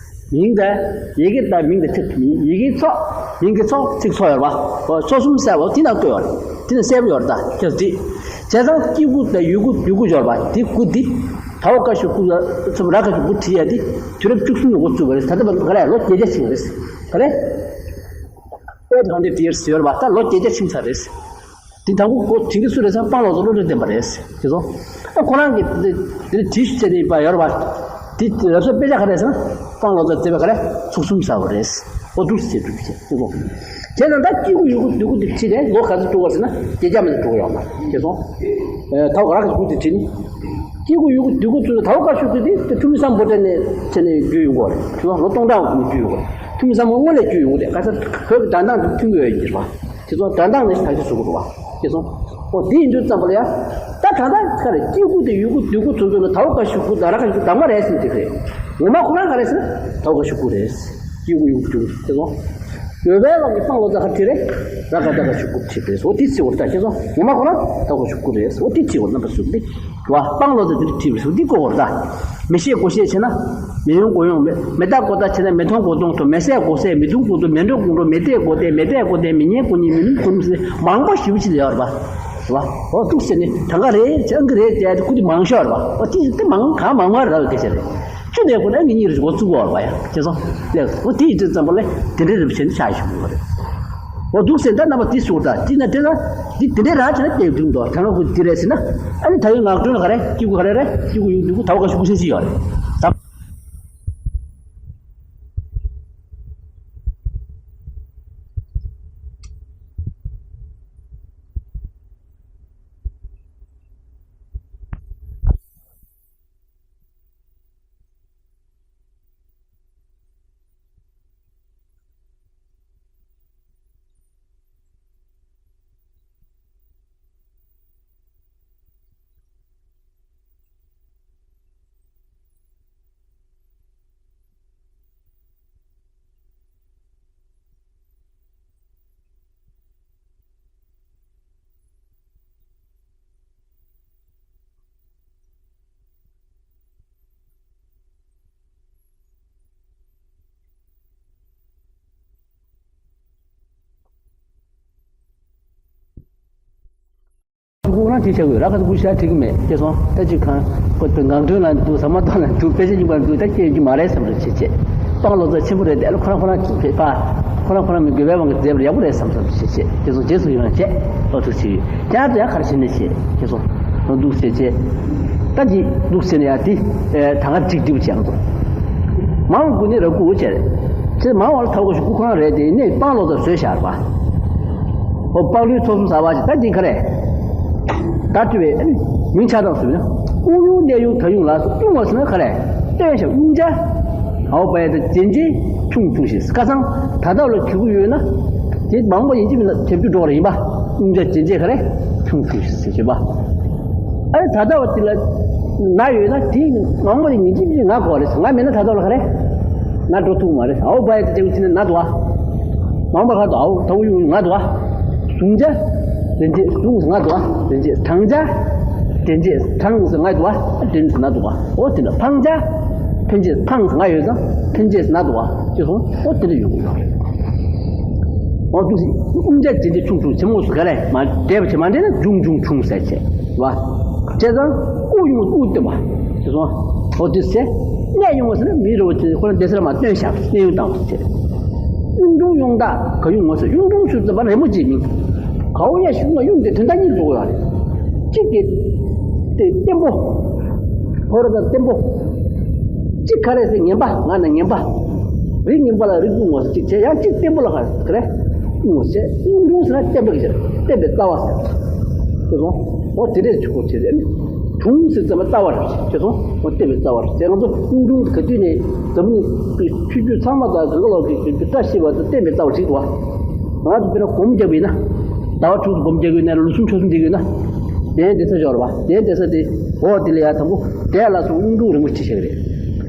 མིང་དང་ཡི་གེ་དང་མིང་དང་ཚིག་མིང་ཡི་གེ་ཚོགས། མིང་གི་ཚོགས་ཚིག་ཚོགས་ཡོད་པ། འོ་ཚོགས་གསུམ་གསལ་བ་དེ་ནང་བཀོད་ཡོད་རེད། དེ་ནང་གསལ་པོ་ཡོད་རེད། ད་ཁྱེད་ཚོ་དེ་བྱས་ཙང་སྐྱེ་དགུ་དང་ཡོད་དགུ་ཡོད་དགུ་ཡོད་པ་དེ་དགུ་འདི། ད་འོ་ཀ་ཤུ་ཀུ་ལ་ཚུར་ར་ཀ་ཤུ་དགུ་བྲིས་ཡ་དེ་དུས་རབས་བཅུ་གསུམ་ལ་འགོ་བཙུགས་པ་རེད། ད་ལྟ་བར་ག་རེ་ལོ་བརྒྱད་བརྒྱ་ཕྱིན་པ་རེད། ག་རེ། eight hundred years ཡོད་པ་ད་ལོ་བརྒྱད་བརྒྱ་ཕྱིན་ཚར་རེད། དེ་དང་པོ་ཁོ་དྲན་གྱི་སུ་རེད་ཟེར་ན་དཔང་ལོ་ཙཱ་བློ་གྲོས་བརྟན་པ་རེད། དེ་ཚོ་ཨ་ཁོ་རང་གིས་དེ་དེ་དྲིས་ཞུ་བྱས་ནས་པ་ཡོད་རེད་པ། དེ་རབ་གསལ་དཔེ་ཆ་ག་རེ་ཟེར་ན་དཔང་ལོ་ཙཱ་བརྩེགས་པའི་ག་རེ་ཚུགས་གསུམ་ཟེར་བ་རེད། ཨོ་འདུག་སེ་བྱས་འདུག་བྱས་འདུག་གོ། དེ་ནང་ད་སྐྱེ་དགུ་ཡོད་དགུ་སྡུག་དགུ་དེ་ཁྲིད་དེ་ལོ་ག་ཚོད་འགྲོ་བ་ཟེར་ན་བརྒྱད་བརྒྱ་མ་ཟིན་འགྲོ་གི་ཡོད་མ་རེད། དེ་ཚོ་ཨེ་ད་ག་ར་གི་དགུ་དེ་ཁྲིད་ནི། སྐྱེ་དགུ་ཡོད་དགུ་སྡུག་དགུ་ཚོ་ད་ག་ཤུགས་ཀྱིས་དེ་ཐུ་མི་སམ་བྷོ་ཊ་ནས་བྱས་ནས་བརྒྱུད་ཡོང་གི་རེད། དེ་ཚོ་ལོ་སྟོང་ཕྲག་གི་བརྒྱུད་ཡོང་གི་རེད། ཐུ་མི་སམ་བྷོ་ཊ་སྔོན་ལ་བརྒྱུད་ཡོང་གི་རེད། ག་ཚོད་བོད་ཀྱི་དྲན་དང་དེ་མཐུན་གི་ཡོད་ཀྱི་རེད་པ། དེ་ཚོ་དྲན་དང་ནས་ཕལ་ཆེར་བཟོ་གི་རེད་པ། དེ་ཚོ་ཨོ་དེ་ཡིན་དུས་ཙམ་པ་ལ་ཡ། ད་ད་ལྟ་ག་རེ་སྐྱེ་དགུ་དེ་ཡོད་དགུ་སྡུག་དགུ་ཚོ་ཚོ་ལ་ད་ག་ཤུགས་དགུ་ད་ར་ག་ཤུགས་དགུ་དང་མ་རེད་ཟེར་དེ་རེད། ངོ་མ་ཁོ་རང་ག་རེ་ཟེར་ན་ད་ག་ཤུགས་དགུ་རེད། སྐྱེ་དགུ་ཡོད་དགུ་སྡུག་དགུ་དེ་ཚོ། འོད་པའི་དབང་གིས་དཔང་ལོ་ཙཱ་ག་ཁྲིད་རེད། ར་ག་ད་ག་ཤུགས་དགུ་ཁྲིད་རེད། འོ་དེ་ཚིག་འོ་ད་ཁྱེད་ཚོ་ངོ་མ་ཁོ་རང་ད་ག་ཤུགས་དགུ་རེད། འོ་དེ་ཚིག་འོ་རྣམ་པ་ཟུག་དེ། བ་སྤང་ལོ་ཙཱ་དེ་འདྲ་བྲིས་པ་སོགས་འདི་ཀོ་བར་ད། མི་ཤེས་གོ་ཤེས་བྱས་ན། མི་ཡོང་གོ་ཡོང་། མི་མི་ལྟ་གོ་ལྟ་བྱས་ན། མི་མཐོང་གོ་མཐོང་ཐོང་། མི་ཟད་གོ་ཟད། མི་མཐོང་གོ་མཐོང་། མི་འགྲོ་གོ་འགྲོ། མི་བལྟས་གོ་བལྟས། མི་བལྟས་གོ་བལྟས། མི་ཉན་གོ་ཉན། མི་སྣུམ་གོ་སྣུམ་ཟེར་མང་པོ་ཞེ་པོ་ཅིག་ཡོད་རེད་པ། རེད་པ། འོ་འདུག་ཟེར་ནས་ད་ག་རེད་ཅེས་ཨང་ཀི་རེད་ཅེས་ཁུ་དེ་མང་ཤོས་རེད་པ། འོ་དེ་དེ་མང་གང་མང་མང་རག་གི་ཆ་རེད། བཅུ་ནས་ཁོ་ན་ངེད་གཉིས་རེ་འགོ་བཙུགས་པ་རེད་པ་ཡ། ཁྱེད་ཚོ་ལེགས་སོ། འོ་དེ་ཡིན་དུས་ཙམ་པ་ལས་དེ་འདྲའི་རིམ་བྱས་ནས་ཆ་ཞུ་དགོས་པ་རེད། འོ་འདུག་ཟེར་ད་རྣམ་པ་དེ་ཟུར་ད་དེ་ན་དེ་ལ་དེ་དེ་འདྲའི་རང་བྱས་ན་དེ་འགྲིག་འདུག་ད་ང་ཁོ་དེ་རེད་ཟེར་ན། ཨ་ནི་ད་ཡོད་ངག་སྒྲོན་ལ་ག་རེ་སྐྱེ་དགུ་ག་རེ་རེད། སྐྱེ་དགུ་ཡོད་དགུ་ད་ག་ཤུགས་ཤིག་ཡོད་རེད། ད། ཁོ་རང་དེ་བྱ་དགོས་ར། ཁ་ཚ་ཁུ་ཤ་ཁྲིད་གི་མེད། ཁྱེད་སོང་ད་ཅིག་གང་ཁོ་དེ་ངག་སྒྲོན་ལ་འདུག་ཟ་མ་ཏོག་ལ་འདུག་དཔེ་ཆ་རྙིང་པ་འདུག་ད་སྐྱེ་རྒྱུ་མ་རེད་བསམ་རེ་བྱེད་བྱེད། སྤང་ལོ་ཙཱ་ཆེན་པོ་རེད་དེ་ཨ་ལ་ཁོ་རང་ཁོ་རང་ཕེ་པ་ཁོ་རང་ཁོ་རང་མི་དགོས་པའི་དབང་གིས་མཛད་པར་ཡག་པོ་རེད་བསམ་བསམ་བྱེད་བྱེད། ཁྱེད་སོང་རྗེས་སུ་ཡི་རང་བྱེད། ཨོ་ཐུགས་ཆེ་ཡོད། ཀྱང་དུ་ཡང་གར་ཕྱིན་ནས་བྱེད། ཁྱེད་སོང་འདུག་ཟེར་བྱེད། ད་འདི་འདུག་ཟེར་ནས་ཡང་དེ་ད་ང་འགྲིག་འགྲིག་བྱེད་ཨང་དུ། མང་དགུ་ནི་ར་དགུ་བྱེད། དེ་མང་བ་ལ་ཐབས་གོ་ཞིག་སྐུ་ཁང་རེད་དེ་ནས་སྤང་ལོ་ཙཱ་བཟོས་བཞག་པ། ཨོ་སྤང་ལོའི་ཚོགས་གསུམ་ཟ་བ་ཞིག་ད་འདི་ག་རེད། ད་དུ་བའི་མིང་ཆ་དང་ཟེར་ན། དབུགས་དབྱུང་གནས་དབྱུང་ད་དབྱུང་ལ་སོགས་དབྱུང་བ་ཟེར་ན་ག་རེ། སྟོན་ཞབས་དབྱུང་བྱ། ཨའོ་པ་ཡ་ད་རྗེན་རྗེན་ཆུང་ཆུང་ཞིག་ཁ་སང་ད་ལྟ་ལ་གི་གུ་ཡོད་ན། དེ་མང་པོ་ཡིན་གཅིག་མིན་ན་དེབ་རྒྱུ་འགྲོ་བ་ཡིན་པ། དབྱུང་བྱ་རྗེན་རྗེན་ག་རེ། ཆུང་ཆུང་ཞིག་ཟེར་བྱེད་པ། ཨ་ད་ལྟ་བ་དེ་ལ་ན་ཡོད་ན་དེ་མང་པོ་ཡིན་གཅིག་མིན་ང་གོ་རེད། ང་མེད་ན་ད་ལྟ་ལ་ག་རེ། ན་འགྲོ་ཐུབ་མ་རེད། ཨའོ་པ་ཡ་ད་དེ་གུ་དེ་ན་ན་འདུག་ཨ། མང་པ་ག་དུ་ཨའོ་ད་གུ་ཡུང་ང་འདུག་ཨ། གཟུང་བྱ། རྗེན་རྗེན་གཟུང་ང་འདུག་ཨ། རྗེན་རྗེན་དྲང་བྱ། རྗེན་རྗེན་དྲང་ཟེར་ང་འདུག་ཨ། རྗེན་ན་འདུག་ཨ། ཨོ་དེ་ལ་འཕང་བྱ། འཕེན་བྱེད་འཕང་ཟེར་ང་ཡོད་ཙང་འཕེན་བྱེད་ཟེར་ན་འདུག་ཨ། ཅེས་སོང་ཨོ་དེ་འདྲ་ཡོང་གི་ཡོད་རེད། ཨོ་འདུག་སེ་དབྱུང་བྱ་རྗེན་རྗེན་ཆུང་ཆུང་བྱེད་མོ་སུ་ག་རེ་མ་འདྲེས་པ་བྱེད་མ་འདྲེས་ན་འབྱུང་འབྱུང་ཆུང་ཟེར་བྱེད་བ། བྱས་ཙང་དབུགས་དབྱུང་དབུགས་བཏོན་པ། ཅེས་སོང་ཨོ་དེ་ཟེར། གནས་དབྱུང་བ་ཟེར་ན་མི་རེ་བ་དེ་ཁོ་རང་བསྡད་ས་ལ་མ་བཏོན་བཞག་གནས་དབྱུང་བཏང་བ་བྱེད། གཡུང་དྲུང་གཡུང་དག་ག་གཡུང་ངོ་ཟེར། གཡུང་དྲུང་ཟེར་ཙམ་པ་རི་མོ་གཅིག་མིན། གའོ་ཡ་ཞུགས་ན་གཡུང་དེ་དོན་དག་གཉིས་འགྲོ་གི་ཡོད་རེད། གཅིག་གི་དེ་བརྟན་པོ། ཧོར་དང་བརྟན་པོ། གཅིག་ག་རེ་ཟེར་ངན་པ་ང་ན་ངན་པ། རིགས་ངན་པ་ལ་རིགས་དབུ་ངོ་ཟེར་གཅིག་བྱས་ཡང་གཅིག་བརྟན་པོ་ལ་ག་རེ་དབུ་ངོ་བྱས། གཡུང་དྲུང་ཟེར་ན་བརྟན་པོ་གི་ཟེར་བརྟན་པའི་རྩ་བ་ཟེར། དེ་སོང་ཨོ་དེ་འདྲས་ཆུ་ཁོ་བྱས་རེད། དྲུང་ཟེར་ཙམ་པ་རྩ་བ་རེད་ཅེས་སོང་ཨོ་བརྟན་པའི་རྩ་བ་རེད་ཟེར། ང་ཚོ་གཡུང་དྲུང་ག་དུས་ནས་འཛམ་གླིང་ཆོས་བརྒྱུད་ཚང་མ་དང་གང་ག་ལོག་གི་བཀྲ་ཤིས་པ་དང་བརྟན་པའི་རྩ་བ་ཞིག་འདུག་བ། ང་ཚོ་དཔེར་ན་སྒོམ་རྒྱག་པ་ཡིན་ན། ཟླ་བ་དྲུག་ཏུ་སྒོམ་རྒྱག་གི་ཡོད་ན་ལོ་གསུམ་ཕྱོགས་གསུམ་འདེགས་ཡོད་ན། གདན་བདེ་ས་འབྱོར་བ་གདན་བདེ་ས་དེ་འོག་དེ་ལ་ཡ་དང་པོ་དེ་ལ་སོགས་གཡུང་དྲུང་རིན་པོ་ཆེ་ཞིག་རེད།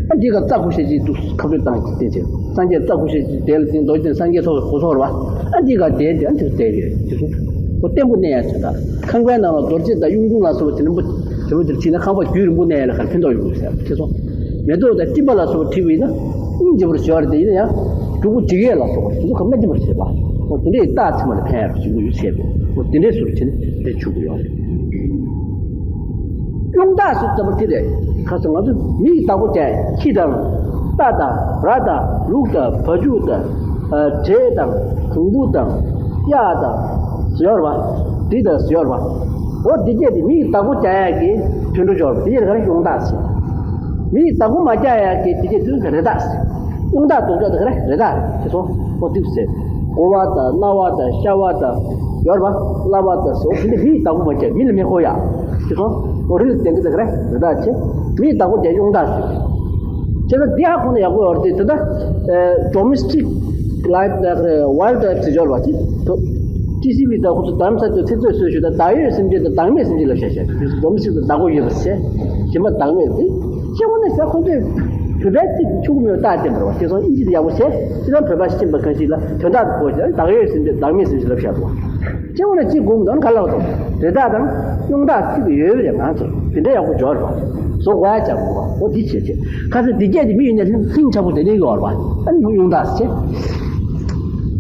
ཨ་འདི་ག་རྩ་ཁུ་ཤེས་ཀྱི་འདུག་ཁབ་རེ་བཏང་གི་བསྟན་ཆེ་སངས་རྒྱས་རྩ་ཁུ་ཤེས་ཀྱི་དེ་ལ་བརྟེན་རྡོ་རྗེ་སངས་རྒྱས་ཐོག་གོ་ཐོག་རེད་བ། ཨ་འདི་ག་གདན་དེ་ཨ་འདི་བསྡད་ཀྱི་རེད་དེ་ཚོ་ཨོ་བརྟན་པོ་གནས་ཡ་ཚོད་ད་ཁང་པའི་ནང་ལ་རྡོ་རྗེ་དང་གཡུང་དྲུང་ལ་སོགས་པ་དེ་རིན་པོ་དེ་རིན་པོ་དེར་ཕྱིན་ན་ཁང་པ་རྒྱུད་རིང་པོ་གནས་ཡ་ལ་གར་ཕན་ཐོགས་ཡོང་གི་ཟེར་བ་དེ་ཚོ། མེ་ཏོག་དང་སྤྲིན་པ་ལ་སོགས་པ་བྲིས་པ་ཡིན་ན་སྙིང་རྗེ་པོར་ཤོར་བ་དེ་ཡིན་ན་ཡང་གྲུ་གུ་འཇིགས་ཡས་ལ་སོགས་པ་དེ་ཚོ་ག་མ་སྙིང་རྗེ་པོར་བྱེད་པ། འོ་དེ་འདྲའི་རྟགས་ཚང་མ་ལ་ཕན་ཡག་ཞིག་ཡོད་བྱས་པས་འོ་དེ་འདྲའི་ཟུར་བྱས་ནས་དེ་བྱུང་གི་ཡོད་རེད། གཡུང་དག་སུ་ཙམ་པ་དེ་རེད། ཁ་སང་ང་ཚོ་མིའི་བདག་པོ་བྱས་ཁྱི་དང་རྟ་དང་ར་དང་ལུག་དང་བ་ཕྱུགས་དང་དྲེད་དང་དུམ་བུ་དང་གཡག་དང་ ཟེར་བ། འདི་དང་ཟེར་བ། འོ་འདི་སྐད་དེ་མི་ཡི་བདག་པོ་རྒྱག་ཡག་གི་དུད་འགྲོ་སྦྱོར་བ་དེ་ཡིན་ག་རེ་ཡོངས་གྲགས་ཟེར། མི་ཡི་བདག་པོ་མ་རྒྱག་ཡག་གི་དེ་སྐད་དུ་རེ་ཐག་ཟེར། ཡོངས་གྲགས་ལྡོག་ཕྱོགས་དེ་ག་རེ་རེ་ཐག་ཁྱེར་སོང་། འོ་འདུག་ཟེར། གོ་བ་དང་རྣ་བ་དང་ཤ་བ་དང་ཡོད་རེད་པ། ལག་པ་དང་ཟེར། འོ་དེ་འདྲ་མི་ཡི་བདག་པོ་མ་རྒྱག་མི་ལ་མི་མཁོ་ཡག་ཁྱེར་སོང་། འོ་རིགས་ལྡན་གྱི་དེ་ག་རེ་རེ་ཐག་ཆེ། མི་ཡི་བདག་པོ་རྒྱག་ཡོངས་གྲགས་ཟེར། བྱས་ཙང་འདི་ཧ་གོ་ན་ཡག་པོ་ཡོད་རེད་དེ། ད་ལྟ་ཨེ་ཌོ་མེ་སི་ཊིག་ལའིཕ་ལ་ཡ་ཝའིལ་ཌ་ལའིཕ་ཟེར་ཡོད་རེད་པ། ཅི་ཐོ་ཊི་སི་བི་དང་ཁོ་ཚོ་དམ་ས་ཚོས་ཚིག་མཛོད་བཟོས་ཞུས་དང་། བདག་ཡོད་སེམས་ཅན་དང་བདག་མེད་སེམས་ཅན་ལབ་བྱས་བྱས། ཌོ་མེ་སི་ཊིག་དང་བདག་པོ་ཡོད་པ་བྱས། གཞན་པ་བདག་མེད་དེ། སྐྱེ་བོ་ནི་ཟེར་ཁོ་ཚོས་བོད་པའི་ཚིག་གི་ཕྱུག་མོའི་རྟགས་བསྟན་པ་རེད་པ། དེ་སོང་ཨིན་ཇི་དེ་ཡག་པོ་བྱས། ཅི་ལྟར་བོད་པ་ཤེས་པ་གང་ཞིག་ལ་དོན་དག་ཏུ་གོ་བྱས། བདག་ཡོད་སེམས་ཅན་བདག་མེད་སེམས་ཅན་ལབ་བྱས་པ། སྐྱེ་བོ་ནི་གཅིག་དགོངས་དོན་ག་ལ་བ་དང་། རེ་ཐག་དང་ཡོངས་གྲགས་གཅིག་ཡོད་པ་རེད། ང་ཚོ་དེ་འདྲ་ཡག་པོ་འབྱོར་བ། བཟོ་དགོས་ཡ་ཅག་དགོས་པ། འོ་འདི་བྱས་བྱས། ཁ་སང་འདི་སྐད་ཀྱི་མི་ཡིན་ན་ལྷིང་ལྷིང་ཆགས་པོ་དེ་ནས་ཡོད་རེད་པ། ཨ་ནི་ཡོངས་གྲགས་བྱས།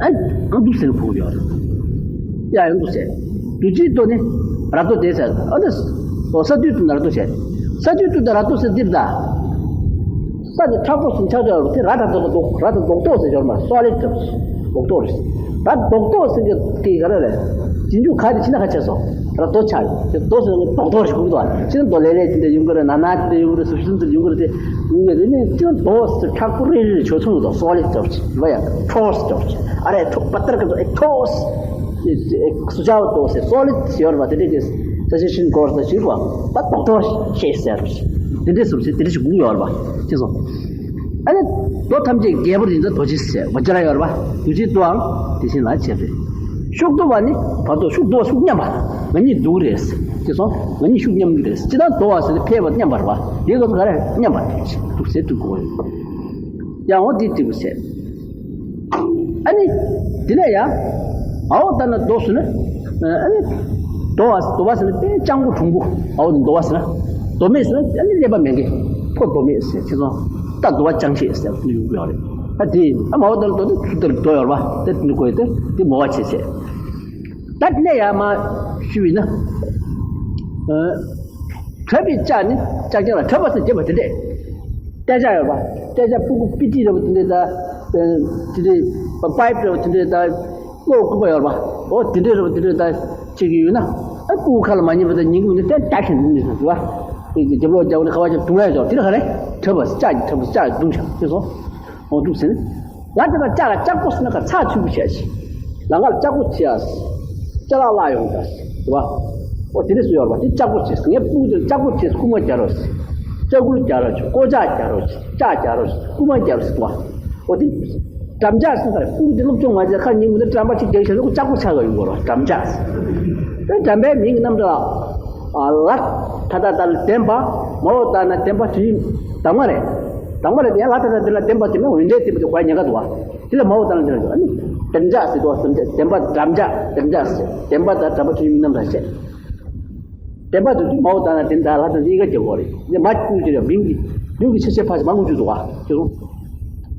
ཨ་ནི་ཨ་འདུག་ཟེར་ཕུག་ཡོད་རེད། ཡ་ཡང་འདུག་ཟེར། རྡོ་རྗེའི་རྡོ་ནི་ར་རྡོ་དེ་ཟེར། ཨ་ནི་ཨོ་ས་དུས་དུ་ན་ར་རྡོ་བྱས། ས་དུས་དུ་ན་ར་རྡོ་ཟེར་འདིར་ད། ས་དེ་མཁྲེགས་པོ་སུ་ཆགས་ཆགས་རེད་པ། དེ་ར་དྲག་ཆགས་རྡོག་ར་དང་རྡོག་རྡོག་ཟེར་འབྱོར་མ་རེད། སོ་ལིཌ་འདྲ་པོ་ཞིག་རྡོག་རྡོག་རེད། ད་རྡོག་རྡོག་ཟེར་གྱི་དེ་ག་རེ་རེད། རྗེས་འཇུག་ག་དེ་ཕྱི་ན་ག་བྱས་སོང་། ར་རྡོ་ཆགས་ཡོད། དེ་རྡོ་ཟེར་ན་རྡོག་རྡོག་ཞིག་དགོས་འདུག་པ། ཕྱི་ན་རྡོ་ལེ་ལེ་དེ་འདྲ་ཡོང་གི་རེད། ན་ན་དེ་འདྲ་ཡོང་གི་རེད། སུབ་སུབ་དེ་ཡོང་གི་རེད། དེ་ཡོང་གི་རེད། ནས་ཅི་རྡོ་ཟེར་མཁྲེགས་པོ་རིལ་རིལ་ཆོ་ཚོང་དང་སོ་ལིཌ་འདྲ་པོ་ཞིག་ལ་ཡ་ཐོགས་འདྲ་པོ་ཞིག་ཨ་རེ་ཐོགས་པ་ལྟར་གི་ཚོ་ཨེ་ཐོགས། སུ་ཆགས་འདུག་ཟེར། སོ་ལིཌ་ཟེར་ཡོད་རེད་པ། དེ་འདྲ་གི་ས་ཆ་ཤིན་སྐོར་ཟེར་ཞིག་པ། ད་རྡོག་རྡོག་ཤེས་ཟེར། དེ་འདྲ་སུབ་ཟེར་དེ་འདྲ་ཞིག་དགོས་ཡོད་རེད་པ། ཅི་སོང་། ཨ་ནི་རྡོ་ཐམས་ཅད་རྒྱལ་པོ་ཡིན་ད་རྡོ་རྗེ་ཟེར་བ་ཅི་ར་ཡོད་རེད་པ། རྡོ་རྗེའི་རྡོའང་དེ་བཞིན་ལ་བྱས་ཏེ། ཤུགས་རྡོ་བ་ནི་བར་དོ་ཤུགས་རྡོ་བ་ཤུགས་མཉམ་པ། ང་གཉིས་འདུག་རེད། ཅི་སོང་། ང་གཉིས་ཤུགས་མཉམ་གྱི་རེད། ཅི་ལྟར་རྡོ་བ་ཟེར་ན་ཕལ་པ་མཉམ་པ་རེད་པ། དེའི་སྐབས་སུ་ག་རེ་མཉམ་པ་དེ་འདུག་ཟེར་འདུག་གོ། ཡང་འོ་དེ་འདུག་ཟེར། ཨ་ནི། དེ་ནས་ཡང་། འ་འོག་ལྟར་ན་རྡོ་ཟེར་ན། ཨ་ནི། རྡོ་བ་རྡོ་བ་ཟེར་ན་དཔེ་སྤྱང་པོ་གྲུང་པོ། འ་འོག་ཏུ་རྡོ་བ་ཟེར་ན། རྡོ་མེད་ཟེར་ན་ཨ་ནི་ཀླད་པ་མེད་མཁན། ཕོ་རྡོ་མེད་ཟེར་ཁྱེད་ཚོ། རྟ་རྡོ་བ་ཅང་ཤེས་ཟེར་བ་ཡོང་གི་ཡོད་རེད། ཨ་དེ་ཨ་མ་འ་འོག་ལྟར་རྡོ་དེ་ཚུར་ལྟར་རྡོ་ཡོད་རེད་པ། དེ་དེ་ནི་གོ་ཡི་དེ་དེ་མོ་བ་བྱེད་བྱེད། ད་དེ་ནས་ཡང་མ་ཞུས་པ་ཡིན་ན། གྲོད་པའི་ལྕགས་ནི་ལྕགས་ཀྱང་ལ་གྲོད་པ་སེ་བྱེད་པ་དེ་འདྲས། ཏེ་ལྕགས་ཡོད་པ། ཏེ་ལྕགས་ཕྲུ་གུ་པི་ཏི་འདྲ་པོ་དེ་འདྲས་ད། དེ་འདྲས་པའིབ་འདྲ་པོ་དེ་འདྲས་ད། གློག་སྐུད་པ་ཡོད་པ། འོ་དེ་འདྲས་རེད་པ། དེ་འདྲས་ད་བྱེད་ཀྱི་ཡོད་ན། ཨ་ཕྲུ་གུ་ཁ་ལ་མ་ཉན་པ་ད་ཉིན་གུང་ནས་ཏན་ཏན་ཞིག་འདུག་ནས་སོང་ཟེར་བ། དེ་རྒྱབ་ལོག་རྒྱབ་ནས་ཁ་བ་ཅིག་བརྡུང་ཡ་ཡོད། དེ་ལ་ག་རེ། གྲོད་པ་ལྕགས་ཀྱི་གྲོད་པ་ལྕགས་བརྡུང་བྱ་ཅེས་སོ། འོ་འདུག་ཟེར། ལ་དེ་ལ་ལྕགས་ལ་ལྕགས་པོ་ཟེར་ན་ག་ཚགས་ཚུད་པོ་བྱས་ཤིག་ལ་ང་ལ་ལྕགས་པོ་བྱས་ཨ། ཅ་ལག་བརླག་ཡོང་ད་ཟེར་བ། འོ་དེ་འདྲ་སུ་ཡོད་རེད་པ། དེ་ལྕགས་པོ་བྱས། ངའི་སྤུ་གུ་དེ་ལ་ལྕགས་པོ་བྱས། རྐུ་མ་རྒྱག་རོགས་ཟེར། ལྕགས་སྐུལ་རྒྱག་རོགས་ཟེར། ལྐོག་ལྕགས་རྒྱག་རོགས་ཟེར། ལྕགས་རྒྱག་རོགས་ཟེར། རྐུ་མ་རྒྱག་རོགས་ཟེར་བ། འོ་དེ། འགྲམ་ལྕག་ཟེར་ན་ག་རེ། སྤུ་གུ་དེ་སློབ་སྦྱོང་མ་བྱས་ཁ་ཉིན་མོ་དེ་འགྲམ་པ་གཅིག་རྒྱག་བྱས་ན་ལྕགས་པོ་ཆགས་ཀྱི་ཡོང་གི་རེད་པ། འགྲམ་ལྕག་ཟེར། དེ་འགྲམ་པའི་མིང་གི་རྣམ་གྲངས་ལ། ལ་ད་ད་ད་ལ་ལྡན་པ། མ་འོག་ད་ན་ལྡན་པ་དེ་ཡིན། གདམས་ངག་རེད། གདམས་ངག་རེད་དེ། ཡང་ལ་ད་ད་དེ་ལ་ལྡན་པ་དེ་ན་འོད་འདྲའི་ལྡན་པ་དེ་གོ་ཡ་ཉེན་ཁ་འདུག་པ། དེ་ལ་མ་འོག་ད་ན་ལྡན་པ་ཨ་ནི། ལྡན་ལྕག་ཟེར་འདུག་པ། ལྡན་ལྕག་ལྡན་པ་འགྲམ་ལྕག་ལྡན་ལྕག་ཟེར། ལྡན་པ་དང་འགྲམ་པ་དེ་ཡིན་མིང་རྣམ་གྲངས་བཤད། ལྡན་པ་དེ་དུས་མ་འོག་ད་ན་དེ་ད་ལ་ད་ན་ཡི་གེ་རྒྱག་གོ་རེད། དེ་མ་བསྐུལ་གྱི་རེད། མིང་གི་མིང་གི་ཆ་ཤས་ཕར་ཞིག་མ་འགུལ་རྒྱུ་འདུག་པ། དེ་རུ།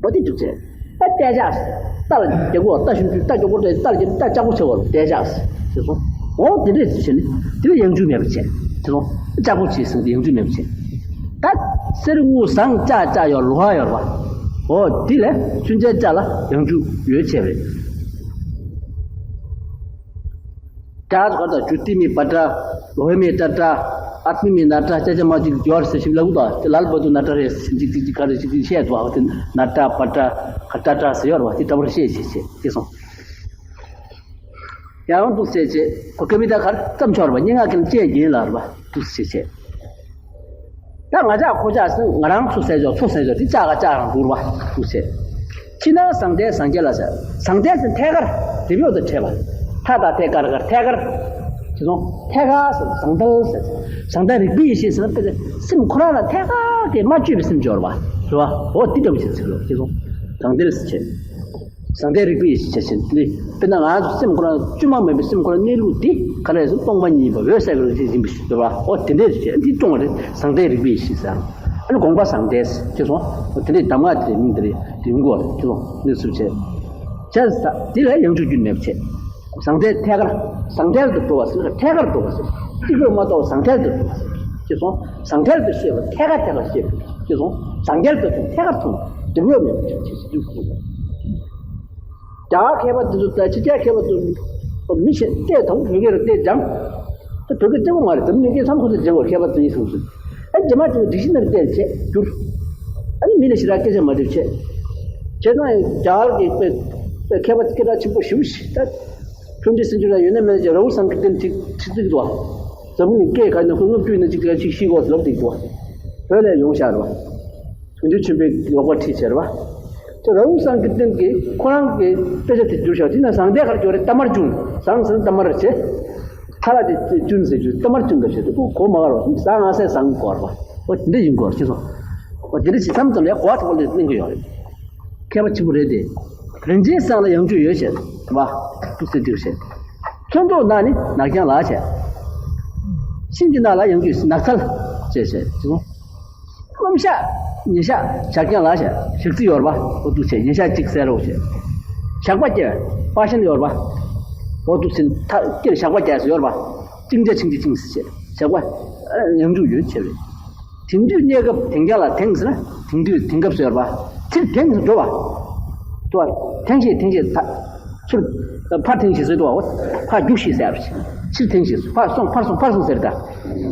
འོ་དེ་འདུག་ཟེར། ད་ཏེ་ལྕགས་ཟེར། རྟ་ལ་རྒྱག་གོ། རྟ་ཞུམ་ཞུམ་རྟ་མགྱོགས་པོ་རེད། རྟ་ལ་རྒྱག་རྟ་ལྕགས་པོ་ཆེ་བ་ལ་ཏེ་ལྕགས་ཟེར། ཅེས་སོ། འོ་དེ་འདྲས་ཟེར་བྱས་ནས་དེ་ལ་ཡང་འཇུག་མེད་པ་བྱས། ཅེས་སོ། ལྕགས་པོ་ཆེ་ཟེར་དེ་ཡང་འཇུག་མེད་པ་བྱས། ད་གསེར་དངུལ་ཟངས་ལྕགས་ལྕགས་ཡོད་ལོ་ཧ་ཡོད་པ། འོ་དེ་ལས་ཚུན་ཆད་ལྕགས་ལ་ཡང་འཇུག་ཡོད་བྱས་པ་རེད། ལྕགས་ག་ད་ཇུ་ཏི་མི་པ་ཏྲ། ལོ་ཧེ་མི་ཏ་ཏྲ། ཨ་ཏི་མི་ན་ཏྲ། ཅ་ཅ་མ་ཅིག་ཡོད་ཟེར་ཞིག་ལབ་འདུག་དེ་ལ་ལ་བ་དུ་ན་ཏྲ་རེད་ཟེར་ཅིག་ཅིག་ཅིག་ག་རེ་ཅིག་ཅིག་བཤད་འདུག་དེ་ན་ཏྲ་པ་ཏྲ་ག་ཏ་ཏྲ་ཟེར་ཡོད་རེད་པ། དེ་ཏྲ་པར་བཤད་བྱས་བྱས་བྱས་སོང་། ཡང་འདུག་ཟེར་བྱས་ཁོ་ཀ་མི་ད་གར་ཙམ་ཆོག་རེད་པ། སྙན་ངག་གི་ལྕེ་རྒྱན་ལ་རེད་པ། འདུག་ཟེར་བྱས། ད་ང་ཅག་ཁོ་ཅག་ཟེར་ང་རང་ཚོ་ཟེར་ཆོག་ཚོ་ཟེར་ཆོག་དེ་ཅག་ག་ཅག་རང་འདུག་རེད་པ། འདུག་ཟེར། ཕྱི་ནང་ཟང་ཐལ་ཟང་རྒྱལ་ལ་ཟེར། ཟང་ཐལ་ཟེར་ཐད་ཀར་དེབ་གཡོག་དང་ཕྲད་པ། ཐ་ད་ཐད་ཀར་ཀར་ཐད་ཀར། ཅེས་སོ། ཐད་ཀར་ཟེར་ཟང་ཐལ་ཟེར། ཟང་ཐལ་རིག་པའི་ཡེ་ཤེས་ཟེར་ན་དཔེ་ཆ་སེམས་ཁོ་རང་ལ་ཐད་ཀར་དེ་མ་བཅོས་པའི་སེམས་སྦྱོར་བ། རེད་པ། འོ་དེ་ལྟ་བུ་ཞིག་ཟེར་རོ། ཅེས་སོ། ཟང་ཐལ་ཟེར་བྱས། ཟང་ཐལ་རིག་པའི་ཡེ་ཤེས་བྱ་བྱེད་འདི། དཔེར་ན་ང་ཚོ་སེམས་ཁོ་རང་བཅོས་མ་མེད་པའི་སེམས་ཁོ་རང་གནས་ལུགས་འདི་ག་རེ་ཟེར། སྟོང་པ་ཉིད་པ་འོད་གསལ་བའི་རང་བཞིན་ཡིན་པ་ཞིག་རེད་པ། འོ་དེ་འདྲས་ཞིག་འདི་སྐྱོང་བ་རེད། ཟང་ཐལ་རིག་པའི་ཡེ་ཤེས་ཟེར། ཨ་ནི་དགོངས་པ་ཟང་ཐལ་ཟེར། ཅེས་སོ། འོ་དེ་འདྲས་གདམས་ངག་དེ་མིང་དེ་རེད། དེ་ཡོང་གི་རེད། ཅེས་སོ། གནས་ཚུལ་བྱས། བྱས་ཙང་དེ་ལ་ཡང་བཅོས་རྒྱུ་མེད་པ་བྱས། ཟང་ཐལ་ཐད་ཀར། ཟང་ཐལ་དུ་འགྲོ་བ་ཟེར་ན་ཐད་ཀར་འགྲོ་བ་ཟེར། གཅིག་པུར་མ་གཏོགས་ཟང་ཐལ་དུ་འགྲོ་བ་ཟེར། ཅེས་སོ། ཟང་ཐལ་དུ་ཤེས་པ་ཐད་ཀར་ཐད་ཀར་ཤེས་པ། ཅེས་སོ། ཟང་ཐལ་དུ་མཐོང་ཐད་ཀར་མཐོང་། སྒྲིབ་གཡོགས་མེད་པ་བྱས། ཅེས་སོ། རྒྱ་གར་མཁས་པ་དེ་ཚོ་དང་ཕྱི་རྒྱལ་མཁས་པ་ཚོ། མི་ཤེས་བལྟས་དང་བོད་སྐད་རུ་བལྟས་སྦྱངས། ད་བོད་སྐད་གཙང་མ་མ་རེད། འཛམ་གླིང་སྐད་ཚང་མ་ཁོ་ཚོས་སྦྱང་དགོས། མཁས་པ་ཚོ་ཡིན་གསུངས་སོང་། ཨ་རྗེས་མ་ཅིག་སྒྲིག་གཞི་ནང་བལྟས་བྱས་བསྒྱུར། ཨ་ནི་མི་ལ་ཞེ་དྲག་སྐད་ཆ་མ་འདྲི་བྱས། བྱས་ཙང་རྒྱ་གར་གྱི་དཔེ་དཔེ་མཁས་པ་སྐད་གྲགས་ཆེན་པོ་ཞེ་པོ་ཞིག་ད། ཁྲོམ་འདི་སྲིད་འཇུ་ལ་ཡོད་ན་མེད་ན་ཅིག་རཱ་ཧུལ་སང་ཀིར་ཏན་ཁྲིག་ཁྲིག་ཁྲིག་འདུག་བ། འཛམ་བུ་གླིང་སྐད་ག་ན་ཁོས་ལྔ་བཅུ་ཡིན་ན་ཅིག་ཅིག་ཤེས་དགོས་ལབ་འདུག་བ། བོད་ལ་ཡོང་ཤག་རེད་བ། དོན་གྲུབ་ཆོས་འཕེལ་གྱིས་ལོག་པར་ཁྲིད་བྱས་རེད་བ། ཁྱོད་རཱ་ཧུལ་སང་ཀིར་ཏན་གྱིས་ཁོ་རང་གི་དཔེ་ཆ་དེ་བསྒྱུར་ཤག་དེ་ན་ཟངས་ལྡན་ག་རེ་བསྒྱུར་རེད། རྟ་དམར་ཅུང་། ཟངས་ཟེར་ན་རྟ་དམར་བྱས། ཐ་ལ་དེ་ཅུན་ཟེར་རྒྱུ་རྟ་དམར་ཅུན་འདྲ་བྱས་འདུག་གོ་མ་གར་བ་ཟངས་ང་སའི་ཟངས་གོ་བར་བ། འོ་དེ་འདྲ་ཡིན་དགོས་ཅི་སོང་། འོ་དེ་འདྲ་ཞིག་མཚམས་ཙམ་ལ་གོ་བ་ཐོག་ལ་གླེང་གི་ཡོད་རེད། མཁས་པ་ཆེན་པོ་རེད་དེ། རིན་ཆེན་ཟངས་ལ་ཡང་བཅུད་ཡོད་བྱས། བ། ཏུ་སེ་ཏིར་བྱས། ཚོན་མདོག་ནག་ནི་ནག་རྐྱང་ལ་བྱས། ཤིང་གི་ནགས་ལ་ཡང་བཅུད་ནགས་ཚལ་བྱས་བྱས་ཅི་སོང་། ལྷུམ་ཞག་ཉིན་ཞག་ཞག་རྐྱང་ལ་བྱས། ཞག་རྩི་ཡོད་རེད་པ། འོ་འདུག་བྱས་ཉིན་ཞག་གཅིག་གསལ་རོགས་བྱས། ཞག་པ་སྐྱེ་བའི་པ་ཤན་ཡོད་རེད་པ། འོ་འདུག་བྱས་མཐའ་སྐྱེར་ཞག་པ་སྐྱེ་ཡོད་རེད་པ། ཅིང་ཅ་ཆིང་ཅ་ཅིང་ཟེར་བྱས་ཞག་པ་ཡང་འཇུག་ཡོད་བྱས་པས། དེང་དུས་གནས་སྐབས་དེང་རྐྱང་ལ་དེང་ཟེར་ན་དེང་དུས་དེང་སྐབས་ཟེར་བ། ཚིར་དེང་ཟེར་འགྲོ་བ། འགྲོ་བ། དེང་ཞེས་དེང་ཞེས་ད། ཚུར། ཕར་དེང་ཞེས་ཟེར་འགྲོ་བ། ཕར་རྒྱུགས་ཤིག་ཟེར་བ། ཕྱིར་དེང་ཞེས་ཕར་སོང་ཕར་སོང་ཕར་སོང་ཟེར་ད།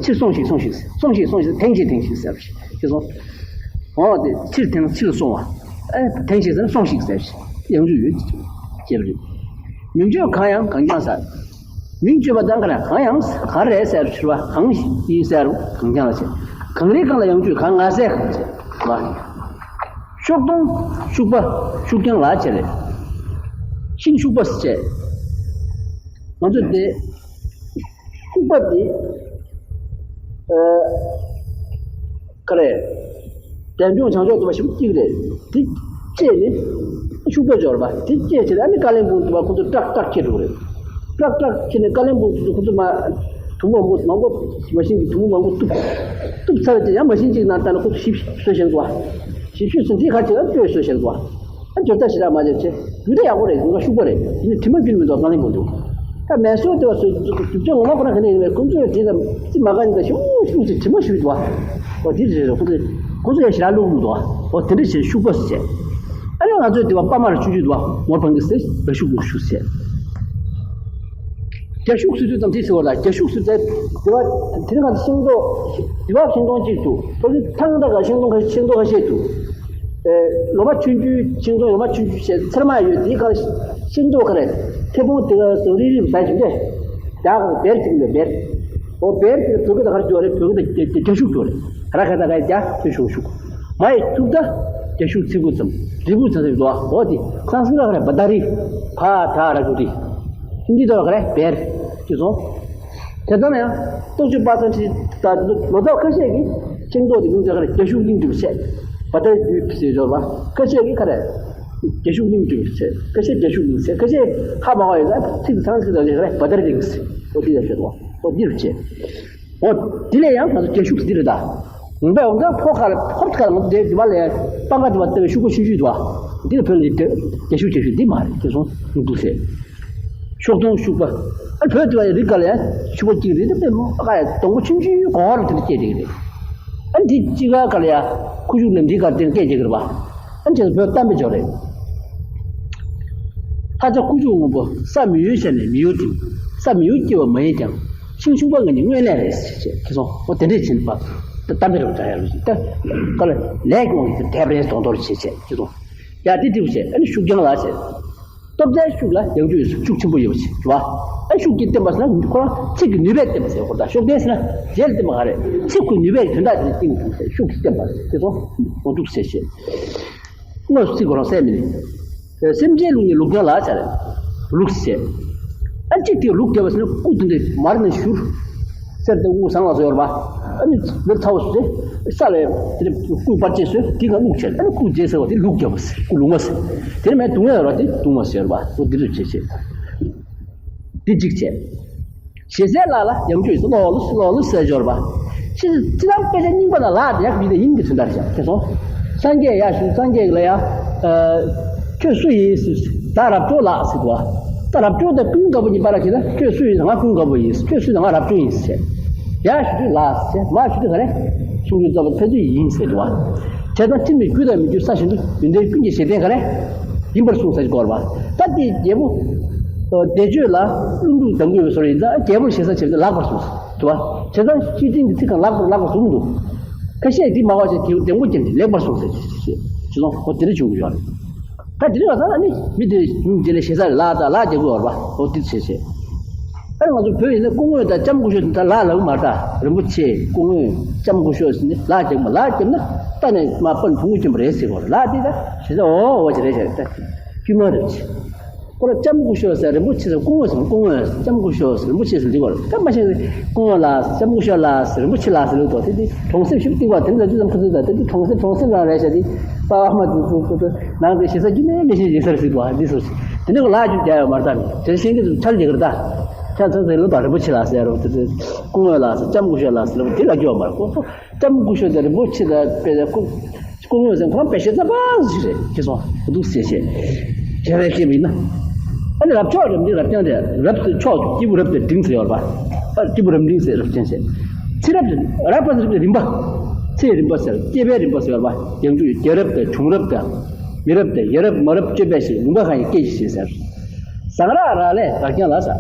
ཕྱིར་སོང་ཞིག་སོང་ཞིག་སོང་ཞིག་སོང་ཞིག་དེང་ཞེས་དེང་ཞེས་ཟེར་བ། ཞེས་སོང་། འོ་དེ་ཕྱིར་དེང་ཕྱིར་སོང་བ། ཨེ་དེང་ཞེས་ཟེར་ན་སོང་ཞིག་ཟེར་བ། ཡང་འཇུག་ཡོད། ཅེས་པ་རེད། མིང་བརྗོད་གང་ཡང་གང་རྐྱང་ཟེར། མིང་བརྗོད་པ་དང་གང་རེད་གང་ཡང་གང་རེད་ཟེར་ཕྱིར་བ་གང་ཡིན་ཟེར་གང་རྐྱང་ལ་བྱེད། གངས་རིའི་སྒང་ལ་ཡང་བཅུད་གངས་ང་ཟས་གང་བྱེད་བ། ཤོག་དོང་ཤུག་པ་ཤུག་རྐྱང་ལ་བྱེད་རེད། ཤིང་ཤུག་པ་ཟེར་བྱེད། ང་ཚོ་དེ་ཤུག་པ་དེ་ཨ། ག་རེ། བདེ་སྐྱོང་བྱང་ཕྱོགས་དུ་བ་ཞིག་གཅིག་རེད། དེ་བཅད་ནས་ཤུག་པ་འབྱོར་བ་དེ་བཅད་བྱས་ཨ་ནི་ཀ་ལིམ་པོང་དུ་བ་ཁོ་ཚོ་ཏྲག་ཏྲག་ཁྱེར་འགྲོ་རེད། ཏྲག་ཏྲག་ཁྱེར་ནས་ཀ་ལིམ་པོང་དུ་ཁོ་ཚོ་མ། དུམ་བུ་མང་པོ་མང་པོ་མ་ཤིན་གྱི་དུམ་བུ་མང་པོ་གཏུབ། གཏུབ་ཚར་རྗེས་ཡང་མ་ཤིན་གཅིག་ནང་ལྟ་ན་ཁོ་ཚོ་ཞིབ་ཞིབ་བཟོས་བཞག་འདུག་བ། ཞིབ་ཞིབ་བཟོས་འདི་ག་ཅིག་ལ་སྤྲོད་བཟོས་བཞག་འདུག་བ། ཨ་འབྱོར་ཐབས་ཞེ་དྲག་མ་བྱས་ཚེ། རྒྱུ་དེ་ཡག་པོ་རེད། རྒྱུ་ང་ཤུག་པ་རེད། ཡིན་ནའི་དྲི་མ་རྒྱུན་མི་འདུག་ཀ་ལིམ་པོང་དུ། ད་མེ་སོར་དེ་བ་སོ་རྒྱུ་ཆ་ངོ་མ་ཁོ་རང་ག་ནས་ཡིན་པའི་ཁོང་ཚོས་དེ་ཙམ་ཅི་མ་ག་ནས་ད་ཤུག་ཤུག་ཅིག་དྲི་མ་ཞུ་ཡི་འདུག་བ། འོ་དེ་རེད་རེད། ཁོ་ཚོས་ཁོ་ཚོས་ཡང་ཞེ་དྲག་བླུག་གི་འདུག་བ། འོ་དེ་འདྲ་བྱས་ཤུག་པ་ཟེར་བྱས། ཨ་ནི་ང་ཚོས་དེ་བ་པ་མ་ར་ཆུང་ཆུང་འདུག་བ། མོར་བང་གི་ཟེར་བའི་ཤུག་པ་ཤུག་ཟེར། རྒྱ་ཤུག་ཟེར་དུས་ཙམ་དེ་ཟེར་བ་ལ་རྒྱ་ཤུག་ཟེར་ཚེ་དེ་བ་དེ་རིང་ང་ཚོ་ཤིང་ཏོག་དེ་བ་ཤིང་སྡོང་གཅིག་འདུག་ཕ་གི་ཐང་ད་ག་ཤིང་སྡོང་ཁ་ཤིང་ཏོག་ཁ་ཤས་འདུག་ཨེ། ལོ་མ་ཆུང་ཆུང་ཤིང་སྡོང་ལོ་མ་ཆུང་ཆུང་བྱས་ཚེར་མ་ཡོད་དེའི་ཁར་ཤིང་ཏོག་ག་རེ་ཐེ་བོང་དེ་ག་ཟངས་རིལ་རིལ་བཟའ་ཞིག་འདྲེ། རྒྱ་གར་བེར་ཅིག་འདྲེ་བེར། འོ་བེར་དེ་བོད་སྐད་དང་ག་རེ་བརྗོད་རེད། བོད་སྐད་དང་རྒྱ་ཤུག་བརྗོད་རེད། ར་ག་ད་ག་རྒྱ་ཐོན་ཤུག་ཤུག་མ་ཡི་ཐུག་ད་རྒྱ་ཤུག་ཚིག་གུ་ཙམ་རི་གུ་ཚ་ཚིག་འདུག་འོ་དེ་སང་སི་ཀྲ་ག་རེ་བ་ད་རི། ཕ་ད་ར་གུ་རི། ཧིན་དི་ད་ག་རེ་བེར། ཅི་སོང་། དེ་ལྟར་ན་ཡང་རྟོགས་བརྗོད་པ་ཚང་ཁྲིད་ད་ལོ་ཙཱ་བ་ཁ་ཤས་ཀྱིས་ཤིང་ཏོག་དེ་མིང་ཚང་ཁ་ལ་རྒྱ་ཤུག་གླིང་འགྲུབ་བྱས། བ་ད་རྒྱུད་ཟེར་འབྱོར་བ་ཁ་ཤས་ཀྱིས་ཁ་རེ། རྒྱ་ཤུག་གླིང་འགྲུབ་ཟེར་ཁ་ཤས་རྒྱ་ཤུག་གླིང་ཟེར་ཁ་ཤས་ཧ་མ་གོ་ཡོད་ལ་ཚིག་ཚང་ཚིག་དང་ལས་ཁ་རེ་བ་ད་རྒྱུད་ཟེར་འོ་དེ་ལ་ཤོད་དོ་འོ་འདི་རུ་བྱས། འོ་དེ་ལས་ཡང་ང་ཚོ་རྒྱ་ཤུག་འདི་རེད་ད། ངུ་པའི་འོང་ཙང་ཕོ་ཁ་ལ་ཕོབ་ཁ་ལ་ང་ཚོ་དེ་དེ་བ་ལས་སྤང་ཁ་དེ་བ་ལྟ་བའི་ཤུག་པ་ཆུང་ཆུང་དུ་བ། འདི་ལ་བོད་ལ་རྒྱ་ཤུག་རྒྱ་ཤུག་འདི་མ་རེད་དེ་སོང་འདུག་ཟེར། ཤོག་དོང་ཤུག་པ། ཨ་བོད་དུ་བ་ཡ་རི་ག་ལ་ཡ་ཤུག་པ་གཅིག་རེད་དེ་དཔེ་མོ་ཨ་ཡ་སྡོང་པོ་ཆུང་ཆུང་གོང་བར་དེ་འདྲ་སྐྱེས་བསྡད་ཀྱི་རེད། ཨ་འདི་གཅིག་ག་ག་ལ་ཡ་ཁུ་བྱུག་ལ་འདི་ག་དེ་སྐད་རྒྱག་གི་རེད་པ། ཨ་བྱས་བོད་གཏམ་དཔེ་འཇོག་རེད། ལྷ་བྱ་ཁུ་བྱུག་སྔོན་པོ་ས་མི་ཡོལ་ཤར་ནས་མི་ཡོལ་ཐིམ། ས་མི་ཡོལ་སྐྱེ་བ་མ་ཡིན་ཀྱང་། ཤིང་ཤུག་པ་ང་གཉིས་དངོས་གནས་རེད་ཟེར་བྱས་ཁྱེད་ཚོ་ཨོ་དེ་འདྲས་ཕྱིན་པ། གཏམ་དཔེ་རེད་པ་འདྲ་ཡ་རུ་ཞིག་ད། ག་ལ་ལས་ཀྱི་དབང་གིས་དེ་དེབ་རེ་སྡོང་དོར་བྱས་བྱས་ཁྱེད་ཚོ། ཡ་དེ་འདྲ་བྱས་ཨ་ནི་ཤུག་རྐྱང་ལ་བྱས། སྟོབས་རྩལ་ཤུགས་ལ་ཡང་ཤུགས་ཤུགས་ཆེན་པོ་ཡོད་པ་ཞིག་རེད་བ། ཨ་ཤུགས་ཀྱིས་བསྟན་པ་ཟེར་ན་ཁོ་རང་ཚིག་གི་ནུས་པས་བསྟན་པ་ཟེར་ཁོ་ད་ཤུགས་ལྡན་ཟེར་ན་རྗེས་ལ་བསྟན་པ་ག་རེད། ཚིག་གི་ནུས་པས་དོན་དག་དེ་བསྟན་པ་ཟེར་ཤུགས་ཀྱིས་བསྟན་པ་དེ་ཚོ་ངོ་སྤྲོད་བྱེད་ཤེས། དངོས་སུ་ཚིག་ཁོ་རང་གསལ་མི་ནུས། སེམས་ཅན་ལུགས་ནི་ལུག་རྐྱང་ལ་བྱ་རེད། ལུག་ཟེར། ཨ་གཅིག་དེ་ལུག་རྒྱབ་པ་ཟེར་ན་སྐུ་དེ་འདྲ་མར་ནས་བཞུར། གསེར་དང་དངུལ་ཟངས་ལ་སོགས་ཡོད་རེད་པ། ཨ་ནི་ལུག་ཚ་བོ་ཟེར། ས་ལ་དེ་ནས་སྐུ་པར་ཆས་ཟེར་དེ་ག་བླུགས་བྱས་ཨ་ནི་སྐུ་རྗེས་ཟེར་བ་དེ་ལུག་རྒྱབ་པ་ཟེར་སྐུ་ལུག་མ་ཟེར། དེ་ནས་མེད་དུང་ཡ་ཡོད་རེད་པ་དེ་དུང་མ་ཟེར་བ་འོ་འདི་ཚོ་བྱས་བྱས། འདི་གཅིག་བྱས། ཞེ་སའི་ལ་ལ་ཡང་བཅོས་ལོ་ལོ་ལོ་ལོ་ཟེར་འབྱོར་བ། ཕྱི་ཕྱི་ལམ་དཔེ་ཆ་རྙིང་པ་ན་ལ་དེ་ཡག་མི་དེ་ཡིན་གྱི་དོན་དག་བྱས་ཁྱེད་སོང་། སངས་རྒྱས་ཡ་ཞུ་སངས་རྒྱས་ལ་ཡ། ཁྱོད་སུ་ཡིན་ཟེར། ད་རབ་བྱུང་ལགས་ཟེར་བ། ད་རབ་བྱུང་དང་ཀུན་དགའ་བོ་གཉིས་པ་ལ་ཁྱེད་ན་ཁྱོད་སུ་ཡིན་ང་ཀུན་དགའ་བོ་ཡིན་ཁྱོད་སུ་ཡིན་ང་རབ་བྱུང་ཡིན་ཟེར། ཡ་ཞུ་དུས་ལགས་ཟེར་མ་ཞུ་དུས་ག་རེ། གསུང་རྒྱུ་རྩ་བ་ཕན་ཚུན་ཡིན་ཟེར་བ། བྱས་ཙང་ཁྲིམས་ནི་རྒྱུ་དང་མི་རྒྱུ་ས་གཞན་དུ་ཡོན་ཏན་ཀུན་གྱི་གཞི་རྟེན་ག་རེ། ཡིན་པར་གསུངས་ཟེར་གོ་བ། ད་དེ་རྒྱལ་པོ། བཟླས་བརྗོད་ལ་ཀླུ་འབྲུག་གདམས་ངག་པའི་བཟོ་འདྲ་ཡིན་ཙང་རྒྱལ་པོར་ཞེ་ས་བྱས་ཏེ་ལེགས་པར་གསུངས་ཟེར་འདུག་བ། བྱས་ཙང་ཤེར་ཕྱིན་གྱི་ཚིག་རྐང་ལེགས་པར་ལེགས་པར་གསུངས་འདུག་ཁ་ཤས་འདི་མ་བ་ཅན་དེའུ་དེ་མགོ་རྒྱན་ཏེ་ལེགས་པར་གསུངས་ཟེར་ཞེས་ཞེས་སོང་། འོ་དེ་འདྲ་བྱུང་གི་ཡོད་རེད། ད་དེ་འདྲ་བ་ད་ནི་མི་དེ་ཉུང་དེ་ལས་ཞེ་ས་ལ་ད་ལ་རྒྱག་གི་ཡོད་རེད་པ། འོ་དེ་བྱས་བྱས། ཨ་ནི་ང་ཚོ་བོད་ཡིན་ན་སྐུ་ངོ་དང་ལྕམ་སྐུ་ཞབས་དེ་ད་ལ་ལབ་མ་ད་རིན་པོ་ཆེ་སྐུ་ངོ་ལྕམ་སྐུ་ཞབས་ཟེར་ནས་ལ་རྒྱག་མ་ལ་རྒྱབ་ན་ད་ནས་མ་པན་བུ་ངོ་སྐྱོན་པ་རེད་ཟེར་གོ་རེད། ལ་དེ་ད་ཞེ་ས་འོ་འོ་ཅི་རེད་ཞེས་ད་དཀྱུས་མ་རེད་ཅེས། ཁོ་ལ་ལྕམ་སྐུ་ཞབས་ཟེར་རིན་པོ་ཆེ་ཟེར་སྐུ་ངོ་ཟེར་སྐུ་ངོ་ལྕམ་སྐུ་ཞབས་ཟེར་རིན་པོ་ཆེ་ཟེར་འདི་བར་སྐད་མ་ཤེས་ཟེར་སྐུ་ངོ་ལགས་ལྕམ་སྐུ་ཞབས་ལགས་ཟེར་རིན་པོ་ཆེ་ལགས་ཟེར་ལུགས་དོ། དེ་དེ་གྲོང་གསེབ་ཞིག་སྟེང་བ་དེ་འདྲ་དུས་ཙམ་ཁ་ཚུད་ད་དེ་དེ་གྲོང་གསེབ་གྲོང་གསེབ་རང་རེད་ཤག་དེ་པ་ཨ་མ་དེ་ཚོ་ཁོ་ཚོ་ནང་དེ་ཞེ་ས་རྒྱུ་ནས་མི་ཤེས་ཡིན་ས་རེད་ཟེར་བ་འདི་ཚོ་དེ་འདྲ་གི་ལག་རྒྱུ་རྒྱ་ཡོད་མ་རེད། ད་དེ་ཤེས་ཀྱི་འདུག་ཆར་རྒྱག་གི་རེད། ད་ཆ་ཚང་ཚང་ལུགས་དང་རིན་པོ་ཆེ་ལགས་ཟེར་རོ་དེ་དེ་སྐུ་ངོ་ལགས་ཟེར་ལྕམ་སྐུ་ཞབས་ལགས་ཟེར་ལུགས་དེ་ལ་རྒྱུ་ཡོད་མ་རེད། ཁོ་ཁོ། ལྕམ་སྐུ་ཞབས་དང་རིན་པོ་ཆེ་དང་དཔེ་དང་སྐུ་སྐུ་ངོ་ཟེར་ཁོ་རང་དཔེ་ཞེ་ཙམ་པ་ཞིག་རེད་ཅེས་སོང་འདུག་ཟེར་བཤད། རྒྱལ་བའི་སྐད་ཡིན་ན། ཨ་ནི་རབ་མཆོག་རབ་འབྲིང་རབ་རྐྱང་དེ་རབ་ཏུ་མཆོག་སྐྱེས་བུ་རབ་ཏུ་འབྲིང་ཟེར་ཡོད་པ། ཨ་སྐྱེས་བུ་རབ་འབྲིང་ཟེར་རབ་རྐྱང་ཟེར། ཚེ་རབ་ཏུ་རབ་པ་ཟེར་རིམ་པ། ཚེའི་རིམ་པ་ཟེར་སྐྱེས་པའི་རིམ་པ་ཟེར་ཡོད་པ་ཡང་འཇུག་ཡོད། རྒྱལ་རབ་དང་བྱུང་རབ་དང་། མི་རབ་དང་ཡ་རབ་མ་རབ་སྤྱོད་པས་ཞེས་ལུང་པ་གང་ཡིན་སྐད་ཅིག་ཞེས་ཟེར། ཟངས་རག་རག་ལས་རག་རྐྱང་ལ་ཟེར།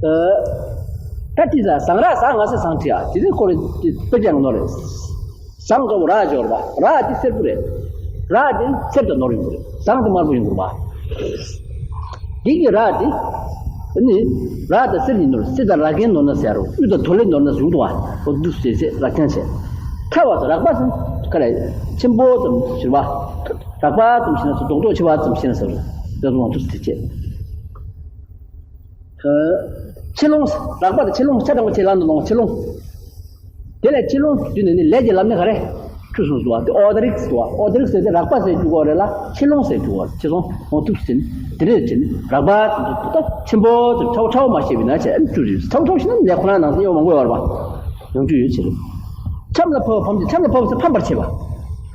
ད་དེ་ཟ་ཟངས་རག་ཟ་ང་ཟེར་ཟངས་བྲིས་ཨ་དེ་ནི་ཁོ་རེ་དཔེ་ཀྱང་ནོར་རེད། ཟངས་གཙོ་བོ་རག་འབྱོར་བ་རག་དེ་སེར་པོ་རེད། རག་དེ་སེར་དང་ནོར་ཡོང་གི་རེད། ཟངས་དེ་དམར་པོ་ཡོང་གི་རེད་བ། དེ་གི་རག་དེ་ནི་རག་དང་སེར་ཡིན་ནོར་སེར་དང་རག་གན་ནོར་ན་ཟེར་རོ་དབུས་དང་དོ་ལེ་ནོར་ན་ཟུང་དུ་བ་འོ་འདུག་ཟེར་ཟེར་རག་ཀྱང་བྱས། ཐ་བ་ཟེར་རག་པ་ཟེར་ག་རེ་ཆེན་པོ་ཙམ་ཞིག་བ། རག་པ་ཙམ་ཞིག་ན་ཟེར་རྡོག་རྡོག་ཆེ་བ་ཙམ་ཞིག་ན་ཟེར་རོ་དེ་ཚོ་འོ་འདུག་ཟེར་བྱས། ཆེ་ལོང་། རག་པ་དང་ཆེ་ལོང་། ཆ་དང་པོ་ཆེ་ལམ་དུ་ལོང་ཆེ་ལོང་། དེ་ལས་ཆེ་ལོང་བརྒྱུད་ནས་ནི་ལས་ཀྱི་ལམ་ནི་ག་རེ། ཆུ་སོང་སོ་བ་དེ་ཨོ་ད་རིགས་སོ་བ་ཨོ་ད་རིགས་ཟེར་ཏེ་རག་པ་ཟེར་རྒྱུ་གོ་རེ་ལ་ཆེ་ལོང་ཟེར་རྒྱུ་གོ་ཆེ་སོང་ཨོ་ཐུག་ཟིན། དེ་རེད་ཆེ་ནི་རག་པ་དེ་ད་ཆེན་པོ་དེ་ཁྲའོ་ཁྲའོ་མ་ཤེས་པའི་ན་ཆེ་ཨན་ཆུ་རེད། ཁྲའོ་ཁྲའོ་ཤེས་ན་ལས་ཁོ་ན་ནང་སེ་ཡོ་མང་པོ་ཡོད་རེད་བ། ཡོང་རྒྱུ་ཡོད་ཆེ་རེད། ཆམ་ལ་ཕབ་པ་ཕམ་ཆེ་ཆམ་ལ་ཕབ་པ་ཟེར་ཕམ་པར་བྱེད་པ།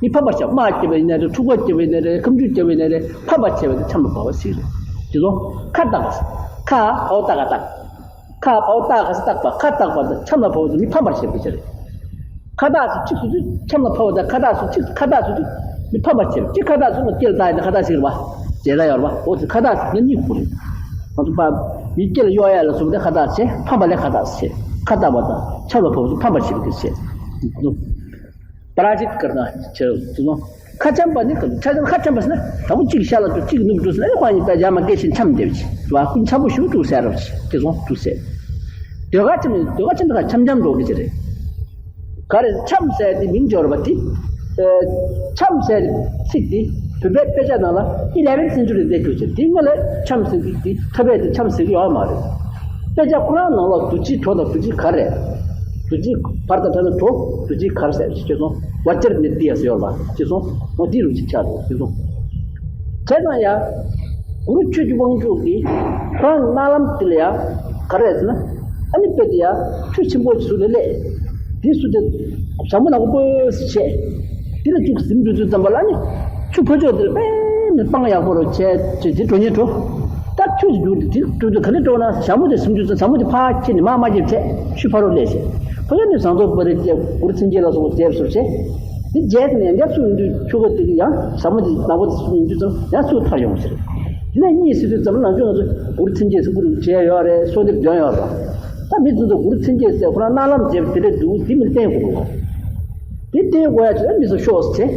མི་ཕམ་པར་བྱེད་པ། དམག་རྒྱབ་པ་ཡིན་ན་རེད། འཁྲུག་པ་རྒྱབ་པ་ཡིན་ན་རེད། ཁ་མཆུ་རྒྱབ་པ་ཡིན་ན་རེད། ཕམ་པར་བྱེད་པ་དེ་ཆམ་ལ་ཕབ་པ་ཟེར་རེད། དེ་ཚོ་ཁ་བཏགས་པ། ཁ་ཕའོ་བཏགས་ཀ་བཏགས། ཁ་ཕའོ་བཏགས་ཁ་ས་བཏགས་པ། ཁ་བཏགས་པ་དང་ཆམ་ལ་ཕབ་པ་དེ་མི་ཕམ་པར་བྱེད་པ་ཆེ་རེད། ཁ་བཏགས་སུ་གཅིག་སུ་དུས་ཆམ་ལ་ཕབ་པ་དང་ཁ་བཏགས་སུ་གཅིག་ཁ་བཏགས་སུ་དུས་མི་ཕམ་པར་བྱེད་པ། གཅིག་ཁ་བཏགས་སུ་ང་སྐེ་ལ་བཏགས་ཡིན་ན་ཁ་བཏགས་ཟེར་བ། ཇེ་ད་ཡོར་བ་འོ་དེ་ཁ་བཏགས་སུ་ང་གཉིས་ཁུག་རེད། ང་ཚོ་ཕ་མི་སྐེ་ལ་གཡོག་ཡ་ལ་སོགས་པ་དེ་ཁ་བཏགས་བྱེད། ཕམ་པ་ལས་ཁ་བཏགས་བྱེད། ཁ་བཏགས་པ་དང་ཆམ་ལ་ཕབ་པ་དེ་ཕམ་པར་བྱེད་པ་དེ་བྱེད། པ་ར་ཇིད་ཀར་ན་ཆེ་དུ་ནོ། ཁ་འཆམ་པ་ནི་ཁ་ཆ་ཁ་འཆམ་པ་ཟེར་ན་དང་པོ་གཅིག་ཤ་ལ་འགྲོ་གཅིག་ནུབ་འགྲོ་ཟེར་ན་ཨེ་ཁོ་གཉིས་ད་རྒྱ་མ་སྐད་ཆེན་འཆམ་བསྡད་པ་ཅིག་རེད་བ། ཁོ་འཆམ་པོ་ཞུ་འདུག་ཟེར་རོ་ཅིག་དེ་སོང་འདུག་ཟེར། ཟློས་གར་འཆམ་ནི་ཟློས་གར་འཆམ་དུ་ཁ་འཆམ་འཆམ་འགྲོ་གི་ཅི་རེད། ག་རེ་འཆམ་ཟེར་དེ་མིང་སྦྱོར་བ་དེ། འཆམ་ཟེར་ཚིག་དེ་བོད་པའི་དཔེ་ཆ་ནང་ལ་ཨི་ལེ་ཝན་སེན་ཅུ་རི་འདས་གྱུར་ཅིག་དེ་སྔོན་ལ་འཆམ་ཟེར་གྱི་དེ་ཐ་བས་དེ་འཆམ་ཟེར་གྱི་ཡོད་མ་རེད། དཔེ་ཆ་ཁོ་རང་ནང་ལོགས་རྡོ་རྗེའི་གྲོ་དང་རྡོ་རྗེའི་གར་རེད། རྡོ་རྗེའི་བར་དང་བྲལ་ན་གྲོ་རྡོ་རྗེའི་གར་ཟེར་ཞེས་སོང་། བ་ཅར་ནི་ཏི་ཡ་ཟེར་ཡོད་ལ་ཞེས་སོང་། འོ་དེ་རུ་ཅིག་ཆགས་འདུག་ཞེས་སོང་། བྱས་ཙང་ཡ། གུ་རུ་ཆོས་ཀྱི་དབང་ཕྱུག་གིས་ཁོ་རང་རྣ་ལམ་དེ་ལ་ཡ། ག་རེ་ཟེར་ན། ཨ་ནི་དཔེ་དེ་ཡ་ཆུ་ཆེན་པོ་ཞིག་ལ་སླེབས། དེ་སུ་དེ་ཞྭ་མོ་ནག་པོ་སྤོས་བྱས། དེ་ལ་ཅུག་ཟིན་འགྲོ་དུས་ཙམ་པ་ལ་ནི་ཆུ་ཕ་ཕྱོགས་དེར་དཔེ་མི་སྤང་ཡག་པོ་རུ་བྱས་བྱས་དེ་འགྲོ་ཉེན་འགྲོ། ད་ཆུ་ཞིག་འགྱུར་དེ་དེ་འགྲོ་དུས་ག་ལེ་འགྲོ་ན་ཞྭ་མོ་དེ་ཟིན་འགྲོ་དུས་ཞྭ་མོ་དེ་ཕར་ཁྱེར་ནས་མར་མ་བརྒྱབ་བྱས་ཆུ་ཕ་རོལ་སླེབས་བྱས། ཕ་ཕྱོགས་ནས་ཟངས་མདོག་དཔལ་རི་བཅས་གུ་རུ་མཚན་བརྒྱད་ལ་སོགས་པ་མཛེས་སུ་བྱས། དེ་རྗེས་དེ་ནས་ཡང་བསྐྱར་སུ་ཡོང་དུས་ཆུ་ཁ་དེ་གི་ཡང་ཞྭ་མོ་དེ་ནག་པོ་དེ་སུ་ཡོང་དུས་ཙམ་ཡང་སུ་ཐར་ཡོང་བ་ཟེར། དེ་ནས་གཉིད་སད་དུས་ཙམ་ལ་ང་ཚོ་ང་ཚོ་གུ་རུ་མཚན་བརྒྱད་སུ་གུ་རུ་བྱས་ཡོད་རེད་གསོལ་འདེབས་འདོན་ཡོད་རེད། ད་མི་ཚོ་ཚོ་གུ་རུ་མཚན་བརྒྱད་ཟེར་ཁོ་རང་རྣ་ལམ་མཛེས་པ་དེ་འདྲ་འདུག་དེ་མི་བསྟན་དགོས་རེད། དེ་བསྟན་དགོས་ཡ་ཅིག་ཨ་མི་ཚོ་ཤོག་ཟེར།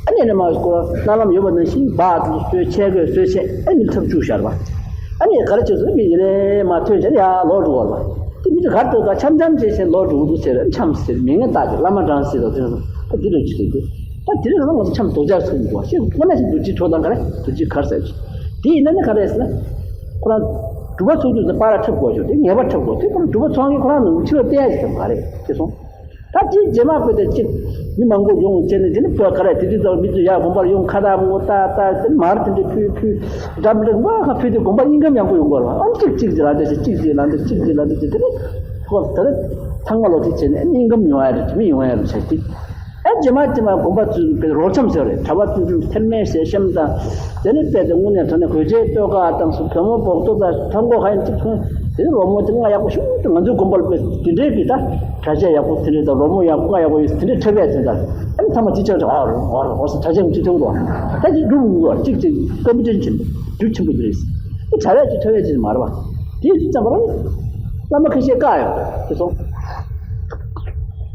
ཨ་ནི་ནས་མ་ཁོ་རང་རྣ་ལམ་ཡོད་པ་ནང་བཞིན་སྦག་ཏུ་གསོལ་ཆས་གོས་གསོལ་ཆས་ཨ་མི་ཐབས་བཅུག་ཤར་བ། ཨ་ནི་ག་རེ་བྱས་སོང་མི་ཡིན་ལས་མ་ཐོན་ཆ་ཡ་ལོག་འགྲོ་བ་རེད་བ། དེ་མི་ཚོ་གར་ཐོག་ཁ་འཆམ་འཆམ་བྱས་བྱས་ལོག་འགྲོ་གི་འདུག་ཟེར་འཆམ་ཟེར་མི་ངན་བཏགས་ཏེ་བླ་མ་དྲང་ཟེར་དང་དེ་ཚོ་ད་འདི་ལོ་ཅི་ཟེར་དགོས། ད་དེ་རིང་ང་ཚོ་འཆམ་རྡོག་རྒྱག་ཚུགས་མི་འདུག་བ་ཤེས་དགོས་ན་ཞིག་རྡོ་རྗེ་གྲོ་དང་ག་རེ་རྡོ་རྗེ་གར་ཟེར་ཅིག་དེ་ཡིན་ན་ནི་ག་རེ་ཟེར་ན། ཁོ་རང་སྒྲུབ་པ་ཚོགས་དུས་སུ་པར་འཁྲབ་དགོས་ཤོག་དེ་ངེས་པར་འཁྲབ་དགོས་དེ་ཁོ་རང་སྒྲུབ་པ་ཚོགས་མཁན་ཁོ་རང་ནང་ཕྱི་ལ་བལྟས་ཡ་ཞིག་ཙམ་མ་རེད་ཤེས་སོང་། ད་དེའི་རྗེས་མ་བོད་དུ་གཅིག་མི་མང་པོ་ཡོང་བྱས་ནས་དེ་ནི་བོད་ག་རེ་དེ་དུས་ཙམ་མི་ཚོ་ཡར་དགོན་པར་ཡོང་ཁ་བཏགས་མང་པོ་བཏགས་བཏགས་དེ་ནི་མར་དེ་འདྲའི་ཕུལ་ཕུལ་འགྲམ་འདྲ་མ་ཁ་ཕུལ་དེ་དགོན་པ་སྙིང་ཁམས་ཡག་པོ་ཡོང་གི་རེད་བ། ཨང་གཅིག་གཅིག་ཅིག་ལ་འདྲ་ཞིག་གཅིག་ཅིག་ལ་འདྲ་གཅིག་ཅིག་ལ་འདྲ་ཞིག་དེ་ནི་ཁོ་ད་ནི་ཚང་མ་ལོ་དེ་བྱས་ནས་སྙིང་ཁམས་ཡོང་ཡ་རེད་མི་ཡོང་ཡ་རེད་བྱས་ཏེ། ཨ་རྗེས་མ་རྗེས་མ་དགོན་པ་ཚོས་རོལ་འཆམ་ཟེར་བ་རེད། གྲྭ་པ་ཚོས་ཐེར་མའི་ཟས་ཤམ་དང་། དེ་ནས་དཔེ་དེ་དངོས་གནས་དྲང་གནས་གོས་ཆེན་སྟོད་ཁ་དང་སུ་བོད་མོ་བོག་ཏོ་དང་ཐང་གོ་ཧ་ཡིན་གཅིག་མཐོང་། དེ་ནས་རོལ་མོ་དེ་ང་ཡག་པོ་ཞུ་དུ་ང་ཚོའི་དགོན་པར་དཔེ་དེ་འདྲའི་གི་ད་གྲྭ་ཆས་ཡག་པོ་དེ་འདྲའི་དང་རོལ་མོ་ཡག་པོ་ང་ཡག་པོ་ཡོད་དེ་འདྲའི་འཁྲབ་ཡས་དེ་འདྲ་ཨ་ནི་ཚང་མ་ཅི་ཅང་ཅང་ཨོ་རོ་ཨོ་རོ་ཨོ་སི་གྲྭ་ཆས་མི་གཅིག་ཐོན་འདུག་ད་ཅི་སྒྲུབ་མི་འདུག་གཅིག་ཅིག་ཀམ་པི་ཊི་ཤན་ཆེན་པོ་རྒྱུ་ཆེན་པོ་དེ་རེད། བྱ་བས་ཀྱི་ཐོས་པའི་ཅིག་མ་རེད་པ། དེའི་དུས་ཙམ་པ་ལ་བླ་མ་ཁ་ཤས་བཀག་ཡོད་དེ་སོང་།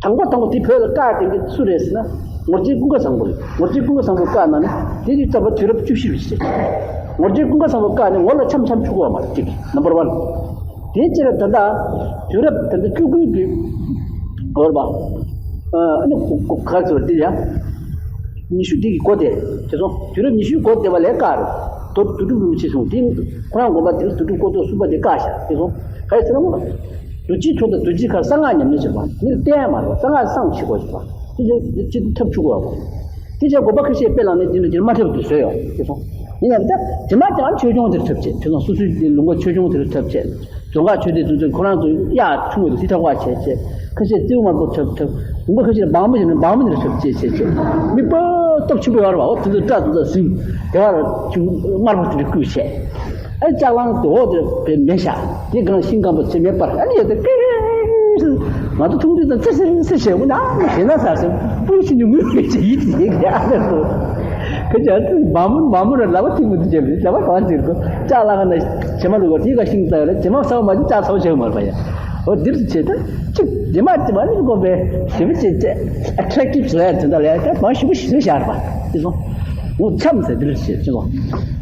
དང་པོ་དང་པོ་དེ་བོད་ལ་བཀག་དེ་གི་སུ་རེད་ཟེར་ན། ངོར་རྗེ་ཀུན་དགའ་བཟང་པོ་རེད། ངོར་རྗེ་ཀུན་དགའ་བཟང་པོ་བཀག་ན་ནི་དེའི་དུས་ཙམ་པ་དུས་རབས་བཅུ་བཞི་པའི་ཕྱི། ངོར་རྗེ་ཀུན་དགའ་བཟང་པོ་བཀག་ནི་ངོར་ལ་འཆམ་འཆམ་ཆུག་པ་མ་རེད་གཅིག་number one། དེའི་ཕྱིར་ད་ལྟ་དུས་རབས་ད་ལྟ་བཅུ་དགུ་གི་སྐོར་བ། ཨ་ནི་ག་ཚོད་དེ་ཡ། ཉི་ཤུ་འདི་གི་འགོ་དེ་དེ་སོང་། དུས་རབས་ཉི་ཤུའི་འགོ་དེ་བ་ལས་བཀག་རེད། དོ་དུ་དུ་རུ་ཆེ་སོང་དེ་ཁོ་རང་དགོན་པ་དེ་དུ་དུ་ཀོ་ཏོ་གསུམ་པ་དེ་བཀག་བཞག་དེ་སོང་། ག་རེ་ཟེར་ན་མོ་ལ། རྡོ་རྗེ་ཁྲོད་དང་རྡོ་རྗེ་མཁར་གསང་སྔགས་ཉམས་ལེན་བྱེད་པ་མིར་བསྟན་མ་རེད་པ། གསང་སྔགས་གསང་བྱེད་དགོས་བྱེད་པ་དེ་ལས་ཅི་ཐབས་ཆུ་གོ་བ། དེ་ཆ་དགོན་པ་ཁ་ཤས་དཔེ་བླངས་ནས་དེ་འདྲ་དེར་མ་ཐེབས་དུ་བཟོས་ཡོད་དེ་སོང་། ཡིན་ཡང་ད་དེ་མ་དེ་ཨ་ཆོས་སྐྱོང་དེར་ཐོབ་བྱེད་དེ་སོང་། སོ་སོའི་དེ་ལུང་པ་ཆོས་སྐྱོང་དེར་ཐོབ་བྱེད། རྫོང་ཁག་ཆོས་སྡེ་དེ་ཚོས་ཁོ་རང་ཚོ་གཡག་ཆུང་བའི་དུས་ཐག་པ་བྱས་བྱས། ཁ་ཤས་རྩེའུ་དམར་པོ་ཁྲབ་ཁྲབ། ལུང་པ་ཁ་ཤས་ལ་སྦང་མོ་བྱས་ནས་སྦང་མོ་དེ་ཁྲབ་བྱས་བྱས་བྱས། མི་པོ་སྟོབས་ཆེན་པོ་ཡོད་རེད་པ། འོ་དེ་ཚོས་སྐྲ་དེ་ཚོ་ཟིན། དེ་བར་ཆུ་དམར་པོ་དེ་འདྲ་བསྐུས་བྱས། ཨ་ལྕགས་གླང་དེ་འོ་དེ་བས་མེ་ཤ་དེ་གང་ཤིང་སྐམ་པོ་ཚེ་མེ་སྤར་ཨ་ནི་ཡོད་དེ་ཀི་ང་ཚོ་མཐོང་དུས་དང་ཙི་སི་སི་བྱས། འོ་ན་ཞེ་ན་ས་སི་པུ་ཤི་ནི་ངུས་མེད་ཅེས་ཡིད་ཀྱི་ཡིད་ཀྱི་ཨ་ནི་ཁོ། ཁ་ཅིག་ཨ་ཙི་མ་མོ་མ་མོ་ར་ལ་བ་ཐིག་མི་འདུག་ཅེས་ལ་བ་གང་ཅིག་གོ་ལྕགས་གླང་ན་བྱེ་མ་ལུག་པ་དེ་ག་ཤིང་རྩ་ཡོད་ལ་བྱེ་མ་ས་བ་མ་ཅི་ལྕགས་ས་བ་བྱེ་མ་ར་པ་ཡ། འོ་འདིར་བྱེད་ད་ཅིག་རྗེ་མ་ཅི་མ་ནི་གོ་བས་ཞེ་པོ་བྱེད་ཅེས་ཨ་ཊེག་ཊིབ་བཟོ་ཡ་དེ་འདྲ་ལས་ཀ་མ་ཞེ་པོ་ཞེ་པོ་བཞག་པ་དེ་སོང་། འོ་འཆམ་ཟེར་འདིར་བྱེད་ཅི་སོང་།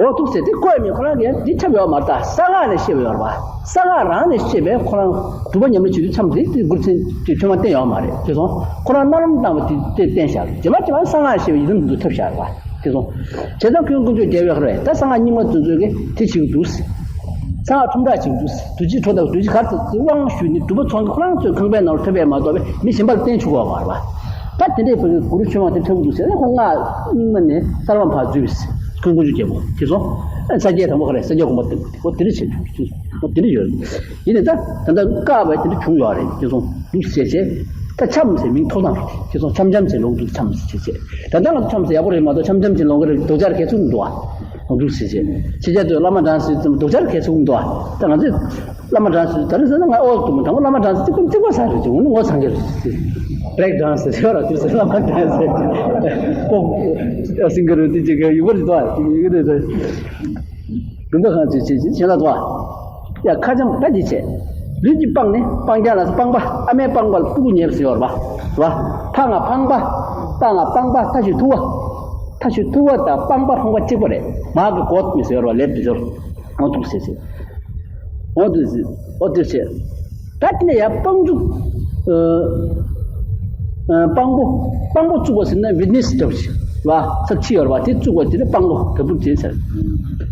འོ་ཐུག་ཟེར་དེ་ཀོ་ཡ་མི་ཁོ་རང་གིས་འདི་འཆམ་ཡོད་མ་རེད། ད་གསང་སྔགས་ནས་ཤེས་པ་ཡོད་རེད་པ། གསང་སྔགས་རང་ནས་ཤེས་པས་ཁོ་རང་སྒྲུབ་པ་ཉམས་ལེན་བྱེད་དུས་འཆམ་ཟེར་དེ་མགུར་ཚན་དེ་ཐོས་མ་བསྟན་ཡོད་མ་རེད་དེ་སོང་། ཁོ་རང་རྣ་ལམ་བཏང་བ་དེ་དེ་བསྟན་བཞག་རྗེ་མ་དེ་མ་གསང་སྔགས་ཤེས་པ་ཡི་དམ་དུ་ཐོབ་བཞག་རེད་པ་དེ་སོང་། བྱས་ཙང་ཁོང་དཀོན་མཆོག་རྒྱལ་བའི་ཁ་རེད། ད་གསང་སྔགས་རྙིང་མ་དེ་ཚོས་གི་དེ་བྱེད་ཀྱི་འདུག་གསང་སྔགས་ཁྲོམ་བསྒྲགས་བྱེད་ཀྱི་འདུག་རྡོ་རྗེ་ཁྲོད་དང་རྡོ་རྗེ་གར་དུ་དབང་ཞུས་ནས་སྒྲུབ་པ་ཚོགས་ཀྱི་ཁོ་རང་ཚོའི་ཁང་པའི་ནང་ལ་ཐོབ་པས་མ་གཏོགས་པའི་མི་གཞན་པ་ལ་བསྟན་ཆོག་གི་ཡོད་མ་རེད་པ། ད་དེ་འདྲའི་བོད་ཀྱི་གུ་རུ་ཆོས་དབང་དེ་ཐོབ་འདུག་ཟེར་ན་ཁོ་སྔགས་རྙིང་མ་ནས་གསར་བ་ཕར་འཛུལ་བས་ཁོང་དཀོན་མཆོག་རྒྱལ་པོ་དེ་སོང་། ས་སྐྱའི་དང་པོ་ཁ་རེད། ས་སྐྱ་གོང་མ་དེ་ཁོ་དེ་འདྲ་བྱེད་འདུག་ཁོ་དེ་འདྲ་ཡོད། ཡིན་ནའི་ད་ད་ལྟ་བཀག་པ་དེ་འདྲ་བྱུང་ཡོད་རེད་དེ་སོང་། འདུག་ཟེར་བྱས་ད་འཆམ་ཟེར་མིང་ཐོགས་སྟངས་རེད་དེ་སོང་། འཆམ་འཆམ་ཟེར་ལོང་འདུག་འཆམ་ཟེར་བྱས་ད་ལྟ་ང་ཚོ་འཆམ་ཟེར་ཡག་པོ་རེད་མ་གཏོགས་འཆམ་འཆམ་ཟེར་ལོང་གི་རེད། རྡོག་རྩ་ར་གས་ཚུགས་མི་འདུག་ཨ། འདུག་ཟེར་བྱས་ཕྱི་རྒྱལ་དུ་བླ་མ་དྲང་ཟེར་ཙམ་རྡོག་རྩ་ར་གས་ཚུགས་མི་འདུག་ཨ། ད་ང་ཚོས། བླ་མ་དྲང་ཟེར་ད་རེས་ཟེར་ན་ང་ཨོ་དུ་མོ་དང་པོ་བླ་མ་དྲང་ཟེར་གཅིག་པུ་གཅིག་པ་ས་རེད་ཅེས་འོ་ནི་ངོ་ཚ་གི་རེད། བྷེག་དྲང་ཟེར་ཟེར་བ་ལ་དུས་ཟེར་བླ་མ་དྲང་ཟེར་ཀོ་སིང་གི་རེད་དེ་ཅིག་གི་ཡུ་གུར་དོ་ཡུ་གུར་དོ་དགུན་ཁ་ཁང་ཅིག་ཅིག་ཅིག་བྱེད་ལ་དོ་ཡ་ཁ་འཆམ་ད་ཅིག་བྱེད། ལུས་ཀྱི་སྤང་ནི་སྤང་རྒྱ་ལ་སྤང་པ་ཨ་མའི་སྤང་པ་ལ་སྤུ་གུ་ཉེར་ཟེར་བ་རེད་པ། ཕ་ང་འཕང་པ་པ་ང་སྤང་པ་ཐ་ཤུ་ཐུ་བ། ཐ་ཤུ་ཐུ་བ་དང་སྤང་པ་འཕང་པ་གཅིག་པ་རེད། མ་གི་གོ་མི་ཟེར་བ་ལེབ་དུ་ཟེར། འོ་འདུག་ཟེར་ཟེར། འོ་འདུག་ཟེར། འོ་འདུག་ཟེར། ད་དེ་ནས་ཡང་སྤང་བཙུགས། ཨ་ཨ་སྤང་པོ། སྤང་པོ་བཙུགས་པ་ཟེར་ན་ཝིཊ་ནེ་སི་འདྲ་བོ་ཞིག་ལ་ཚབས་ཆེ་ཡོད་རེད་པ། དེ་བཙུགས་པ་དེ་ནི་སྤང་པོ་ག་བུར་ཅན་ཟེར།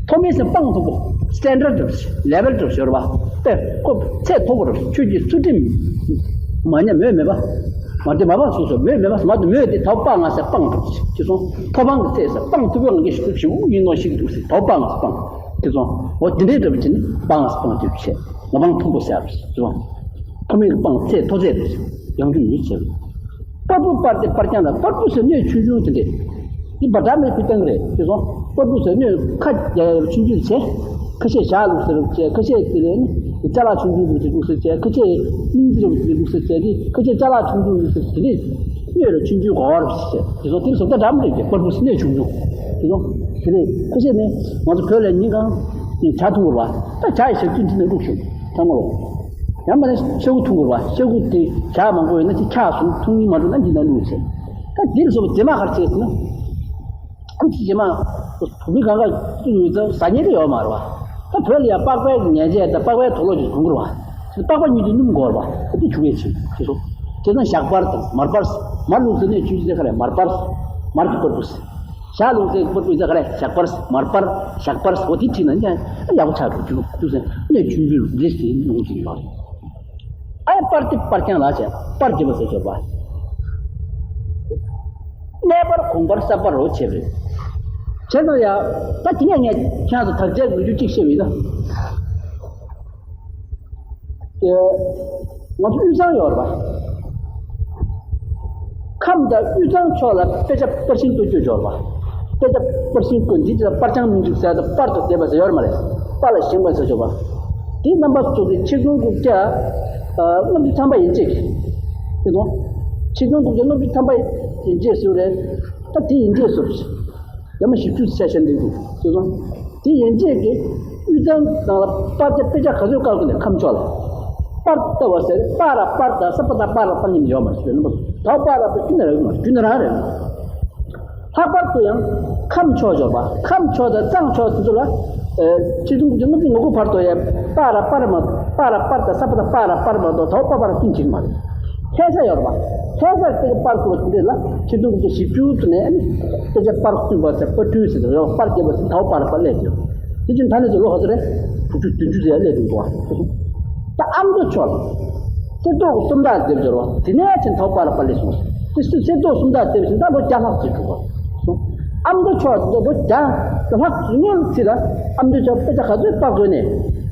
མཐོ་དམན་ཟེར་སྤང་མཐོ་པོ་སི་ཊན་ཌར་ཌི་འདྲ་བོ་ཞིག་ལེ་ཝལ་འདྲ་བོ་ཞིག་ཡོད་རེད་པ། དཔེ་ཁོ་ཚད་མཐོ་པོ་རེད། ཆོས་ཀྱི་ཚུལ་ཁྲིམས་མ་ཉམས་མོས་མེད་པ། མ་བདེ་མ་བ་སོ་སོ་མོས་མེད་པ་མ་དུ་མོས་དེ་དའོ་སྤང་ང་ཟེར་སྤང་འདྲ་བོ་ཞིག་ཅེས་སོང་། མཐོ་སྤང་གི་ཚད་ཟེར་སྤང་ཐུབ་པའི་ང་གི་ཞིག་ཞིག་ཡིན་ནོ་ཞིག་འདུག་ཟེར་དའོ་སྤང་ང་ཟེར་སྤང་། དེ་ཚོ། འོ་དེ་འདྲའི་འདྲ་བོ་བྱས་ནས་སྤང་ང་སྤང་དེ་བྱས། ངོ་སྤང་མཐོན་པོ་ཟེར་བ་ཞིག་ཚོ། མཐོ་དམན་གྱི་སྤང་ཚད་མཐོ་ཚད་དེ་ཡང་དུ་ཡོད་ཟེར། པར་བུ་པར་ཏེ་པར་རྐྱང་ལ་པར་བུ་ཟེར་སྣོད་ཆུང་ཆུང་དེ་འདྲས། འདི་བ་སྒྲ་མེད་ཁུལ་བཏང་གི་རེད་དེ་ཚོ། པར་བུ་ཟེར་སྣོད་ཁ་རྒྱ་ཆུང་ཆུང་བྱས། ཁ་ཤས་ཞག་ལུག་ཟེར་བྱས། ཁ་ཤས་དེ་ལས་ནི་ཅ་ལག་ཆུང་ཆུང་ལུག་ཟེར་ལུག་ཟེར་བྱས། ཁ་ཤས་སྙིང་རྗེ་ལུག་ཟེར་ལུག་ཟེར་བྱས་ཏེ། ཁ་ཤས་ཅ་ལག་ཆུང་ཆུང་ལུག་ཟེར་དེ་འདྲས། སྣོད་ལ་ཆུང་ཆུང་གོ་བར་ཞེས། དེ་ཚོ་དེར་སོ་ད་འགྲམ་རེད་ཀྱི་པར་བུ་སྣོད་ཆུང་ཆུང་། དེ་ཚོ། དེ་རེད། ཁ་ཤས་ནི་ང་ཚོ་བོད་ལ་ཉིན་གང་ཇ་འཐུང་དགོས་པ། ད་ཇ་ཡི་ཞབས་ཀྱུ་འདི་ནས་བླུགས་ཤིག་ཐང་མོ་རོ། ཡང་མ་ནི་ཤ་ཁུ་འཐུང་དགོས་པ། ཤ་ཁུ་དེ་ཇ་མང་པོ་ཡོད་ན་ཅིག་འཁྱག་སོང་འཐུང་ཉིན་མ་འགྲོ་ན་འདི་ན་བླུགས་ཟེར། ད་འདིར་སོ་རྗེས་མ་ག་རེ་བྱས་ཟེར་ན། ཨམ་ཆི་རྗེས་མ། བུ་མི་གང་ག་བཙུགས་ཡོད་ཙང་ཟ་ཉེན་དེ་ཡོད་མ་རེད་པ། ད་བོད་ལ་ཡང་པགས་པའི་ཉལ་ཆས་དང་པགས་པའི་དུག་ལོག་ཅིག་གོན་དགོས་རེད་པ། པགས་པ་ཉུང་དུ་སྣུམ་དགོས་རེད་པ། ད་དེ་བྱུག་ཡས་ཆེ་ཆེ་སོ། དེ་ན་ཞག་པར་དང་མར་པར། མར་བླུགས་ཟེར་ནས་ཆུ་ཆུ་ཟེར་ག་རེ་མར་པར། མར་གྱི་པར་བུ་ཟེར། ཞག་བླུགས་ཟེར་པར་བུ་ཟེར་ག་རེ་ཞག་པར། མར་པར་ཞག་པར་འོ་དེ་ཁྲིད་ན་ཡང་ཡག་པོ་ཆགས་འགྲོ་རྒྱུ་འདུག་ཟེར་ནས་ཆུང་ཆུང་རེ་ཞིག་ཡོང་གི་ཡོད་རེད། ཨ་ཡ་པར་ཏི་པར་རྐྱང་ལ་བྱས་པར་བརྒྱབ་པ་ཟེར་ཆོག་པ། གནས་པར་གོང་པར་གསར་པར་རོ་བྱས་པ་རེད། བྱས་ཙང་ཡ། ད་དེ་ནས་ངས་ཁྱེད་ཚོ་དག་ཆའི་ལོ་རྒྱུས་གཅིག་བཤད་པ་ཡིན་ན། དེ། ང་ཚོ་དབུས་གཙང་ཡོད་རེད་པ། ཁམས་དང་དབུས་གཙང་ཕྱོགས་ལ་དཔེ་ཆ་པར་ཤིང་བརྐོ་རྒྱུ་ཡོད་རེད་པ། དཔེ་ཆ་པར་ཤིང་བརྐོ་འདི་ལ་པར་བྱང་མི་འཇུག་ཟེར་ཡ་དང་པར་དུ་བསྡེབས་པ་ཟེར་ཡོད་རེད་མ་རེད། པར་ལ་ཞེང་པ་ཟེར་ཆོག་པ། དེ་རྣམ་པ་ཚོ་གི་ཆིག་སྟོང་དགུ་བརྒྱ། ལྔ་བཅུ་ཐམ་པ་ཡན་ཆད་ཀྱི། དེ་དང་། ཆིག་སྟོང་དགུ་བརྒྱ་ལྔ་བཅུ་ཐམ་པ་ཡན་ཆད་ཟེར་རེད། ད་དེ་ཡན་ཆད་ཟེར། ཡ་མ་བཞི་བཅུ་ཆ་ཤས་འདི་འདུག་ཅེས་སོང་། དེ་ཡན་ཆད་ཀྱི་དབུས་གཙང་ནང་ལ་པར་དེ་དཔེ་ཆ་ག་ཚོད་བཀག་དགོས་ནས་ཁམས་ཕྱོགས་ལ། པར་ལྟ་བ་ཟེར་པ་ར་པར་དང་ས་པ་དང་པ་ར་པར་གཉིས་ཡོད་མ་རེད། ད་པ་ར་པར་ཁྱོན་ནས་རག་གི་མ་རེད། ཁྱོན་ནས་རང་རེད། ལྷག་པར་དུ་ཡང་ཁམས་ཕྱོགས་འབྱོར་པ། ཁམས་ཕྱོགས་དང་གཙང་ཕྱོགས་དེ་ཚོ་ལ། ཨེ། ཆིག་སྟོང་དགུ་བརྒྱ་ལྔ་བཅུ་ང་དགུ་བར་དུ་ཡང་པ་ར་པར་མ། པ་ར་པར་དང་ས་པ་དང་པ་ར་པར་མ་གཏོགས་ད་པ་པ་ར་ཀུན་བྱེད་ཀྱི་མ་རེད། ལྷ་ས་ཡོད་རེད་པ། ལྷ་སར་དེ་ག་པར་བཙུགས་པ་དེ་འདྲ་ལ་ཆིག་སྟོང་དགུ་བརྒྱ་བཞི་བཅུ་ཙམ་ནས་ཨ་ནི་དཔེ་ཆ་པར་བསྐྲུན་པ་ཟེར། པར་སྐྲུན་ཟེར་དེ་རེད་པ། པར་བརྒྱབ་པ་ཟེར། ད་པར་པར་སླེབས་ཡོད། དེ་བཞིན་ད་ནས་ཚོ་ལོ་ག་ཚོད་རེད། དྲུག་ཅུ་བདུན་ཅུ་ཙམ་ཡར་སླེབས་འདུག་པ། ད་ཨ་མདོ་ཕྱོགས་ལ་གསེར་ཏོག་གི་སུམ་རྟགས་དེབ་འབྱོར་བ་དེ་ནས་ཕྱིན་ད་པར་པར་སླེབས་སོང་། དེ་གསེར་ཏོག་སུམ་རྟགས་དེབ་བཞིན་ད་ལོ་བརྒྱ་ལྷག་ཅིག་འགྲོ་བ་སོང་། ཨ་མདོ་ཕྱོགས་ལ་ལོ་བརྒྱ་ལྷག་ཙམ་སྔོན་ལ་ཕྱིན་ད་ཨ་མདོ་ཕྱོགས་དཔེ་ཆ་ག་ཚོད་པར་བཟོས་ནས་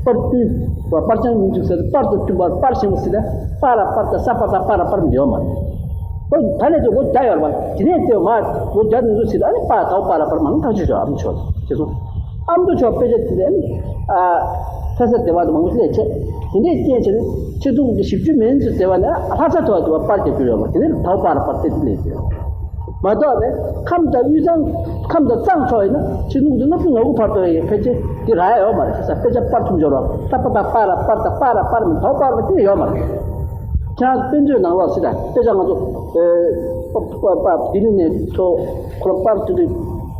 པར་བསྐྲུན་པ། པར་བྱང་མི་འཇུག་ཟེར་པར་དུ་བསྐྲུན་པ། པར་ཞིག་པ་ཟེར་ད་པ་ར་པར་དང་ས་པ་དང་པ་ར་པར་མི་ཡོད་མ་རེད། ཨོ་ད་ནས་ཚོ་ལོ་བརྒྱ་ཡོད་རེད་པ། དེ་ནས་ཚེ་མ་ལོ་བརྒྱ་དེ་ཚོ་ཕྱིན་ད་ཨ་ནི་པ་ད་པ་ར་པར་མང་ཐག་ཆོད་ཡོད། ཨ་མདོ་ཕྱོགས་ལ་ཅེས་སོང་། ཨ་མདོ་ཕྱོགས་དཔེ་ཆ་དེ་ནས་ཨ་ལྷ་ས་སྡེ་བ་དང་མང་པོ་སླེབས་བྱས། དེ་འདྲའི་རྐྱེན་བྱས་ནས་ཆིག་སྟོང་དགུ་བརྒྱ་བཞི་བཅུ་མན་ཚོད་སྡེ་བ་ནས་ལྷ་ས་ཐོག་དེ་བ་པར་རྒྱག་རྒྱུ་ཡོད་པ། དེ་ནས་ད་པར་པར་དེ་དེ་ལས་ཡོད་མ་གཏོགས་ནས་ཁམས་དང་དབུས་གཙང་། ཁམས་དང་གཙང་ཕྱོགས་ཡིན་ན་ཆིག་སྟོང་དགུ་བརྒྱ་ལྔ་བཅུ་ང་དགུ་བར་དུ་ཡི་ཕལ་ཆེར་དེ་རག་ཡ་ཡོད་མ་རེད། ས་དཔེ་ཆ་པར་ཐུབ་འབྱོར་བ། ས་པ་དང་པ་ར་པར་དང་པ་ར་པར་མི་ད་པར་པར་དེ་ཡོད་མ་རེད། ཁྱེད་རང་དཔེ་མཛོད་ནང་ལོགས་སུ་ད་དཔེ་ཆ་ང་ཚོ་ཨེ་པ་པ་པ་ལྡི་ལི་ནས་ཚོ་ཁོ་རང་པར་དེ་འདྲ་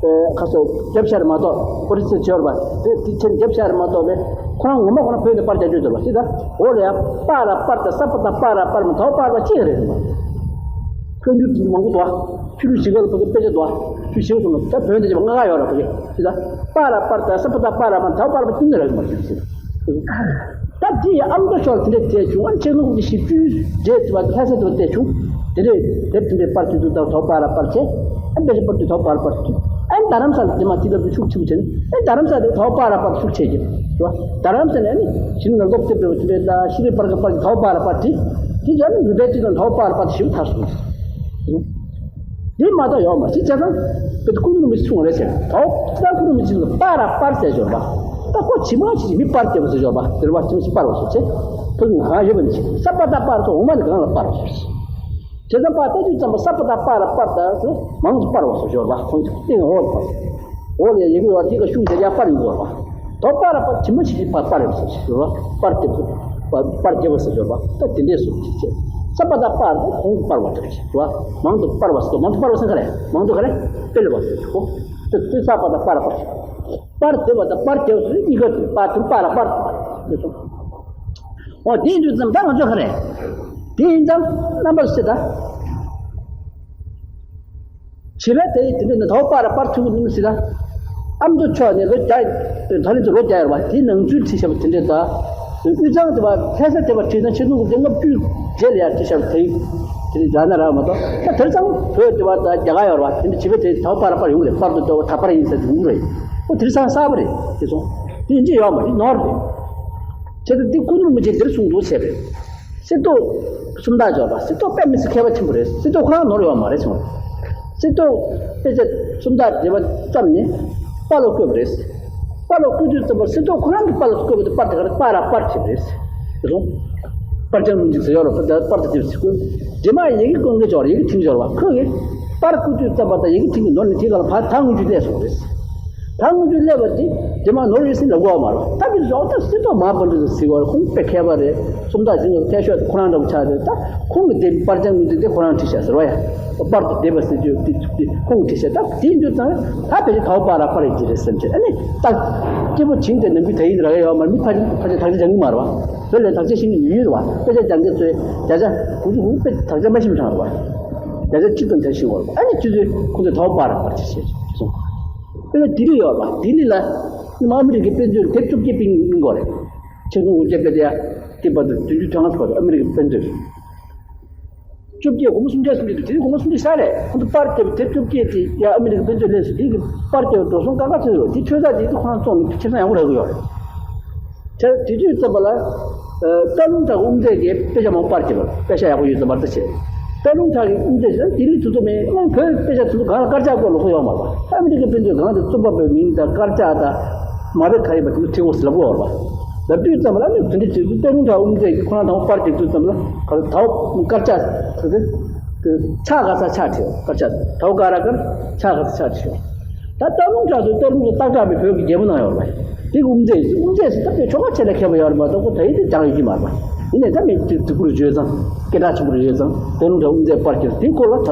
ཨེ་ཁ་སོ་རྒྱབ་ཤར་མ་གཏོགས་ཁོ་རི་ཚེ་འབྱོར་བ་དེ་དེ་ཆེན་རྒྱབ་ཤར་མ་གཏོགས་ལས་ཁོ་རང་ངོ་མ་ཁོ་རང་བོད་ནས་པར་རྒྱག་རྒྱུ་འདུག་པ་ཞིག་ད། འོ་ལ་ཡ་པ་ར་པར་དང་ས་པ་དང་པ་ར་པར་མི་ད་པར་པ་ཅི་རེད་མ། ཁོ་འགྱུར་དུ་མང་པོ་འདུག་པ། ཆུ་ལུ་ཞིག་ག་ལ་ཕ་གི་དཔེ་ཆ་འདུག་པ། ཆུ་ཞིག་སོང་ད་བོད་འདི་ཅི་པ་ང་ག་ཡོད་ར་ཕ་གི་ཞིག་ད། པ་ར་པར་དང་ས་པ་དང་པ་ར་མི་ད་པར་པ་ཅི་ནས་ར་མ་ཞིག་ཞིག་ད་དེ་ཡི་ཨ་མདོ་ཕྱོགས་དེ་འདྲས་བལྟས་བྱུང་། ཨ་ཆེ་ནུ་གི་བཞི་བཅུའི་རྗེས་དེ་བ་ལྷ་ས་དེ་བ་བལྟས་བྱུང་། དེ་འདྲས་དེབ་དེ་འདྲས་པར་བྱེད་དུས་ད་ཐོག་པ་ར་པར་བྱས། ཨ་དཔེ་ཆ་པར་དུས་ཐོག་པ་ར་པར་བྱེད། ཨ་རྡ་རམ་ས་ལ་དེ་མ་དེ་ལ་བུ་ཤུགས་ཆེ་བྱས་ནས་ཨ་རྡ་རམ་ས་དེ་ཐོག་པ་ར་པར་ཤུགས་ཆེ་གི་རེད་པ། རྡ་རམ་ས་ནས་ཨ་ནི་ཤིང་ནག་ལོག་དེབ་དེ་བ་དེ་འདྲས་ད་ཤི་རི་པར་ག་པར་ཐོག་པ་ར་པར་བྱེད། དེ་ཡང་ནི་རུ་པའི་དེ་དང་ཐོག་པ་ར་པར་ཤུགས་ཐར་སོང་། དེ་མ་གཏོགས་ཡོད་མ་རེད། བྱས་ཙང་དེ་ཀུན་ནུ་མི་ཆུང་རེད་ཟེར། ད་ཁུ་ནུ་མི་ཆུང་པ་ར་པར་ཟེར་འབྱོར་བ། ད་ཁོ་ཇི་མ་ཇི་བཞིན་མི་པར་སྐྱེ་བ་ཟེར་འབྱོར་བ། དེར་བ་ཇི་མ་ཇི་པར་བ་སོ་ཆེ། ཁོ་ང་ཡོད་པ་ནི་ཆེ། ས་པ་ད་པར་སོ་འོ་མ་ནི་གང་ལ་པར་བ་སོ་ཆེ། བྱས་ཙང་པ་ད་དུས་ཙམ་པ་ས་པ་ད་པར་པར་ད་སོ་མང་དུ་པར་བ་སོ་འབྱོར་བ། ཁོང་གི་སྟེང་འོག་པར། འོག་ལ་ཡི་གེ་བ་དེ་ག་ཤུགས་དེ་ཡ་པར་ཡོད་པ། ཐོག་པ་ར་པར་ཇི་མ་ཇི་བཞིན་པར་པར་ཡོད་ཟེར་ཞིག་ཡོད་པ། པར་སྐྱེ་བ་པར་སྐྱེ་བ་ཟེར་འབྱོར་བ། ད་དེ་འདྲས་སོ་ཆེ་ཆེ། ས་པ་ད་པར་ད་ཁོང་གི་པར་བ་དེ་རེད་ཞིག་ཡོད་པ། མང་དུ་པར་བ་སོ་མང་དུ་པར་བ་ཟེར་ག་རེ་མང་དུ་ག་རེ་སྤེལ་བ་ཟེར་ཞིག་གོ། དེ་དེ་ས་པ་ད་པར་པར། པར་དེ་བ་དང་པར་སྐྱེ་བ་ཟེར་གཉིས་ཀ་དེ་པ་དེ་པ་ར་པར་དེ་སོང་། འོ་དེ་ཡིན་དུས་ཙམ་ད་ང་ཚོ་ག་རེ། དེ་ཡིན་ཙམ་རྣམ་པར་ཤེས་ད། བྱེད་པ་དེ་དེ་འདྲ་ནི་ཐོག་པ་ར་པར་ཐུག་མི་སྲིད་ད། ཨ་མདོ་ཕྱོགས་ནས་ལོ་བརྒྱ། ད་ལན་དུ་ལོ་བརྒྱ་ཡོད་པ་དེའི་ནང་ཚུལ་བྲིས་བཞག་པ་དེ་འདྲ་ད། དབུས་གཙང་དེ་བ་ལྷ་ས་དེ་བ་བྲིས་ན་ཆིག་སྟོང་དགུ་བརྒྱ་ལྔ་བཅུ་རྗེས་ལ་ཡར་བྲིས་བཞག་པ་དེ། དེ་རེད་ར་ན་ར་མ་གཏོགས་ད་དེར་ཚང་བོད་དེ་བ་ད་རྒྱ་གར་ཡོད་ར་བ་དེ་འདྲ་བྱེད་པ་དེ་ཐོག་པ་ར་པར་ཡོང་རེད། པར་དུ་ལྟོ་ད་པར་ཡིན་ཟེར་དུ་ཡོང་རེད། ཨོ་དེར་ཚང་གསར་པ་རེད་དེ་སོང་། དེ་འདྲ་ཡོད་མ་རེད་ནོར་རེད། བྱས་ཙང་འདི་ཀུན་ནུ་མི་ཆེན་འདིར་གསུངས་འདུག་བྱས་པས། གསེར་ཏོག་སུམ་རྟགས་འབྱོར་བ། གསེར་ཏོག་དཔེ་མི་སྲིད་མཁས་པ་ཆེན་པོ་རེད། གསེར་ཏོག་ཁོ་རང་ནོར་ཡོད་མ་རེད་གསུངས། གསེར་ཏོག་དཔེ་ཆ་སུམ་རྟགས་འབྲེལ་བ་ཙམ་ནས་པར་ལ་བཀོད་པ་རེད། པར་ལ་བཀོད་དུས་ཙམ་པ་གསེར་ཏོག་ཁོ་རང་གི་པར་ལ་བཀོད་པ་དེ་པར་དེ་ག་རེ་པར་ར་པར་བྱས་པ་རེད། དེ་སོང་། པར་བྱང་མི་འཇིགས་ཟེར་ཡོད་རེད། པར་དེ་པར་དེ་དེ་བྱས་བཀོད། འདྲེ་མ་ཡི་གེ་བཀོད་མཁན་འབྱོར་ཡི་གེ་ཐིག་འབྱོར་བ་ཁོ་གིས་པར་བཀོད་དུས་ཙམ་པ་དང་ཡི་གེ་ཐིག་གི་ནོར་ནས་དེ་ག་ལ་ཕར་ད་དངུལ་ཆུ་སླེབས་སོང་རེད། ད་དངུལ་ཆུ་སླེབས་པ་དེ་དེ་མ་ནོར་ཡོད་སྲིད་ལ་གོ་བ་མ་རེད། ད་མི་རོགས་ད་སྲིད་ཐོག་མ་པོ་འདྲ་ཟེར་བ་ཁོང་དཔེ་མཁས་པ་རེད། སུམ་རྟགས་ཟིན་པ་མཁས་ཤོས་དེ་ཁོ་རང་འདྲ་པོ་ཆགས་རེད། ད་ཁོང་གི་དེ་པར་བྱང་དངུལ་ཆུ་དེ་ཁོ་རང་བྲིས་བཞག་ཟེར་བ་ཡ། པར་དུ་བསྡེབས་པ་ཟེར་རྒྱུ་དེ་དེ་ཁོང་གིས་བྲིས་བཞག་ད་དེ་འདྲ་ཙང་ད་ཕལ་ཆེར་ཐོག་པ་ར་པར་ཡིན་གྱི་རེད་བསམ་བྱས། ཨ་ནི་ད་སྐྱེ་བོ་བྱིངས་ཏེ་ནམ་རྒྱུན་ད་ཡིན་ར་ཡོད་མ་རེད། མི་ཕལ་ཆེར་ཕལ་ཆེར་དག་ཆ་སྦྱང་གི་མ་རེད་བ། བོད་ལ་དག་ཆ་ཤེས་མཁན་ཡོད་རེད་བ། དཔེ་ཆ་སྦྱང་མཁན་ཚོས་བརྒྱ་ཆ་དགུ་བཅུ་དགུ་དཔེ་དག་ཆ་མ་ཤེས་མཁན་རེད་བ། བརྒྱ་ཆ་གཅིག་དང་ཕྱེད་ཤིག་ཡོད་རེད་བ། ཨ་ནི་ཁྱེད་ཚོས་ཁོང་ཚོས་ཐོག་པ་ར་པར་བྱེད་ཤེས་སོང་། དཔེར་ན་ལྡི་ལི་ཡོད་རེད་བ། ལྡི་ལི་ལ་སྔོན་མ་ཨ་མི་རི་ཀའི་དཔེ་མཛོད་དེབ་བཅོ་བརྒྱད་སྤེལ་མཁན་གོ་རེད། ཆིག་སྟོང་དགུ་བརྒྱ་དཔེ་དེ་ཡ་དེ་བར་དུ་བདུན་ཅུ་དོན་ལྔ་ཐོག་ཨ་མི་རི་ཀའི་དཔེ་མཛོད་བཅོ་བརྒྱད། སྒོར་མོ་སུམ་བརྒྱ་སུམ་བརྒྱ་འདུག་དེ་ནི་སྒོར་མོ་སུམ་བརྒྱ་ཤར་རེད། ཁོང་ཚོ་པར་བརྒྱབ་དེབ་བཅོ་བརྒྱད་དེ་ཡ་ཨ་མི་རི་ཀའི་དཔེ་མཛོད་ལས་སུ་དེ་གི་པར་བརྒྱབ་འགྲོ་སོང་དཀའ་ཁག་ཆེ་ཡོད། དེ་ཆོས་ཚགས་དེ་དུ་ཁོ་རང་བཙོང་ནས་ཁེ་བཟང་ཡག་པོ་རག་གི་ཡོད་རེད། དེ་དུས་ཙམ་པ་ལ། སྟག་ལུང་དང་དབུ་མཛད་ཀྱིས་དཔེ་ཆ་མང་པར་བརྒྱབ་པ་དཔེ་ཆ་ཡག་པོ་ཡོད་ཙམ་པར་ད་བྱས། སྟག་ལུང་དང་དབུ་མཛད་ཀྱིས་ལྡི་ལི་དུ་ཚོ་མེད་སྔོན་བོད་དཔེ་ཆ་དུ་ཚོ་གང་ལ་དཀར་ཆག་སྐོར་ལ་ཧོ་ཡོང་བ་རེད། ཨ་མི་རི་ཀའི་དཔེ་མཛོད་གང་དུ་རྩོམ་པ་པོའི་མིང་དང་དཀར་ཆག་དང་མ་དཔེ་ག་ཡིན་པ་དེ་ཚོ་བྲིས་འོ་ཟེར་ལབ་དགོས་བ་རེད། ལབ་དུས་ཙམ་པ་ལ་ནི་དེ་འདྲ་བྱེད་དུས་སྟག་ལུང་དང་དབུ་མཛད་ཀྱིས་ཁོ་རང་དང་པར་བརྒྱབ་དུས་ཙམ་པ་ལ་ག་ལ་དའོ་དཀར་ཆག་དེ་ཚོ་ཆག་ག་ས་ཆག་བྲིས་དཀར་ཆག་དའོ་ག་ར་གར་ཆག་ག་ས་ཆག་བྲིས། ད་སྟག་ལུང་གྲགས་སུ་སྟག་ལུང་གི་སྟག་གྲགས་པའི་བོད་ཀྱི་རྒྱལ་པོ་གནང་ཡོད་རེད་པ། དེ་གི་དབུ་མཛད་ཡིན། དབུ་མཛད་ཟེར་ད་དཔེ་ཆོ་ག་ཆེ་ལ་མཁས་པ་ཡོད་རེད་མ་གཏོགས་ཁོ་ད་ཡིན་དེ་སྦྱང་ཡོད་ཀྱི་མ་རེད་པ། ཡིན་ནའི་ད་མི་དེ་དུས་འཁོར་བརྗོད་ཙང་། སྐད་གྲགས་ཆེན་པོ་རེད་ཙང་སྟག་ལུང་གྲགས་དབུ་མཛད་པར་གྱུར། དེའི་སྐོར་ལ་ད་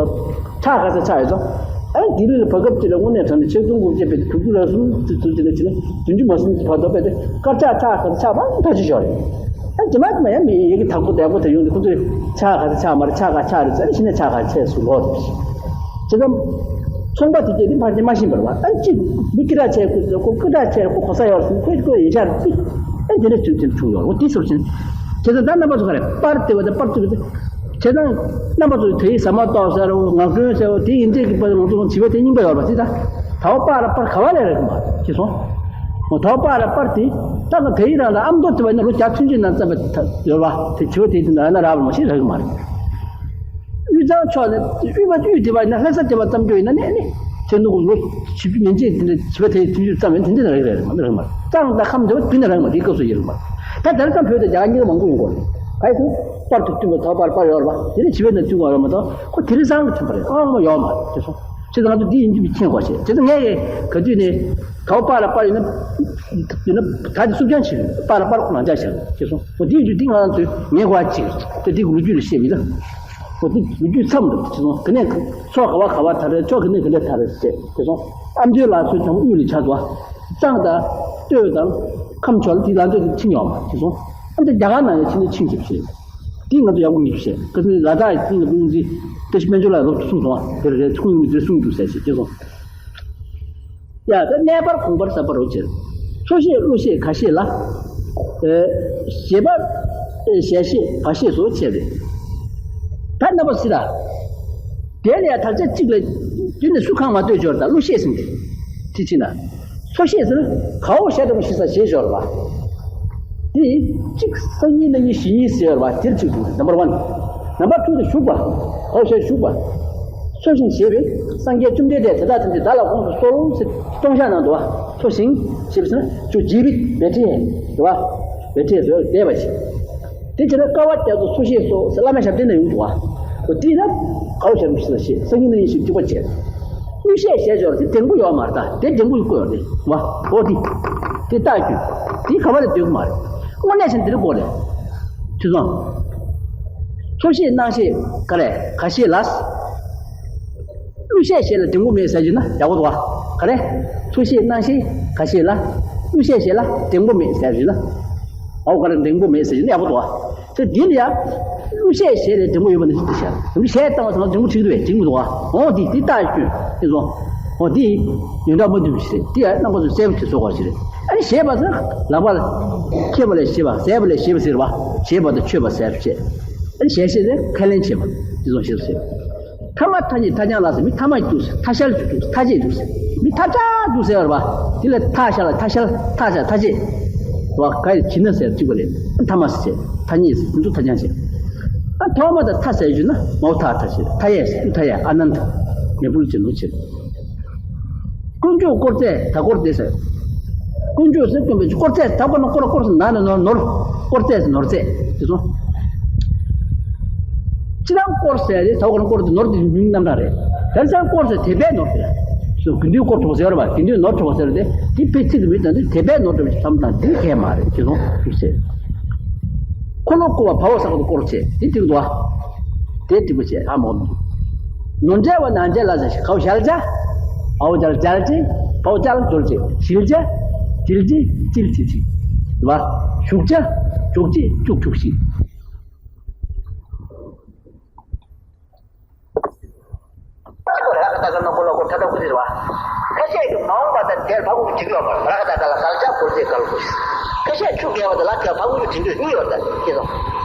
ཕྱག་ག་ཚོད་ཕྱག་ཡོད་ཙང་། ཨ་ནི་དེ་རིང་ལ་བར་སྐབས་ཅིག་ལ་དངོས་གནས་དྲང་གནས་ཆིག་སྟོང་དགུ་བརྒྱ་པའི་དྲུག་ཅུ་རེ་གསུམ་ཙམ་ཙམ་ཅིག་ལ་བྱས་ན་བདུན་ཅུ་མ་ཟིན་ཙམ་བར་དུ་དཔེ་དེ་དཀར་ཆག་ཕྱག་ག་ཚོད་ཕྱག་པ་ད་ཅི་ཞོག་རེད། ཨ་ཇི་མ་ཇི་མ་ཡང་མི་ཡི་གེ་དག་པོ་དག་པོ་དེ་ཡོང་དུས་ཁོ་ཚོས་ཕྱག་ག་ཚོད་ཕྱག་མ་རེད། ཕྱག་ག་ཕྱག་རེད་ཟེར་ནས་ཕྱག་ག་ཕྱག་སུ་ལོག་རེད། བྱས་ཙང་། ཚོང་པ་དེ་སྐད་དེ་ཕལ་ཆེར་མ་ཤེས་པར་བ། ཨ་ཅིག་མི་སྐད་གྲགས་ཆེ་ཁོ་ཁོ་སྐད་གྲགས་ཆེ་ཁོ་གོ་ས་ཡོད་ཟེར་ཁོས་ཁོས་ཡིན་ཤག་ཅིག་ཨ་དེ་འདྲ་ཚུལ་ཚུལ་བྱུང་ཡོད་རེད། འོ་དེ་སོགས་ཕྱིན། བྱས་ཙང་ད་རྣམ་པ་ཚོ་ག་རེ་པར་དེ་བ་དང་པར་དེ་བ་དེ། བྱས་ཙང་རྣམ་པ་ཚོ་དེའི་ཟ་མ་ཏོག་ཟེར་རོ་ངག་སྒྲོན་ཟེར་རོ་དེ་ཡིན་ཚད་ཀྱི་པར་ང་ཚོ་བྱིས་པ་དེ་རྙིང་པ་ཡོད་རེད་པ། དེ་ད་ད་བ་པར་པར་ག་བ་ལས་རེད་མ་ཤེས་སོང་། འོ་ད་བ་པར་པར་དེ་ད་ང་དེའི་རང་ལ་ཨ་མདོ་དེ་བ་ཡིན་ན་ལོ་བརྒྱ་ཐམ་ཅུ་ནང་ཙམ་པ་ཡོད་པ་དེ་བྱིས་པ་དེ་དེ་ན་ཡང་ན་རག་པ་མ་ཤེས་རག་གི་མ་རེད། དབུས་གཙང་ཕྱོགས་ནས་དབུས་པ་དབུས་དེ་བ་ཡིན་ན་ལྷ་ས་དེ་བ་ཙམ་འགྲོ་ཡིན་ན་ནས་ནས་ཚེ་ནུ་གུ་ལོ་བཞི་བཅུ་ཡན་ཆད་དེ་འདྲ་བྱིས་པ་དེ་ཚུན་ཆད་ཙམ་ཡིན་དེ་འདྲ་རག་རེད་མ་རག་མ་རེད། གཙང་དང་ཁམས་དེ་བ་དུས་ན་རག་མ་དེའི་སྐབས་སུ་ཡིན་རེད་མ་རེད། ད་དེར་ཙམ་བོད་དུ་རྒྱ་གར་རྙིང་པ་མང་པོ་ཡོང་གོ་རེད། ག་ཡིན་ཟེར་པར་དུ་བསྟུན་པ་ཐོག་པར་པར་ཡོད་རེད་པ། དེ་ནས་བྱིས་པ་ནས་བསྟུན་པ་ཡོད་མ་གཏོགས་ཁོ་དེ་རིང་སང་གི་ཐོན་པ་རེད། ཨང་མ་ཡོད་མ་རེད་དེ་སོང་། ཁྱེད་ཚོ་ང་ཚོ་འདི་ཡིན་གྱི་མི་མཁྱེན་དགོས་ཤེས་དེ་ཚོ་ངས་ག་དུས་ནས་ག་བ་པར་ལ་པར་ཡོད་ན་ཡོད་ན་ད་དེ་སུབ་ཀྱང་བྱེད་པར་ལ་པར་ཁོ་རང་ཅག་བྱ་དེ་སོང་། འོ་དེ་ཡིན་དུས་འདི་ང་རང་ཚོས་ངས་གོ་བ་ཅིག་དེ་འདི་ལོ་རྒྱུས་ལ་བཤད་མི་ད། འོ་དེ་ལོ་རྒྱུས་མཚམས་འདུག་དེ་སོང་། ག་ནས་ཕྱོགས་ག་བ་ག་བ་དར་རེད། ཕྱོགས་ག་ནས་ག་ནས་དར་རེད་ཟེར་དེ་སོང་། ཨ་མདོའི་ལ་སོགས་ཚང་མ་དབུས་ལ་ཆགས་འདུག་བ། གཙང་དང་སྟོད་དང་ཁམས་ཕྱོགས་ལ་དེ་ལ་སྟོད་དེ་ཕྱིན་ཡོང་བ་དེ་སོང་། ཨ་མདོ་རྒྱ་གར་ནང་ཡང་ཕྱིན་ནས་ཕྱིན་ཅིག་བྱས། དེ་ང་ཚོ་ཡག་པོ་ངེས་ཤེས། ཁ་སང་ལ་དྭགས་ཀྱི་ང་ཚོ་དབུ་འཛིན་བཀྲ་ཤིས་དཔལ་འབྱོར་ལགས་ལོག་ཏུ་གསུངས་སོང་བ། དེར་རེད་ཁུངས་ཡོད་མི་དེར་གསུངས་འདུག་ཟེར་ཞེས་སྐྱེས་སོང་། ཡ་ད་གནས་པར་དགོངས་པར་ཟབ་པ་རོ་ཅེས། ཚོ་ཤེས་བློ་ཤེས་ག་ཤེས་ལ། ཨེ། ཞེས་པ། ཨེ་ཞེས་ཤེས་ག་ཤེས་སོ་བྱས་ཏེ། ད་རྣམ་པ་སྲིད་ལ། དེ་ལ་ཡང་དག་ཆ་གཅིག་ལ། དེ་ནི་སུ་གང་མ་ལྟོས་སྦྱོར་དང་བློ་ཤེས་ཟིན་ཏེ། དེ་ཕྱིན་ན། ཚོ་ཤེས་ཟེར་ན་གའོ་ཞེས་དང་ཤེས་ས་ཞེས་སྦྱོར་བ། དེ་གཅིག་སང་ཉིན་གནངས་ཉིན་གཞེས་ཉིན་ཟེར་བ་དེར་གཅིག་ཏུ་ནམ་བར་ཝན། ནམ་བར་ཊུ་དུ་ཞུགས་པ། གའོ་ཞེས་ཞུགས་པ། ཚོ་ཞིང་ཞེས་པས་སངས་རྒྱས་བཅོམ་ལྡན་འདས་དེ་དག་ཐམས་ཅད་བདག་ལ་དགོངས་སུ་གསོལ་ཟེར་སྟོང་བཤགས་ནང་དུ་བ། ཚོ་ཞིང་ཞེས་པ་ཟེར་ན་ཅོ་ཇི་བིད་བེ་ཊེ་རེད་བ། བེ་ཊེ་ཟེར་བ་བསྡད་པ་ཞིག་དེ་བྱས་ན་དཀའ་བ་རྒྱ་མཚོ་ཚོ་ཤེས་སོགས་ཟེར་བླ་མའི་ཞབས་བརྟན་ན་ཡོང་འདུག་བ། འོ་དེས་ན་གའོ་ཞེས་ཞུགས་པ་ཞེས་སང་ཉིན་གནངས་ཉིན་ཞེས་འཇུག་པ་བྱས། བློ་ཤེས་ཞེས་སྦྱོར་དེ་འགྲེང་བུ་ཡོད་མ་རེད། ད་དེ་འགྲེང་བུ་ཡི་བཀོད་ཡོད་རེད་བ། འོ་དེ། དེ་རྟགས་རྒྱུ། དེ་ག་བ་ལས་འདོད་ཀྱི་མ་རེད། དངོས་གནས་བྱས་ན་དེ་རེད་དགོས་རེད། ཐོས་སོང་། ཚོ་ཤེས་གནང་ཤེས་ག་རེ་ག་ཤེས་ལ། བློ་ཤེས་ཞེས་ལ་འགྲེང་བུ་མེད་ཟེར་རྒྱུ་ན་ཡག་པོ་འདུག་བ། ག་རེ། ཚོ་ཤེས་གནང་ཤེས་ག་ཤེས་ལ། བློ་ཤེས་ཞེས་ལ་འགྲེང་བུ་མེད་ཟེར་རྒྱུ་ན། འོ་ག་རེ་འགྲེང་བུ་མེད་ཟེར་རྒྱུ་ན་ཡག་པོ་འདུག་བ། དེ་འདི་ལ་ཡ། བློ་ཤེས་ཞེས་ལས་འགྲེང་བུ་ཡོད་པ་ནི་ཞིག་ཏུ་བཤད། འདི་བཤད་བཏང་བ་ཚང་མ་འགྲེང་བུ་ཁྲིག་ཏུ་བས་འགྲིག་མི་འདུག་བ། འོ་འདི་འདི་རྟགས་ཀྱི་སྐྱོན་དེ་ཚོ། འོ་འདི། ཡོན་བདག་མ་འདུས་པ་ཞིག་རེད། དེ་ཡང་རྣམ་པ་ཚོ་གསལ་པོ་ཞིག་བཟོ་དགོས་ཞིག་རེད། ཨ་ནི་ཞེས་པ་ཟེར་ལག་པ་ལ། མཁས་པ་ལས་ཞེས་པ་ཟད་པ་ལས་ཞེས་པ་ཟེར་བ། ཞེས་པ་དང་ཆོས་པ་ཟད་པ་བྱས། ཨ་ནི་ཞེས་ཞེས་ཟེར་ཁས་ལེན་བྱེད་པ། དེ་ཚོ་ཞེས་ཟེར། ཐ་མ་ཐ་སྙད་ཐ་རྐྱང་ལ་ཟེར་མི་ཐ་མ་འདུག་ཟེར་ཐ་ཤལ་འདུག་ཟེར་མི་ཐ་ཆད་འདུག་ཟེར་བ། དེ་ལ་ཐ་ཤལ་ཐ་ཤལ་ཐ་ཤལ་ཐ་ཆད། བ་ག་ཡི་གྱི་ན་ཟེར་གཅིག་པ་རེད། ཐ་མ་ཟེར། ཐ་སྙད་ཟེར་འདུག་ཐ་རྐྱང་ཟེར། ཨ་ཐོག་མ་དང་ཐ་ཟེར་རྒྱུ་ན་མའོ་ཐ་ཐ་ཟེར། ཐ་ཡས་ཟེར་ཐ་ཡས་ཨ་ནནྟ། མེ་ཕུལ་གྱི་ལུགས་བྱེད། དཀོན་མཆོག་དཀོར་རྫས་ད་དཀོར་དེ་ཟེར། དཀོན་མཆོག་ཟེར་དཀོན་པའི་དཀོར་རྫས་ད་དཀོར་ན་དཀོར་དཀོར་ཟེར་ན་ན་ནོར་ནོར། དཀོར་རྫས་ཟེར་ནོར་རྫས་དེ་ཚོ། ཅི་ལང་དཀོར་ཟེར་རེད། ད་དཀོར་ན་དཀོར་དེ་ནོར་དེ་མིང་རྣམ་གྲངས་རེད། དེར་ཚང་དཀོར་ཟེར་དད་པས་ནོར་དེ། སོ་དགེ་འདུན་དཀོར་གྲོགས་ཟེར་བ་དགེ་འདུན་ནོར་གྲོགས་ཟེར་དེ་དེ་ཕལ་ཆེར་མི་ཙམ་དེ་དད་པས་ནོར་གྲོགས་ཀྱི་བསམ་སྟངས་འདི་ཁས་མ་རེད་དེ་ཚོ་ཞུ་ཟེར། འཁོར་ལོ་བསྐོར་བ་བ་འོག་ས་ཁ་དུ་བསྐོར་བྱས་དེ་དེ་འདུག་བ། དེ་དྲི་བ་བྱས་ཨ་མོ། ནོར་འཇལ་བ་ནང་འཇལ་ལ་ཟེར་ཞིག་གའོ་ཞལ་ཇ། འའོ་ཇལ་ཇལ་ཅི། བའོ་ཇལ་ཇོལ་ཅི། ཞིལ་ཇ། ཇིལ་ཇི་ཇིལ་ཅི་ཅི། བ། ཞུགས་ཇ། ཇོག་ཅི་ཅུག་ཅུག་ཤི། ཁ་ཤས་ཀྱིས་མ་འོངས་པ་དང་དེར་ཕ་བུ་གཅིག་ཡོད་པར་ར་ཁ་ད་ད་ལ་གལ་ཆགས་བོར་ཏེ་གལ་དགོས། ཁ་ཤས་ཆུ་བརྒལ་བ་དང་ལ་བརྒལ་ཕ་བུ་གཅིག་འདོད་གཉིས་ཡོད་དང་སྐྱེས་སོ།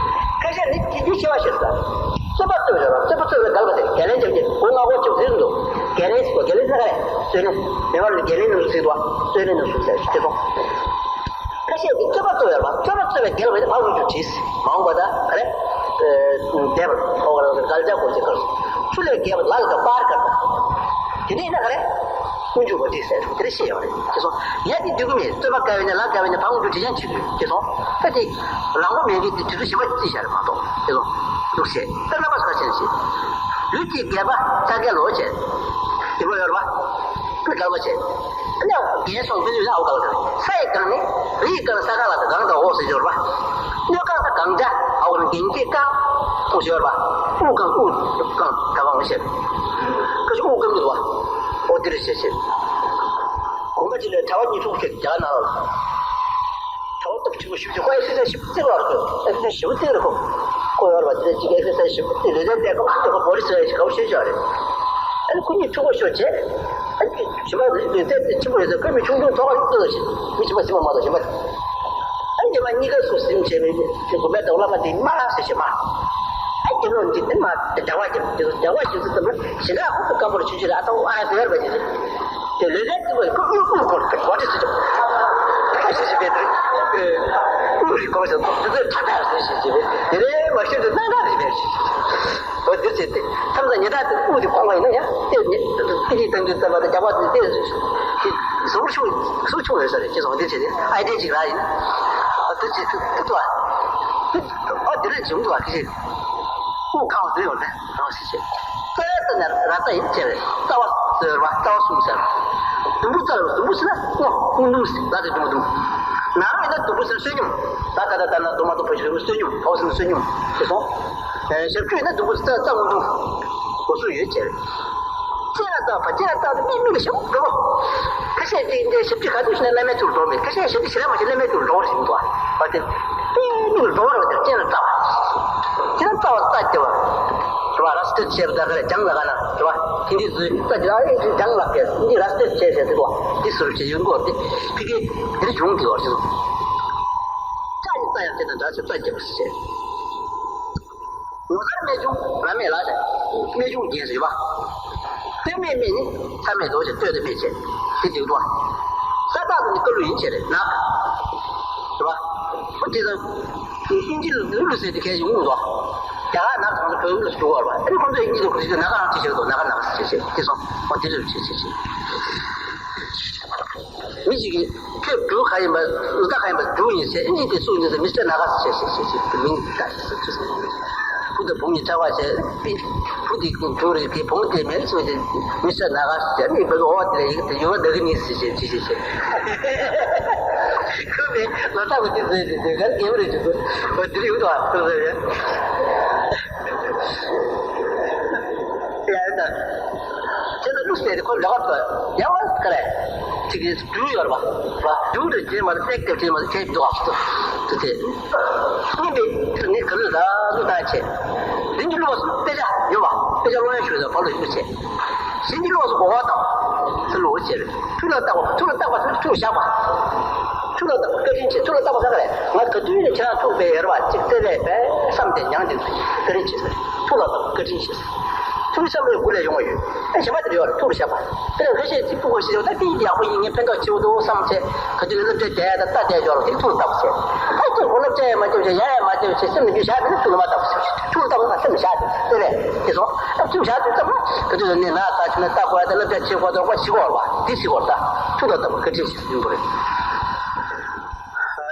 ཁ་ཤས་ནི་དེ་འདི་ཤེས་པ་ཤེས་སོ། རྩོད་པ་རྩོད་ཡོད་ར་རྩོད་པ་རྩོད་པའི་གལ་བ་དེ་གལ་ལན་འཇམ་གྱི་གོ་ལྔ་གོ་བཅུ་ཟིན་འདུག་གལ་ལན་ཟེར་གོ་གལ་ལན་ཟེར་ཁ་རེད། རྩོད་ལན་མེ་བར་ལ་གལ་ལན་ནང་ཟིན་འདུག་རྩོད་ལན་ནང་ཟིན་ཟེར་སྐྱེས་སོ། ཁ་ཤས་ཀྱིས་རྩོད་པ་རྩོད་ཡོད་པ་རྩོད་པ་རྩོད་པའི་གལ་བ་དེ་ཕ་བུ་གཅིག་བྲིས། མ་འོངས་པ་དང་ག་རེ། འདས་པར་ཨོ་ག་རེ་གལ་ཆགས་བོར་ཏེ་གལ་ཆུ་ལས་བརྒལ་བ་ལ་ལ་དང་པར་དཀར་པ། དེ་འདྲ་ཡིན་ན་ག་རེ། དཀོན་མཆོག་གོ་ཏི་ཟེར་དེ་འདྲ་བཤད་ཡོད་རེད་ཅེས་སོང་། ཡ་དེ་འདུག་གི་མེད། རྩོད་པ་དཀའ་བས་ན་ལ་དཀའ་བས་ན་ཕ་བུ་གཅིག་བྲིས་ཀྱང་བྱེད་དགོས་ཅེས་སོང་། ད་དེ་རང་མགོ་མེད་མཁན་དེ་དུས་ཚོད་ཞིབ་པ་རྩིས་བྱ་རེད་མ་གཏོགས་ཅེས་སོང་། འདུག་ཟེར་ད་རྣམ་པ་ཚོ་ཁ་ཤས་ཤིག་ལུས་ཀྱི་རྒས་པ་ས་རྒྱ་ལོ་བྱས། དེ་མོ་ཡོད་རེད་པ། ཀུན་དགག་པ་བྱས། ཨ་ནི་རྒན་སོང་ཀུན་ཡོད་ན་ཨའོ་ག་ལ་དང་། ས་ཡི་གང་ནི། རི་ཡི་གང་ས་ག་ལ་དང་གང་དང་འོག་ཟེར་སྦྱོར་བ། སྣོད་གང་ས་གང་བྱ་ཨའོ་གང་རྒན་གྱི་གང་ཐོག་སྦྱོར་བ། དབུ་གང་དབུ་གང་ད་གང་བཤད། ཁ་ཤས་དབུ་གང་གི་བ། ཨོ་དེ་རེ་བཤད་བཤད། གོམ་པ་གཅིག་ལས་དྲ་བ་གཉིས་ཐུག་བཤད་རྒྱ་གར་ནང་ལ། དྲ་བ་སྟོབས་ཆེན་པོ་ཞིག་ཅིག་ཁོ་ཨེག་སར་སའི་ཟི་ཞིབ་ཏིག་ལ་རེད། ཨེག་སར་སའི་ཟི་ཞིབ་ཏིག་རེད་ཁོ། ཁོ་ཡོད་རེད་པ། དེ་ཅིག་ཨེག་སར་སའི་ཟི་ཞིབ་ཏིག་ལས་དོན་དེ་ཁོ་ཁ་ཏོག་ཁོ་བོ་རི་སི་ཞིག་ག་བོ་ཤེས་ཤག་རེད། ཨ་ནི་ཁོ་གཉིས་ཐུག་པ་ཤོག་བྱས། ཨ་ནི་གཞན་པ་རེད་དེ་དེ་ཆེན་པོ་རེད་ཟེར་ཁོས་མི་ཆུང་ཆུང་ཐོག་ཁ་ཡོང་ཐུབ་ཞིག་མི་གཞན་པ་ཟིན་པ་མ་གཏོགས་གཞན་པ། ཨ་ནི་རྗེས་མ་གཉིས་ཀ་སུ་ཟིན་བྱས་པའི་དེ་དགོན་པའི་དགོན་བླ་མ་དེ་མ་ཟེར་ཞེས་མ། ཨ་ནི་དེ་ལོ་འདི་ནི་མ་དེ་བདེ་བ་རྒྱབ་དེ་ལོ་བདེ་བ་རྒྱབ་ཚུལ་ཙམ་ལ་ཞེ་དྲག་ཁོ་ཁོ་སྐམ་པོར་ཆུ་ཆུ་རེད། ཨ་ཐོག་ཨ་ཟེར་བ་ཞིག་རེད། དེ་ལས་ལས་དེ་བས་ཁོ་དབུ་དབུ་སྐོར་དེ་གོ་དེ་སུ་ཅོག་ཁ་ཤས་ཤིག་པས་དེ་དབུ་རིག་གོ་ཞིག་དེ་ཚོས་ཁྲ་ཁྲ་ཟེར་ཞིག་ཅེས་པས་དེ་རེད་མ་ཤེས་དེ་སྣང་གྲགས་རེད་པས་ཞིག་འོ་དེ་ཚེ་དེ་མཚམས་སུ་ཉེ་དྲག་དེ་དབུ་དེ་གོང་བ་ཡིན་ན་ཡང་དེ་ཉེ་དེ་ཅིག་བཏང་དུས་ཙམ་པ་དེ་རྒྱག་པ་དེ་དེ་ཟུར་ཆུང་ཟུར་ཆུང་ཡོད་ས་རེད། ཅེས་སོང་དེ་ཚེ་དེ་ཨའི་ཌི་ཡ་ཅིག་རག་ཡིན། ཨ་དེ་ཚེ་དེ་དེ་ཏོ་ཨ་དེ་རེད་བྱུང་འདུག་ཨ་ཁ་ཤས། དབུ་གང་བ་ཟེར་ཡོད་ན་རང་ཤེས་བྱེད། རྩ་ཡ་རྩ་ནས་ར་རྩ་ཡིན་ཅེས་རེད། རྩ་བ་ཟེར་བ་རྩ་བ་གསུམ་ཟེར། དུམ་བུ་རྩ་ལ་དུམ་བུ་ཟེར་ན་སྔོ་སྔོ་ལྡུམ་ཟེར་ལ་དེ་དུམ་བུ་དུམ། ནག་ཡིན་ན་དུམ་བུ་ཟེར་བསོད་སྙོམས། ད་ད་ད་ད་ན་དུ་མ་དུ་བ་ཞིག་བསོད་སྙོམས་བ་བསོད་སྙོམས་ཟེར་སོང་། ཞབས་ཀྱུ་ཡིན་ན་དུམ་བུ་རྩ་རྩ་སྔོ་ལྡུམ། འོ་སུ་ཡོད་ཅེས་རེད། ལྕེ་ལ་བཏགས་པ་ལྕེ་ལ་བཏགས་ཏེ་མིག་མིག་ལ་ཞིབ་འགྲོ། ཁ་ཤས་ཀྱིས་འདི་ཞབས་ཀྱུ་ག་དུས་ཤེས་ན་བླ་མའི་ཚུལ་འགྲོ་མེད། ཁ་ཤས་ཞབས་ཀྱུ་ཞེ་ལ་མ་ཞིག་བླ་མའི་ཚུལ་འགྲོ་རེ་ཞིག་འདུག་བ། དེ་མིག་ལ་འགྲོ་བ་རེད། ལྕེ་ལ་བཏགས་པ། ལྕེ་ལ་བཏགས་པ་རྩ་སྐྱེ་བ། རེད་བ། ར་སྟེར་བྱས་པ་ད་ག་རེ་སྦྱང་ལ་ག་ན་རེད་བ། དེ་འདི་ཚོའི་རྩ་སྐྱེ་ཨ་ཨེ་སྦྱང་ལ་སྐད་འདི་ར་སྟེར་བྱས་བྱས་ཏེ་འདུག་བ། འདི་ཟུར་བྱེད་ཡོད་འགོ་དེ་ཕི་ཀའི་འདིར་བྱུང་དེ་བ་ཞིག་འདུག་ལྕགས་ཀྱི་རྩ་ཡང་དེ་དང་འདྲ་ཞིག་རྩ་སྐྱེ་བ་ཞིག་བྱས། ངོ་མཚར་རྨད་བྱུང་རབ་གནས་ལ་ཟེར། རྨད་བྱུང་རྒྱན་ཟེར་བ། སྟོད་སྨད་སྨད་ནི་མཚམས་སྨད་དོ་ཞེས་སྟོད་དུ་སྨད་བྱས། དེ་འདུག་ཏོ། ས་བཏགས་ཀྱི་ནི་ཀ་ལུ་ཡིན་བྱས་རེད་ནག་རེད་བ། ཨོ་དེ་ཚོ་ཨིན་ཇི་ལུ་ལུ་ཟེར་དེ་གས་ཡོང་ངོ་། རྒྱ་གར་ནག་ཚང་ཚོ་བོད་ལུགས་སུ་འགྲོ་བར་བ། ཨ་ནི་ཁོང་ཚོས་ཨིན་ཇི་ལུ་ཁུ་ཅི་ནག་ག་རང་བྲིས་བྱས་འདུག་ནག་ག་ནག་ཟེར་བྱས་བྱས་དེ་སོང་། ཨོ་དེ་ལུ་བྱས་བྱས་བྱས། མི་ཞིག་གིས་ཁྱོད་འབྲུག་ག་ཡིན་པ་ལོ་ཟླ་ག་ཡིན་པ་འབྲུག་ཡིན་ཟེར། ཨིན་ཇི་དེ་སུ་ཡིན་ཟེར། མི་སི་ཊར་ནག་ག་ཟེར་བྱས་བྱས་བྱས་བྱས་མིང་ད་ཟེར་བྱས་སོང་། བུ་དང་བུ་གཉིས་ཁྲ་བ་བྱས། བུ་དེ་འབྲུག་རེད། དེ་བུ་མོ་དེ་མེད་ཟེར་བྱས། མི་སི་ཊར་ནག་ག་ཟེར་བྱས། ཨ་ནི་བུ་ཨོ་དེ་ལ་ཡིག་དེ་ཡོད་ན་འདི་ག་ནི་ཟེར་བྱས་བྱས་བྱས་བྱས། ཁོ་མེད་ལོ་ཟླ་བུ་དེ་ཟེར་བྱས་བྱས་གར་རྒན་རེད་བྱས། ཨོ་དེ་རེད་ཡོད་དོ་ཨ་ཟེར་བྱས། ཡ་ཡ་ད། ཁྱེད་ཚོ་ལུགས་ཟེར་ཏེ་ཁོ་ལོག་ཏུ་ཡང་བ་ག་རེ། ཅིག་གིས་འབྲུ་ཡོད་རེད་པ། འབྲུ་རེ་རྗེས་མ་ལ་ཏེག་ཏེ་རྗེས་མ་ལ་ཁྱེད་འདུག་ཨ་ཏུ་ཏུ་ཏེ། སྙིང་པའི་ནི་ག་ལུས་ལ་ལུ་ད་ཆེ། རིན་གྱི་བློ་སུ་དཔེ་ཆ་ཡོད་པ། དཔེ་ཆ་ཀློག་ཡ་ཞུ་ས་བ་ལུ་ཞུ་ཆེ། ཞིང་གི་བློ་སུ་གོ་བ་དང་། ཚུ་ལུ་ཆེ་རེད། ཐུགས་ལ་བཏགས་པ། ཐུགས་ལ་བཏགས་པ་ཐུགས་བཞག་པ། ཐུགས་ལ་བཏགས་པ་བཀའ་དྲིན་ཆེ། ཐུགས་ལ་བཏགས་པ་ཟེར་ག་རེ། ང་ག་དུས་ནས་ཁྱེད་རང་ཐུགས་དཔེ་ཡོད་རེད་པ། ཅིག་བརྩེ་བས་དཔེ་བསམ་སྟེ་མྱང་སྟེ་བཀའ་དྲིན་ཆེ་ཟེར། ཐུགས་ལ་བཏགས་པ་བཀའ་དྲིན་ཆེ་ཟེར། ཐུགས་བསམ་པའི་སྒོ་ལས་ཡོང་བ་ཡོད། ཨེ་གཞན་པ་དེ་ཡོད་རེད། ཐུགས་ལ་བཞག་པ། དེ་ལ་ཁ་ཤས་ཅིག་ཕྲུ་གུ་ཞིག་ཡོད་ད་དེ་ཡག་པོ་ཡིན། ངས་ཕན་ཐོགས་ཆེ་བོ་འདུག་བསམ་བྱས་ག་དུས་ནས་སློབ་གྲྭ་བསྡད་ད་ལྟ་བསྡད་ཡོད་རེད། དེ་ཐུགས་ལ་བཏགས་པ་ཟེར། ཨ་ཅེ་ཁོ་སློབ་གྲྭ་ཡང་མ་བསྐྱབས་བྱས་ཡར་ཡང་མ་བསྐྱབས་བྱས་སེམས་ནས་འདི་བཞག་དེ་ནི་ཐུགས་ལ་མ་བཏགས་པ་ཟེར། ཐུགས་ལ་བཏགས་པ་ན་སེམས་ལ་བཞག་དེ་དེ་རེད། དེ་སོང་ཨ་ཐུགས་བཞག་དུས་ཙམ་ན་ག་དུས་ནས་ན་ད་ཆུ་ན་ལྟ་དགོས་ཡ་ད་སློབ་གྲྭ་ཆེ་དགོས་ད་དགོས་ཞིག་དགོས་རེད་བ། དེ་ཞིག་དགོས་རེད། ད་ཐུགས་ལ་བཏགས་པ་བཀའ་དྲིན་ཞིག་ཡིན་པ་རེད།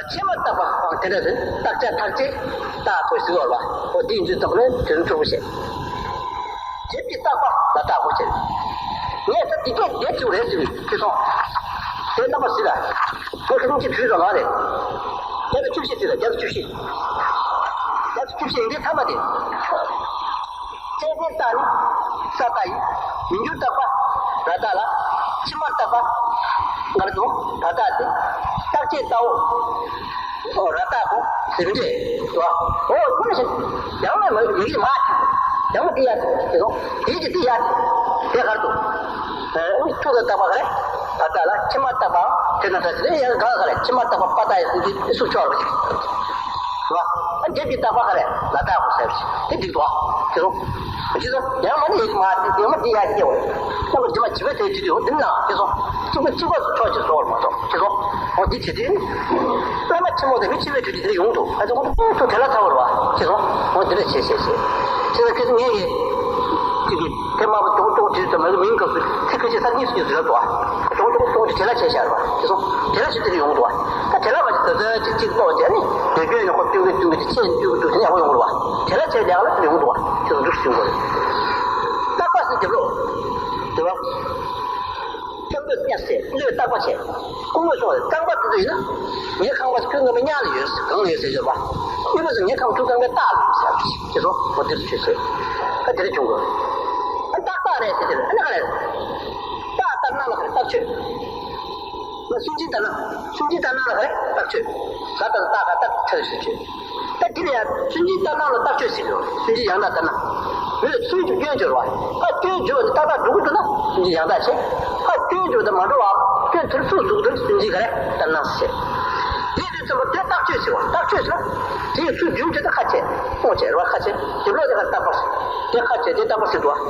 ཕྱི་མ་བཏགས་པའང་དེ་འདྲ་རེད། བཏགས་བྱ་བཏགས་ཅེས་བཏགས་ཐོ་ཞིག་བར་བ། འོ་དེ་ཡིན་དུས་ཙམ་ལ་དོན་འཁྲུག་པོ་བྱེད། རྗེས་ཀྱི་བཏགས་པ་ལ་བཏགས་པོ་བྱེད། ངས་ད་འདི་སྐད་བརྗེད་བཅུག་རེད་ཟེར་བའི་ཁྱེད་སོང་། དེ་རྣམ་པ་ཟིག་ལ། ངས་ཁ་སང་གཅིག་བྲིས་སོང་ང་རེད། བརྒྱ་དང་བཅུ་བཞི་ཟིག་ལ་བརྒྱ་དང་བཅུ་བཞི། བརྒྱ་དང་བཅུ་བཞི་ཡིན་དེ་ཐ་མ་དེ། བཅས་ཟིན་རྟགས་ནི་ས་རྟགས་ཡིན། མི་འགྱུར་བཏགས་པ་ར་རྟགས་ལ། ཕྱི་མར་བཏགས་པ་ང་རེ་དང་བ་རྟགས་ཏེ། བརྟག་དཔྱད་ལྟ་བ། ཨོ་ར་རྟགས་གོ་ཟེར་འདྲེ། ཨོ་ཁོ་ན་ཞིག་ཡང་ན་མ་ཡིག་མ་ཡང་ན་འདི་ཡ་དེ་དེ་ཡ་དེ་དེ་གར་དུ། ཨོ་ཐུགས་ལ་བཏགས་པ་ག་རེ། བ་རྟགས་ལ་ཕྱི་མར་བཏགས་པའང་དེ་ན་ད་དེ་ཡང་ག་ག་རེ་ཕྱི་མར་བཏགས་པ་པ་རྟགས་ཡིན་དེ་སུ་ཆོག་རེད། རེད་བ། ཨ་རྗེས་ཀྱི་བཏགས་པ་ག་རེ་ལ་བཏགས་གོ་ཟེར་ཞིག་དེ་འགྲིག་འདུག་བ། དེ་རུ། ཇི་ལྟར་ཡང་མ་ནི་ཡིག་མ་དེ་ཡང་མ་འདི་ཡ་སྐྱེ་བ། ཡང་མ་རྗེས་མ་བྱིས་པ་དེ་དུས་དུས་འདི་ན་སྐྱེ་སོང་། གཅིག་པ་གཅིག་པ་སུ་ཆོག་ཅིག་བཟོ་བར་མ་གཏོགས་སྐྱེ་སོང་། འོ་འདི་བྱེད་དུས། བླ་མ་ཆེན་མོ་དང་མི་ཆེ་བའི་དུས་དུས་འདིར་ཡོང་འདུག་ཨ་ཙི་ཁོང་ཚོ་དེ་ལ་ཚ་བར་བ་སྐྱེ་སོང་། འོ་འདི་ལ་བྱེད་བྱེད་བྱེད། ཁྱེད་ཚོ་ཁྱེད་ཚོ་ངེད་ཀྱི་གཅིག་གི་ཐེངས་མ་བ་ཅོག་ཅོག་བྲིས་ཙམ་ལ་མིང་སྐབས་སུ་ཚིག་ཁ་ཤས་གསར་རྙིང་སུ་ཡོད་ཟེར་ལ་འདུག་ཨ་ཅོག་ཅོག་ཅོག་ཅིག་བྲིས་ལ་བྱས་བཞག་ར་བ་སྐྱེ་སོང་། བྲིས་ལ་བྱེད་དུས་ཡོང་འདུག་ཨ་ད་བྲིས་ལ་མ་བྱེད་ད་ཚ་ཅིག་ཅིག་ལོག་བྱས་ནི་འདོད་སྐྱོན་ནི་ཁོ་བསྟུན་གི་བསྟུན་གི་ཅིག་ཆེ་བསྟུན་གི་བསྟུན་གི་ཡག་པོ་ཡོང་འདུག་བ། བྲིས་ལ་བྱས་ལེགས་ལ་ཡོང་འདུག་བ། ཁྱེད་ཚོ་འདུག་སེ་བྱུང་དགོས་རེད། བརྟག་པ་ཟེར་རྒྱབ་ལོག་དེ་བ། བློས་བརྟག་པ་བྱས། སྐུ་ངོ་སོང་བས་རྐང་པ་དེ་ཚོ་ཡིན་ན། ངའི་རྐང་པ་ཁྱོད་རྔ་མ་གཉའ་ལ་ཡོད་ཟེར། གང་ལ་ཡོད་ཟེར་བརྗོད་པ། གཉིས་པ་ཚོ་ངའི་རྐང་པ་ཁྱོད་རྔ་མའི་ལྟག་ལ་ཡོད་ཟེར་བ་ཞིག་ཁྱེད་ཚོ་འོ་དེ་ཚོ་ཆོས་ཚོད། ཨ་དེ་རེ་བྱུང་དགོས། ཨ་རྟག་རྟགས་རེད་ཟེར་དེ་རེད། ཨ་ནི་ག་རེད། རྟགས་ལྟར་སྣང་ལ་ག་རེ་རྟགས་ཆོས། ང་སུན་འབྱིན་ལྟར་སྣང་། སུན་འབྱིན་ལྟར་སྣང་ལ་ག་རེ་རྟགས་ཆོས། ག་ལྟར་རྟགས་ག་ལྟར་ཆོས་ཟེར་ཆོས། ད་དེ་ལ་ཡང་སུན་འབྱིན་ལྟར་སྣང་ལ་རྟགས་ཆོས་ཟེར་གྱི་ཡོད། སུན་འབྱིན་ཡང་དག་ལྟར་སྣང་། མོས་སུན་གྱི་སྐྱོན་བརྗོད་པ། ཕར་སྐྱོན་བརྗོད་ནས་ཏག་ཏག་འགྲོ་གི་འདུག་ན་སུན་འབྱིན་ཡང་དག་བྱེད། ཕར་སྐྱོན་བརྗོད་དེ་མ་འགྲོ་བ། སྐྱོན་དེར་ཚུར་འཛུགས་དེར་སུན་འབྱིན་ག་རེ་ལྟར་སྣང་ཟེར། དེ་དུས་ཙམ་པ་དེ་རྟགས་ཆོས་ཟེར་བ། རྟགས་ཆོས་ཟེར་ན། དེའི་ཚུལ་རྒྱུན་དེ་དག་ཁ་ཆེ། སྤོང་བྱེད་རོགས་ཁ་ཆེ། དེ་ལོག་དེ་ག་རྟག་པར་ཟེར། དེ་ཁ་ཆེ་དེ་རྟག་པར་ཟེར་འདུག་བ།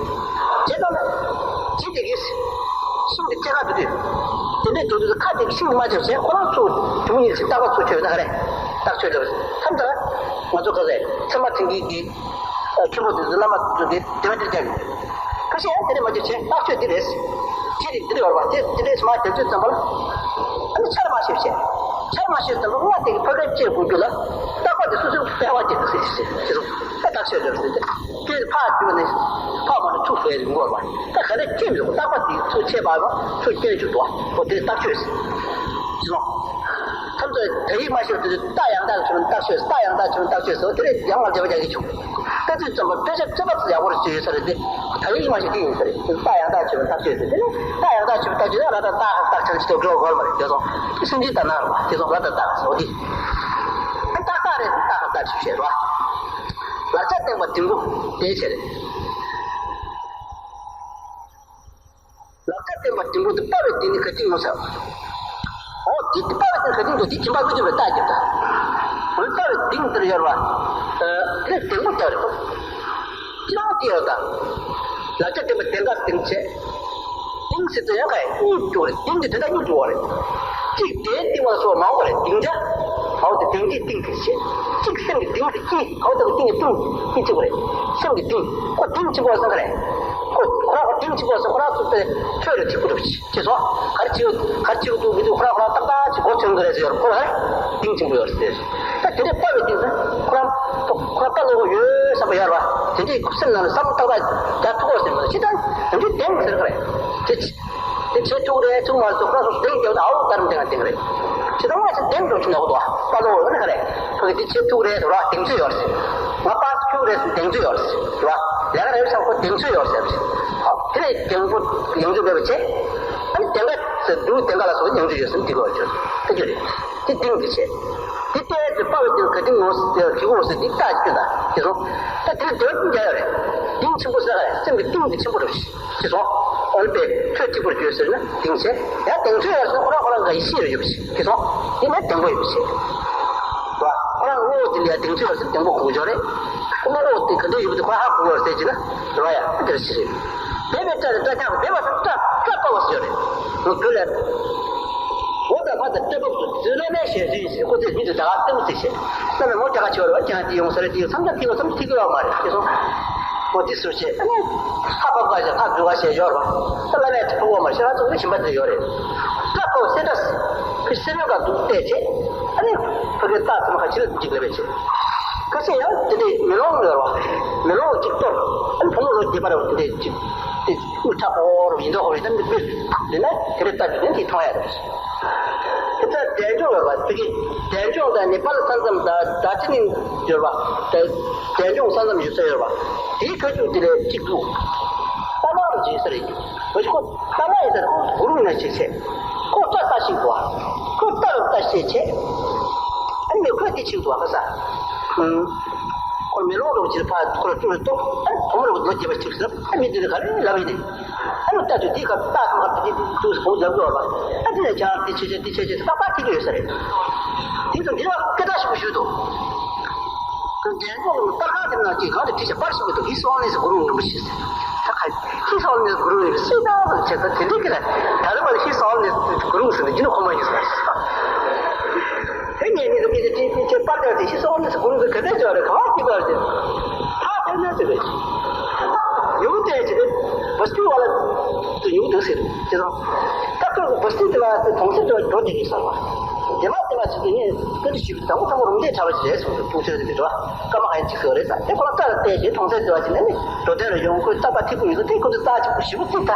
བྱེད་དང་ལས། ཇི་སྟེ་གིས། ཤིང་གི་སྐྱེ་རྒ་དུ་དུས། དེ་འདྲའི་དུས་དུས་ཁ་དེ་ཤིང་མ་ཆགས་བྱས་ཁོ་རང་ཚོ་དུ་ཉིད་ཀྱི་རྟག་པ་ཚོ་ཆོད་ན་ག་རེ། རྟགས་ཆོས་འདྲ་བ་མཚམས་ལྟར། ང་ཚོ་ག་རེ་ཚད་མ་ཐེངས་གི་གི་ཆེན་པོ་དེ་ཚོ་བླ་མ་དེ་ཚོ་དེ་དེ་བ་དེ་བརྒྱབ་ཡོད། ཁ་ཤས་ཡང་དེ་ནས་མ་གྱུར་ཆེ་རྟགས་ཆོས་འདི་རེད། ཇི་རིགས་འདིར་ཡོད་པ་དེ་དེ་འདྲས་མ་དེ་ཚོའི་ཙམ་པ་ལ། ཨ་ནི་ཆར་མ་ཤེས་བྱས། ཆར་མ་ཤེས་ཙམ་པ་སྔ་དེ་གི་ཕ་གའི་ལྕེ་དགུ་རྒྱུ་ལ་རྟག་པ་དེ་སོ་སོའི་སྤེལ་བ་སྐྱེ་འདུག་ཟེར་ཟེར་ཟེར་རོ། ཨ་རྟགས་ཆོས་འདི་རེད་ཟེར་ཏེ། དེ་ཕར་གྱུར་ནས་ཕར་མ་ནས་ཚུར་སྤེལ་འགོར་བ། ད་ག་ལེར་སྐྱེ་མི་རུང་རྟག་པ་དེ་ཚུར་ཆད་པ་ལ་ཚུར་སྐྱེ་འཇུག་ཏུ་བ་འོ་དེ་རྟགས་ཆོས་ཟེར། ཟེར་རོ། ཐམས་ཅད་དེ་ཡིག་མ་ཤེས་པ་དེ་ཚོས་རྟགས་ཡང་དག་ཆོས་རྟགས་ཆོས། རྟགས་ཡང་དག་ཆོས་རྟགས་ཆོས་སོ་དེ་རེད། ཡང་ལ་བརྒྱབ་པ་རྒྱག་གི་བྱུང་། ད་དུས་ཙམ་པ་དཔེ་ཆ་རྩོད་པ་ཡག་པོ་རེ་བྱས་ཡོད་ས་རེད་དེ། ད་ཡིག་མ་ཤེས་ཀྱི་ཡིན་ས་རེད། རྟགས་ཡང་དག་ཆོས་རྟགས་ཆོས་ཟེར་དེ་ནི་རྟགས་ཡང་དག་ཆོས་རྟགས་ཆོས་ལ་ར་ད་རྟགས་ཁ་ཆགས་ཅི་ཐོག་འགྲོ་དགོས་མ་རེད་དེ་སོང་། དེ་སུན་འབྱིན་ལྟར་སྣང་རེད་བ་དེ་སོང་ར་ད་རྟགས་སོ་དེ། རྟགས་རྟགས་རེད་རྟགས་ཁ་རྟགས་ཆོས་བཤད་རོ། ལག་ཆ་བརྟེན་པ་འབྲིང་པོ་དེའི་ཕྱིར། ལག་ཆ་བརྟེན་པ་འབྲིང་པོ་དེ་དཔའ་བའི་གདིང་ནི་ག་འདྲ་ངོ་ཚ། འོ་དེ་དཔའ་བའི་གདིང་ག་འདྲ་འདུག་དེ་སྦྱིན་པ་ཀུན་སྤྱོད་པའི་རྟགས་ཀྱི་རྟགས། འོ་དཔའ་བའི་གདིང་དེར་ཡོད་པ། དེ་ལྡེང་པོ་ལྟ་བུ་རེད། ཅི་རང་དེ་ཡོད་དང་། ལག་ཆ་བརྟེན་པ་གདེངས་ཀ་གདེངས་བྱེད། གདེངས་ཟེར་དུས་ཡང་ཁ་ཡིག་གཉིས་འགྲོ་རེད། གདེངས་དེ་དེ་དག་གཉིས་འགྲོ་བ་རེད། གཅིག་གདེངས་གཏིང་བ་སོགས་མང་བ་རེད། གདེངས་ཆ། འོ་དེ་གདེངས་ཀྱི་གཏིང་གི་བྱེད། གཅིག་སེམས་ཀྱི་གདེངས་དེ་གཅིག་འོ་དེ་གི་གཏིང་གི་གཏིང་གི་གཅིག་བ་རེད། སེམས་ཀྱི་གདེངས་ཁོ་གདེངས་ཆེན་པོ་སོང་ག་རེད། ཁོ་ཁོ་རང་ཁོ་གདེངས་ཆེན་པོ་སོང་ཁོ་རང་ཚོ་དེ་ཆོས་ལ་གཅིག་པུ་རེད། ཅེས་སོ། གར་ཅིག་གར་ཅིག་ཏུ་མི་འདུག་ཁོ་རང་ཁོ་རང་ཏག་ཏག་ཅིག་སྒོ་ཐོན་གི་རེད་ཟེར་ཡོད་རེད། ཁོ་རང་གདེངས་ཆེན་པོ་ཡོད་རེད་ཟེར། ད་དེ་འདྲའི་དཔའ་བའི་གདེངས་ཟེར་ཁོ་རང་ཁོ་རང་ལྟ་ལོག་ཡོད་བསམ་པ་ཡོད་རེད་བ། དེ་འདྲའི་སེམས་ནང་ལ་བསམ་བློ་ཏག་ཏག་རྒྱག་ཐུབ་པ་ཟེར་མ་རེད། ཅི་ལྟར་དེ་འདྲའི་གདེངས་ཟེར་གི་རེད། དེ་དེ་བྱེད་ཐུབ་རེད་ཐུབ་མ་རེད་ཟེར་ཁོ་རང་ཚོ་གདེངས་རྒྱག་ཨའོ་ལྟར་འདེང་ང་གདེངས་རེད། ཅི་ལྟར་ང་ཚོ་གདེངས་འགྲོ་ཆུ་ནག་པོ་འདུག་བ། དཔའ་ལོ་འོ་ན་ག་རེད། ཁོ་གི་དེ་བྱེད་ཐུབ་རེད་ཟེར་བ་གདེངས་ཚོད་ཡོད་རེད། ང་པར་ཐུག་རེད་ཟེར་གདེངས་ཚོད་ཡོད་རེད་ཟེར་བ། ལས་ཀ་རེད་བསམ་ཁོ་གདེངས་ཚོད་ཡོད་རེད་ཟེར་བ། དེ་ནས་གདེངས་པོ་གདེངས་ཚོད་མེད་པ་བྱས། ཨ་ནི་གདེངས་ཀ་ཟེར་འདུག་གདེངས་ཀ་ལ་སོགས་གདེངས་ཚོད་ཡོད་ཟེར་འདི་གོ་ཆོད་ད་ཆོད་རེད། དེ་གདེངས་དེ་བྱས། དེ་ལྟས་ཚེ་དཔའ་བའི་གདེངས་ག་དེ་ངོ་ཟེར་གི་གོ་ཟེར་འདི་རྟགས་ཀྱི་ད་དེ་སོང་། ད་དེ་ལ་འདོད་པ་རྒྱ་ཡོད་རེད། གདེངས་ཆེན་པོ་ཟེར་ག་རེད། སེམས་ཀྱི་གཏིང་དེ་ཆེན་པོ་རེད། ཅེས་སོ། ཨོལ་པས་ཁྱོད་གཅིག་པུར་བརྗོད་ཟེར་ན་གདེངས་བྱས། ཡང་གདེངས་ཚོད་ཡོད་ཟེར་ན་ཁོ་རང་ཁོ་རང་གི་ཡེ་ཤེས་ཡོད་པ་ཞིག་ཅེས་སོ། དེ་ནས་བདེན་པ་ཡོད་པ་ཞིག་རེད་བ། ཁོ་རང་དངོས་པོ་དེ་ལ་ཡང་གདེངས་ཚོད་ཡོད་ཟེར་བདེན་པ་གོ་གི་ཡོད་རེད། ཁོ་དངོས་པོ་དེ་ག་འདྲ་ཡོད་པ་དེ་ཁོ་རང་ཧ་གོ་གི་ཡོད་ཟེར་གྱི་ན་རེད་བ། ཡ་དེ་འདྲ་ཞིག་རེད། འབད་པས་སྐྲ་ལ་སྐྲ་ཆག་པ་འབད་པ་སོགས་སྐྲ་སྐྲ་སྤར་བ་ཟེར་ཡོད་རེད། ང་བོད་ལ། འོ་ད་ཕ་དང་སྐྲ་སྤར་དུ་བརྫུས་ན་ནས་ཞལ་བཟོས་ཡིན་ཟེར་ཁོ་ཚོས་མི་དེ་ད་ག་ལྟ་བུ་ཟེར་བྱས། ད་ནི་མོ་དྲག་ཆེ་བ་རེད་བ། ཀྱང་དེ་ཡོང་ས་རེད། དེ་ཡོང་མཚམས་ཀྱང་ཐིག་པ་མཚམས་ཐིག་གི་ཡོད་མ་རེད་ཅེས་སོང་། འོ་དེ་ཟུར་བྱས་ཨ་ནི། ཧ་པ་པ་ཞེས་ཧ་འབྲུ་བ་ཞེས་ཡོད་རེད་བ། ད་བླ་མས་ཐུགས་དགོངས་མ་ཤེས་རང་ཚོ་ནི་ཞིམ་པ་དེ་ཡོད་རེད། སྐྲ་ཕོ་སེ་འདྲ། ཁོས་སེ་རོའི་སྒང་དུ་བལྟས་བྱས། ཨ་ནི། ཕ་གིར་རྟགས་ཚང་མ་ཁ་ཕྱིར་གཅིག་ལས་པས་བྱས། ཁ་ཤས་ཡང་དེ་འདྲའི་མེ་ལོང་ཡོད་རེད་བ། མེ་ལོང་གཅིག་གཏོར། ཨ་ནི་བུ་མོ་རོ་རྒྱས་པ་རེད་བ། དེ་འདྲའི་གཅིག་དེ་དབུ་ཁྲ་ཧོར་ཡིན་མདོག་ཧོར་ཡིན་ན་མི་དཔེ། དེ་ན་དེ་རེ་ལྟ་རྒྱུ་ནི་དེ་མཐོང་ཡ་རེད། དེ་ལྟར་འབྲས་ལྗོངས་ལ་བ་དེ་གི་འབྲས་ལྗོངས་དང་ནི་པཱ་ལི་ས་མཚམས་དང་ད་ཅི་ནི་ཡོད་པ། འབྲས་ལྗོངས་ས་མཚམས་ཡོད་ས་ཡོད་པ། དེའི་ཁ་ཐུག་དེ་ལས་གཅིག་ཏུ། ཏཱ་ལ་རུ་བྱེད་ས་རེད། འོ་ཞིག་ཁོ་ཏཱ་ལ་ཡིན་ས་རེད། ཁོ་གུ་རུ་ནས་བྱེད་བྱེད། ཁོ་ལྟ་ལྟ་ཞིག་འདུག་ཁོ་ལྟ་རུ་ལྟ་ཞེས་བྱེད། ཨ་ནི་ཁོས་དེ་ཅིག་འདུག་ཁ་ས། ཁོ་མེ་ལོང་རུ་བྱེད་ཕ་ཁོ་ལ་ཏུ་རུ་ཏོ། ཨ་ནི་བུ་མོ་རུ་ལོ་བརྒྱད་པ་ཅིག་ཟེར། ཨ་མི་དེ་ནི་ག་རེ་ལབ་ཡིན་ནི། ཨ་ནི་ལྟ་དུས་དེའི་སྐབས་རྟགས་ཐོག་མར་དེ་དུས་སུ་བོ་ལབ་དགོས་པ། ཨ་དེ་ནས་ཀྱང་དེ་ཆེ་ཆེ་དེ་ཆེ་ཆེ་ཏག་ཏག་ཐིག་གི་ཡོད་ས་རེད། དེ་ཚོ་འདི་ལ་སྐད་གྲགས་ཞིག་ཞུས་འདུག་འབྲས་ལྗོངས་ལ་པར་ཁང་དེ་ནང་གི་གང་དུ་བྲིས་བྱས་པར་ཞིག་འདུག་ཧི་སོང་ནས་སུ་གུ་རུ་རིན་པོ་ཆེ་ཟེར། ད་ག་ཧི་སོང་ནས་སུ་གུ་རུ་རིན་པོ་ཆེ་ད་བྱས་ད་དེ་འདྲའི་སྐད་ལ་ད་རེ་བ་ལ་ཧི་སོང་ནས་སུ་གུ་རུ་ཟེར་ནས་རྒྱུ་ནོར་ཁོ་མ་ཡིན་ཟེར། དེ་ངས་ནི་དུ་སྐད་ཆ་དྲིས་དུས་ཁྱེད་པར་བཏབ་སྟེ་ཤི་སོང་ནས་སུ་གུ་རུ་གི་ག་ཚད་ཅོག་རེ་ག་བ་སྐྱིད་པར་ཟེར། ཐག་ཐོན་ན་ཟེར་བས། ཡོང་དེ་ཅི་སྟེ་བ་སྐྱུ་བ་ལ་དུ་ཡོང་འདུག་ཟེར་ཅི་སོང་། ད་ཁོས་བ་སྐྱུ་དེ་ལ་དུ་གྲོང་གསེབ་ཏུ་འགྲོ་བསྡད་ཀྱི་སོང་བ། དེ་མ་དེ་མ་ཟེར་དུས་ངས་བཀའ་འདྲི་ཞུས་པ་དང་པོ་དང་པོ་རུམ་བཏེགས་གྲྭ་པ་ཞིག་རེད་གསུངས་སོང་། ཕུག་ཚོད་དེ་འགྲོ་བ་སྐར་མ་གང་ཡིན་ཅིག་ཟེར་བ་རེད་ཟེར། དེ་ཁོ་རང་རྩ་ལ་གཏད་བྱས་གྲོང་གསེབ་ཟེར་བ་ཞིག་ནས་ནི་འགྲོ་དོན་ལ་ཡོང་ཁོས་རྟ་པ་ཐིག་པོ་ཡོད་ཚོ་དེ་ཁོ་ཚོས་རྩ་ཆེན་པོ་ཞེ་པོ་བརྩི་ད།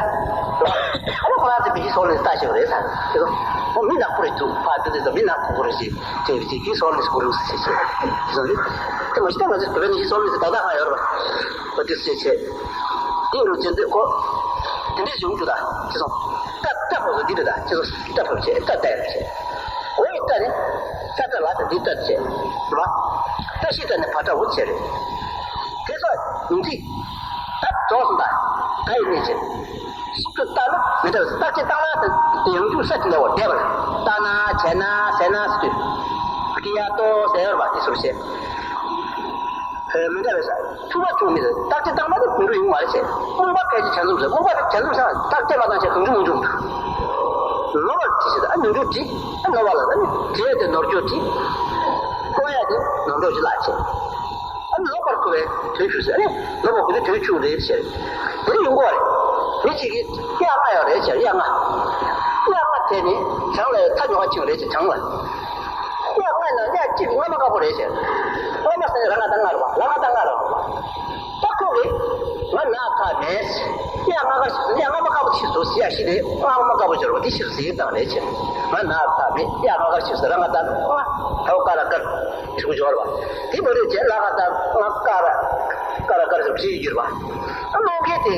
ཨ་ནི་ཁོ་རང་ཚོས་བི་ཇི་སོག་ལེ་རྩ་ཆེ་བ་རེད་ཟེར། དེ་ཚོ་ཨོ་མི་ནག་པོ་རེད་འདུག་ཕ་དེ་དེ་ཚོ་མི་ནག་པོ་རེད་ཞེས་དེ་བི་ཇི་སོག་ལེ་སྐོར་རུ་ཟེར་ཞེས་དེ་ཚོ་རེད། དེ་མ་གཞི་ད་ང་ཚོས་བོད་པའི་ནི་སོག་ལེ་ཟེར་ད་ལྟ་ཧ་ཡོད་རེད་པ། ཨོ་དེ་ཟེར་བྱས། དེ་འགྲོ་བྱེད་འདོད་ཁོ། དེ་འདྲའི་གཞུང་རྒྱུ་དང་ཁྱེད་ཚོ། སྟབས་སྟབས་ཕབ་སོ་འདི་འདྲ་དང་ཁྱེད་ཚོ་སྟབས་ཕབ་བྱེད་སྟབས་བདེ་རུ་བྱེད། འོ་ཡི་སྟ་ནི་ས་སྟ་ལ་དང་འདི་སྟ་བྱེད་རེད་བ། བཀྲ་ཤིས་སྟ་ནི་བ་སྟ་འུ་བྱེད་རེད། དེ་ཚོ་ཡིན་དུས་ད་རྫོགས་སོང་ད། ད་ཡི་གནས་བྱེད། ཞིབ་ཏུ་བལྟ་ན་མི་འདྲ་བའི་རྟགས་ཅན་བཏང་ན་དེ་ཡང་འཇུག་ས་དེ་འདྲ་བ་བདེ་བ་རེད། བལྟ་ན་བྱས་ན་ཟེར་ན་ཟེར་དུས། ཀི་ཡ་ཏོ་ཟེར་བ་དེ་ཚོར་བྱེད། མི་འདྲ་བའི་ས་ཐུབ་པ་བྱུང་མི་རེད། རྟགས་ཅན་བཏང་ན་དེ་མི་འགྲོ་ཡོང་བ་རེད་ཟེར། རྨོངས་པ་ཕལ་ཆེར་བྱ་འཛུམ་ཟེར། རྨོངས་པ་བྱ་འཛུམ་ཟེར་ན་རྟགས་ཅན་མ་བཏང་བྱས་གང་བྱུང་མང་བྱུང་འདུག་ནོར་བར་བྲིས་ཟེར། ཨ་ནོར་འགྲོ་བྲིས། ཨ་ནོར་བ་ལ་ཨ་ནི་བྲིས་ཡ་དེ་ནོར་འགྲོ་བྲིས། བཀོལ་ཡ་དེ་ནོར་འགྲོ་བྱེད་ལ་བྱེད། ཨ་ནི་ལོག་པར་བཀོལ་བའི་དོན་ཞུགས་ཟེར། ཨ་ནི་ལོག་པར་བཀོལ་དུས་དོན་ཞུགས་རེད་ཟེར། དེ་ནི་ཡོང་གི་རེད། མི་གཅིག་གིས་དབྱར་རྔ་ཡོད་རེད་ཟེར། དབྱར་རྔ། དབྱར་རྔ་དེ་ནི་བྱང་ལ་ཡོད་ཚ་ཉོ་བ་ཆེན་རེད་ཟེར། བྱང་ལ། དབྱར་རྔ་ན་དབྱར་གཅིག་གི་རྔ་མ་དཀར་པོ་རེད་ཟེར། རྔ་མ་ཟེར་ནས་ར་ང་ད་རྔ་རེད་པ། ལ་ང་ད་རྔ་རེད་པ། ད་ཁོ་གིས་ང་ན་ཁ་མེད། དབྱར་རྔ་དཀར་ཞིག་དབྱར་རྔ་མ་དཀར་པོ་ཆེ་སོ་ཟེར་ཡ་ཞིག་རེད། རྔ་མ་དཀར་པོ་སྦྱོར་བ་དེ་ཕྱིར་ཟིག་དང་རེད་ཟེར། ང་ན་ཁ་མེད། དབྱར་རྔ་དཀར་ཞིག་ཟེར། ར་ང་ད་རྔ་ད་བ་ཀ་ར་དཀར། དྲིལ་བུ་སྦྱོར་བ། དེ་མ་རེད་ཅེས་ལ་ང་ད་རྔ་དཀར་དཀར་དཀར་ཞིག་བྲིས་ཡོད་པ། ཨ་ནོར་མཁན་དེ་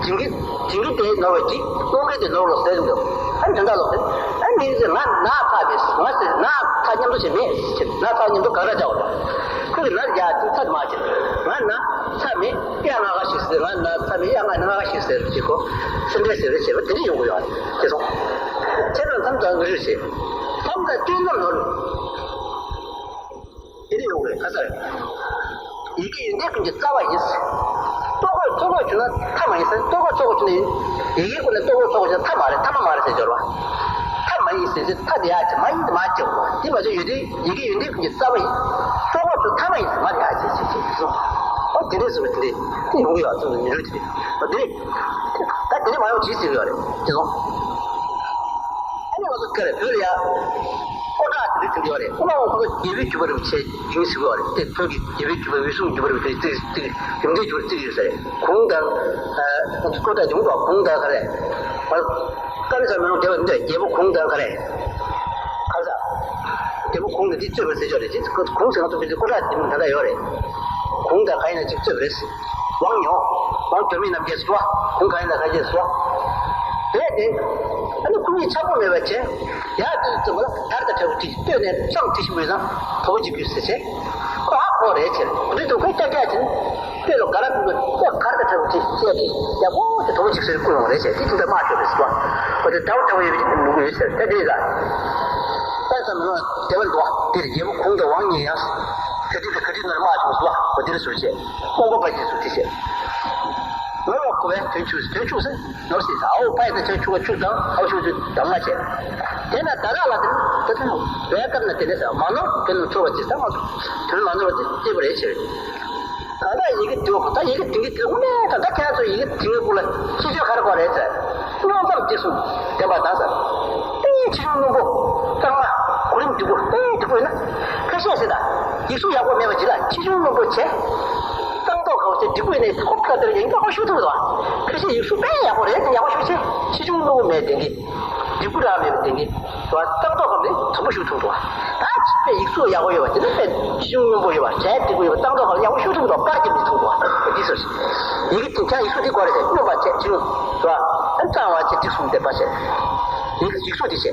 དྲིན་གྱིས་དྲིན་གྱིས་དེ་ནོར་བ་གྱིས་ནོར་མཁན་དེ་ནོར་ལོ་ཟེར་འདུག་ཨ་འདི་འདྲ་ལོ་ཟེར། ཨ་མི་ཚེ་ང་ན་ཚ་མེད། ང་ཟེར་ན་ཚ་མཉམ་དུ་བྱེད་མེད་ཟེར། ན་ཚ་མཉམ་དུ་ག་ར་བྱ་བ་རེད། ཁོ་གི་ན་ཡ་དེ་ཚ་མ་བྱེད། ང་ན་ཚ་མེད། དབྱར་རྔ་དཀར་ཞིག་ཟེར། ང་ན་ཚ་མེད། དབྱར་རྔ་ནི་རྔ་དཀར་ཞིག་ཟེར་གྱི་ཁོ་སེམས་ཁྲལ་ཟེར་བའི་བྱེད་པ་དེ་འདྲ་ཡོང་གི་ཡོད་རེད། དེ་སོང་ཚེ་དང་མཚམས་དང་ངུ་རུ་བྱེད། མཚམས་དང་སྐྱོན་རྣམས་ནོར། དེ་ནས་ཡོང་བའི་ཁ་སར། ཡི་གེ་ཡོན་ཏན་ཀུན་གྱི་རྩ་བ་ཡིན། ལྟོ་གོས་ཚོགས་གོས་བྱུང་ན་ཐ་མ་ཡིན་ཟེར། ལྟོ་གོས་ཚོགས་གོས་བྱུང་ན་ཡི་གེ་ཀུན་ནས་ལྟོ་གོས་ཚོགས་གོས་བྱུང་ན་ཐ་མ་རེད། ཐ་མ་མ་རེད་ཟེར་སྦྱོར་བ། ཐ་མ་ཡིན་ཟེར་ཟེར་ཐ་དེ་ཡ་ཅེ་མ་ཡིན་དེ་མ་ཅེ་བ། དེ་མ་ཚད་ཡོན་ཏན་ཡི་གེ་ཡོན་ཏན་ཀུན་གྱི་རྩ་བ་ཡིན། ལྟོ་གོས་ཚོགས་ཐ་མ་ཡིན་ཟེར་མ་རེད་ཡ་ཅེ་ཅེ་ཅེ་ཅེ་སོང་། ཨོ་དེ་འདྲས་ཟེར་བ་དེ་འདྲས་དེ་ཡོང་གི་ཡོད་ཚོད་མི་རུ་དེ་འདྲས་ཨོ་དེ་འདྲས། ད་དེ་ནས་མ་ཡོང་ཅི་ཟེར་ཡོད་རེད་དེ་སོང་། ཨ་ནི་ང་ཚོ་སྐད་རེད་བོད་ལ་ཡ། ཀོ་ཊ་དེ་འདྲ་ཡོད་རེད། ཁོ་རང་ཁོ་ཚོ་རྒྱལ་པོའི་རྒྱུད་པ་རུ་ཆེ་ཡིན་ཟེར་གི་ཡོད་རེད། དེ་བོད་ཀྱི་རྒྱལ་པོའི་རྒྱུད་པ་འོད་སྲུང་རྒྱུད་པ་རུ་ཆེ་ཏིག་ཏིག་ཡོན་ཏན་རྒྱུད་པ་ཏིག་ཡོད་ས་རེད། གུང་དང་། ང་ཚོ་ཀོ་ཊ་ཡོང་དུས་གུང་དང་ག་རེ། ང་ཚོ་བཀའ་མི་ཚང་མི་རུང་བདེ་བ་འདོད་རྒྱལ་པོ་གུང་དང་ག་རེ། ག་རེ་ཟ། རྒྱལ་པོ་གུང་དང་དེ་གཙོས་པར་ཟེར་ཆོག་རེད། དེ་གུང་ཟེར་ང་ཚོ་བོད་ཀྱི་ཀོ་ཊ་དེ་མི་ད་ལྟ་ཡོད་རེད། གུང་དང་ག་ཡིན་ན་ཅིག་གཙོས་པ་རེད། ཝང་ཉོ། ཝང་ཇོ་མི་རྣམ་རྒྱལ་སོ། ཁོང་ག་ཡིན་ན་ག་རྒྱལ་སོ། དེ་དེ། ཨ་ནི་ཁོ་གཉིས་ཆགས་པོ་མེད་པ་བྱས། ཡར་དུ་བཙུགས་པ་ལ་དར་དང་ཕྲ་བུ་དེ་སྟོད་ནས་བསང་དེ་ཞིག་མོས་ཙང་དོ་པོ་གཅིག་གུས་སེ་བྱས། ཁོ་ཧ་གོ་རེད་ཆེ། འདི་དུ་ཁོས་ཀྱག་ཀྱག་བྱས་ནས་སྟོད་ལ་ག་ར་བུ་གི་ཁོ་གར་དང་ཕྲ་བུ་དེ་བཅད་དེ་ཡག་པོ་དེ་དོ་པོ་གཅིག་སེ་བསྐུར་ཡོང་རེད་ཆེ། དེ་དེ་འདྲ་དམག་ཆོག་རེད་ཟེར་བ། ཁོ་དེ་འདྲ་བོ་འདྲ་བོ་ཡོད་པའི་ནུ་གུ་ཡོད་ཆེ། དེ་དེ་ལ། ད་ཙམ་ལ་དེ་བ་འདུག་དེར་རྒྱལ་པོ་གུང་དང་ཝང་གཉིས་ཡང་། ད་དེ་དེ་ག་དེ་ནར་དམག་ཆོག་ཟེར་བ། ཁོ་དེ་རེད་ཟེར་བ་ཆེ། རྨོངས་པ་ཕལ་ཆེར་ཚུར་དེ་བཤད། ནོར་བ་ཁོ་བས་དོན་ཆུག་དོན་ཆུག་ཟེར། ནོར་སྲིད་དང་ཨའོ་ཕ་ཡི་དང་ཆ་ཆུ་བ་ཆུ་དང་ཨའོ་ཆུ་ཆུ་དང་ལྔ་བྱས། དེ་ན་ད་རག་ལ་དེ་ད་ཐུན་བའི་སྐབས་ན་དེ་ནས་ཟེར་མ་ནོར་དེ་ནི་ཚོར་བ་ཅི་ཟེར་མ་ཐུན་མ་ནོར་བ་དེ་སྐྱེས་པ་རེད་ཆེ། ད་ལྟ་ཡི་གེ་དེ་བ་ད་ཡི་གེ་དེང་གི་དེ་དངོས་གནས་ད་ལྟ་ཁྱེད་ཚོ་ཡི་གེ་དེང་གི་སྐོར་ལ་ཁྱེད་ཚོས་ག་རེ་གོ་རེད་ཟེར། རྙོག་ཙམ་དེ་གསུམ་བདེན་པ་དང་ཟེར། ཏིང་ཆེ་ཆུང་རྣོན་པོ་གཙང་མ་གོ་རིམ་སྡུག་པོ་ཏིང་སྡུག་པོ་ཡིན་ན་ཁ་ཤས་ཟེར་ད་ཡིག་གཟུགས་ཡག་པོ་མེད་པ་ཅི་ལ་ཆེ་ཆུང་རྣོན་པོ་བྱས། གཙང་ཏོག་ག་བ་ཚེ་འགྲིག་པོ་ཡིན་ནའི་ཁོ་ཁ་ཏར་ཡང་ཡག་པོ་ཞུ་ཐུབ་འདུག་ཁ་ཤས་ཡིག་གཟུགས་དཔེ་ཡག་པོ་རེད་དེ་ཡག་པོ་ཞུ་ཆེ་ཆེ་ཆུང་རྣོན་པོ་མེད་དེ་གི་འགྲིག་པོ་རག་མེད་པ་དེ་གི་བ་གཙང་ཏོག་གམ་ནི་དུམ་བུ་ཞུ་ཐུབ་འདུག་ད་ཅི་དཔེ་ཡིག་གཟུགས་ཡག་པོ་ཡོད་པ་དེ་ནི་དཔེ་ཆེ་ཆུང་རྣོན་པོ་ཡོད་པ་གྲས་འགྲིག་པོ་ཡོད་པ་གཙང་ཏོག་གམ་ཡག་པོ་ཞུ་ཐུབ་འདུག་པར་གྱི་མི་ཐུབ་འདུག་འདི་ཟེར་ཡི་གེ་དེ་ཆ་ཡིག་གཟུགས་དེ་གོ་རེད་ཟེར་སྙོམས་པ་ཆེ་ཆུང་བ་གཙང་བ་ཆེ་འགྲིག་གསུམ་དེ་པ་ཆེ་ཡིག་གཟུགས་དེ་ཆེ།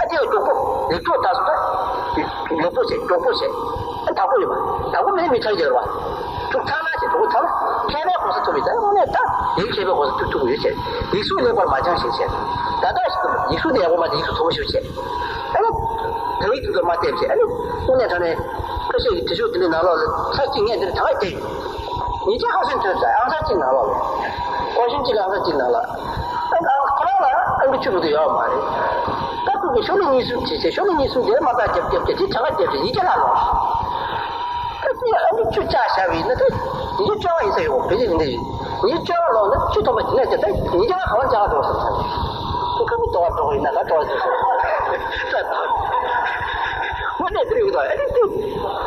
ཨ་ཅེ་མགྱོགས་པོ། ལེགས་ཐོག་ད་སོ་ད། མགྱོགས་པོ་བྱེད། མགྱོགས་པོ་བྱེད། ཨ་དག་པོ་ཡོད་པ། དག་པོ་མེད་མི་ཆགས་ཀྱི་རེད་པ། ཐུགས་ཐག་ལ་བྱེད། དག་པོ་ཐག་ལ། མཁས་པའི་གོ་ས་ཐུབ་པའི་ད་དངོས་གནས་ད། ཡིག་མཁས་པའི་གོ་ས་ཐུབ་ཐུབ་ཡོད་བྱེད། ཡིག་གཟུགས་ལེགས་པར་མ་སྦྱངས་ཤིང་བྱེད། ད་ལྟ་ཞིག་ཏུ་ཡིག་གཟུགས་དེ་ཡག་པོ་མ་དེ་ཡིག་གཟུགས་དོ་པོ་ཞིག་བྱེད། ཨ་ནི། དག་ཡིག་དེ་ཚོ་མ་བལྟས་བྱེད། ཨ་ནི། དངོས་གནས་དྲང་གནས། ཁ་ཤས་ཀྱི་དྲི་ཤོག་དེ་འདྲའི་ནང་ལོགས་ལ་ཚར་གཅིག་ངས་འདིར་ད་ག་བལྟས་ཡོད། ཉིས་བརྒྱ་ཧ་སན་ཐོན་ས་ཨང་གསར་གཅིག་ནང་ལོགས་ལ། ཀོ་ཤན་གཅིག་ཨང་གསར་གཅིག་ནང་ལ། ཨང་ཁོ་རང་ལ་ཨང་ཀི་བཅུ་མ་གཏོགས་ཡོད་མ་རེད། ད་ཁོ་གི་ཤོག་ལྷེ་གཉིས་གསུམ་བྲིས་བྱས་ཤོག་ལྷེ་གཉིས་གསུམ་དེ་མ་ཐག་རྒྱབ་རྒྱབ་རྒྱབ་དེ་གྲངས་ཀ་རྒྱབ་རྒྱབ་ཉིས་བརྒྱ་ལྷག་ལོངས། ད་དེ་ཨང་ཀི་བཅུ་བཅག་བཞག་པ་ཡིན་ན་ད་ཉིས་བརྒྱ་བཅོ་ལྔ་ཡིན་ས་ཡོད་བོད་པའི་འདི་ཡིན། ཉིས་བརྒྱ་བཅོ་ལྔ་ལོངས་ན་བཅུ་ཐོབ་པ་ཡིན་ན་དེ་ད་ཉིས་བརྒྱ་ལྔ་ག་བ་བཅག་འགྲོ་ཟེར་ད། ཁོ་ཁ་ཁུ་ཏོ་བ་འགྲོ་གི་ཡིན་ན་ང་ཏོ་བ་ཟེར་ཟེར། ད་ད། ཡོད་དོ། ཨ་ནི་དེ་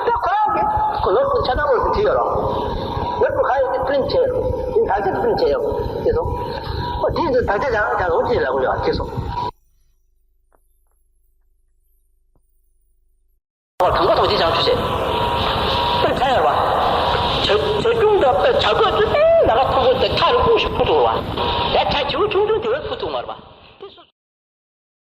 ད་ཁོ་རང་གི་ཁོ་ལོ་ཆ་ཚང་པོ་ཞིག་བྲིས་ཡོད་རོགས། ལོ་ཁ་ཡོད་དེ་པི་རིན་ཊི་བྱས་ཡོད། དེ་དག་ཆ་པི་རིན་ཊི་བྱས་ཡོད། དེ་སོང་། ཨོ་དེ་ཚོ་དག་ཆ་ཡང་ཡང་ལོ་ཅི་ལ་གོ་ཡོད། དེ་སོང་། དང་པོ་ཐོག་ཅིག་བྱང་ཆུབ་སེམས། དཔེ་ཆ་ཡོད་པ། བྱ་བྱ་ཁྱུང་དང་དཔེ་བྱ་རྒོད་ཚོ་དེ་ལ་ཁ་ཐུག་པོ་དེ་ཁྲ་རུ་ཀུ་ཞིག་ཕུ་ཐུག་པ། ཡ་ཁྲ་བྱིའུ་ཆུང་ཆུང་དེ་བས་ཕུ་ཐུག་མར་པ།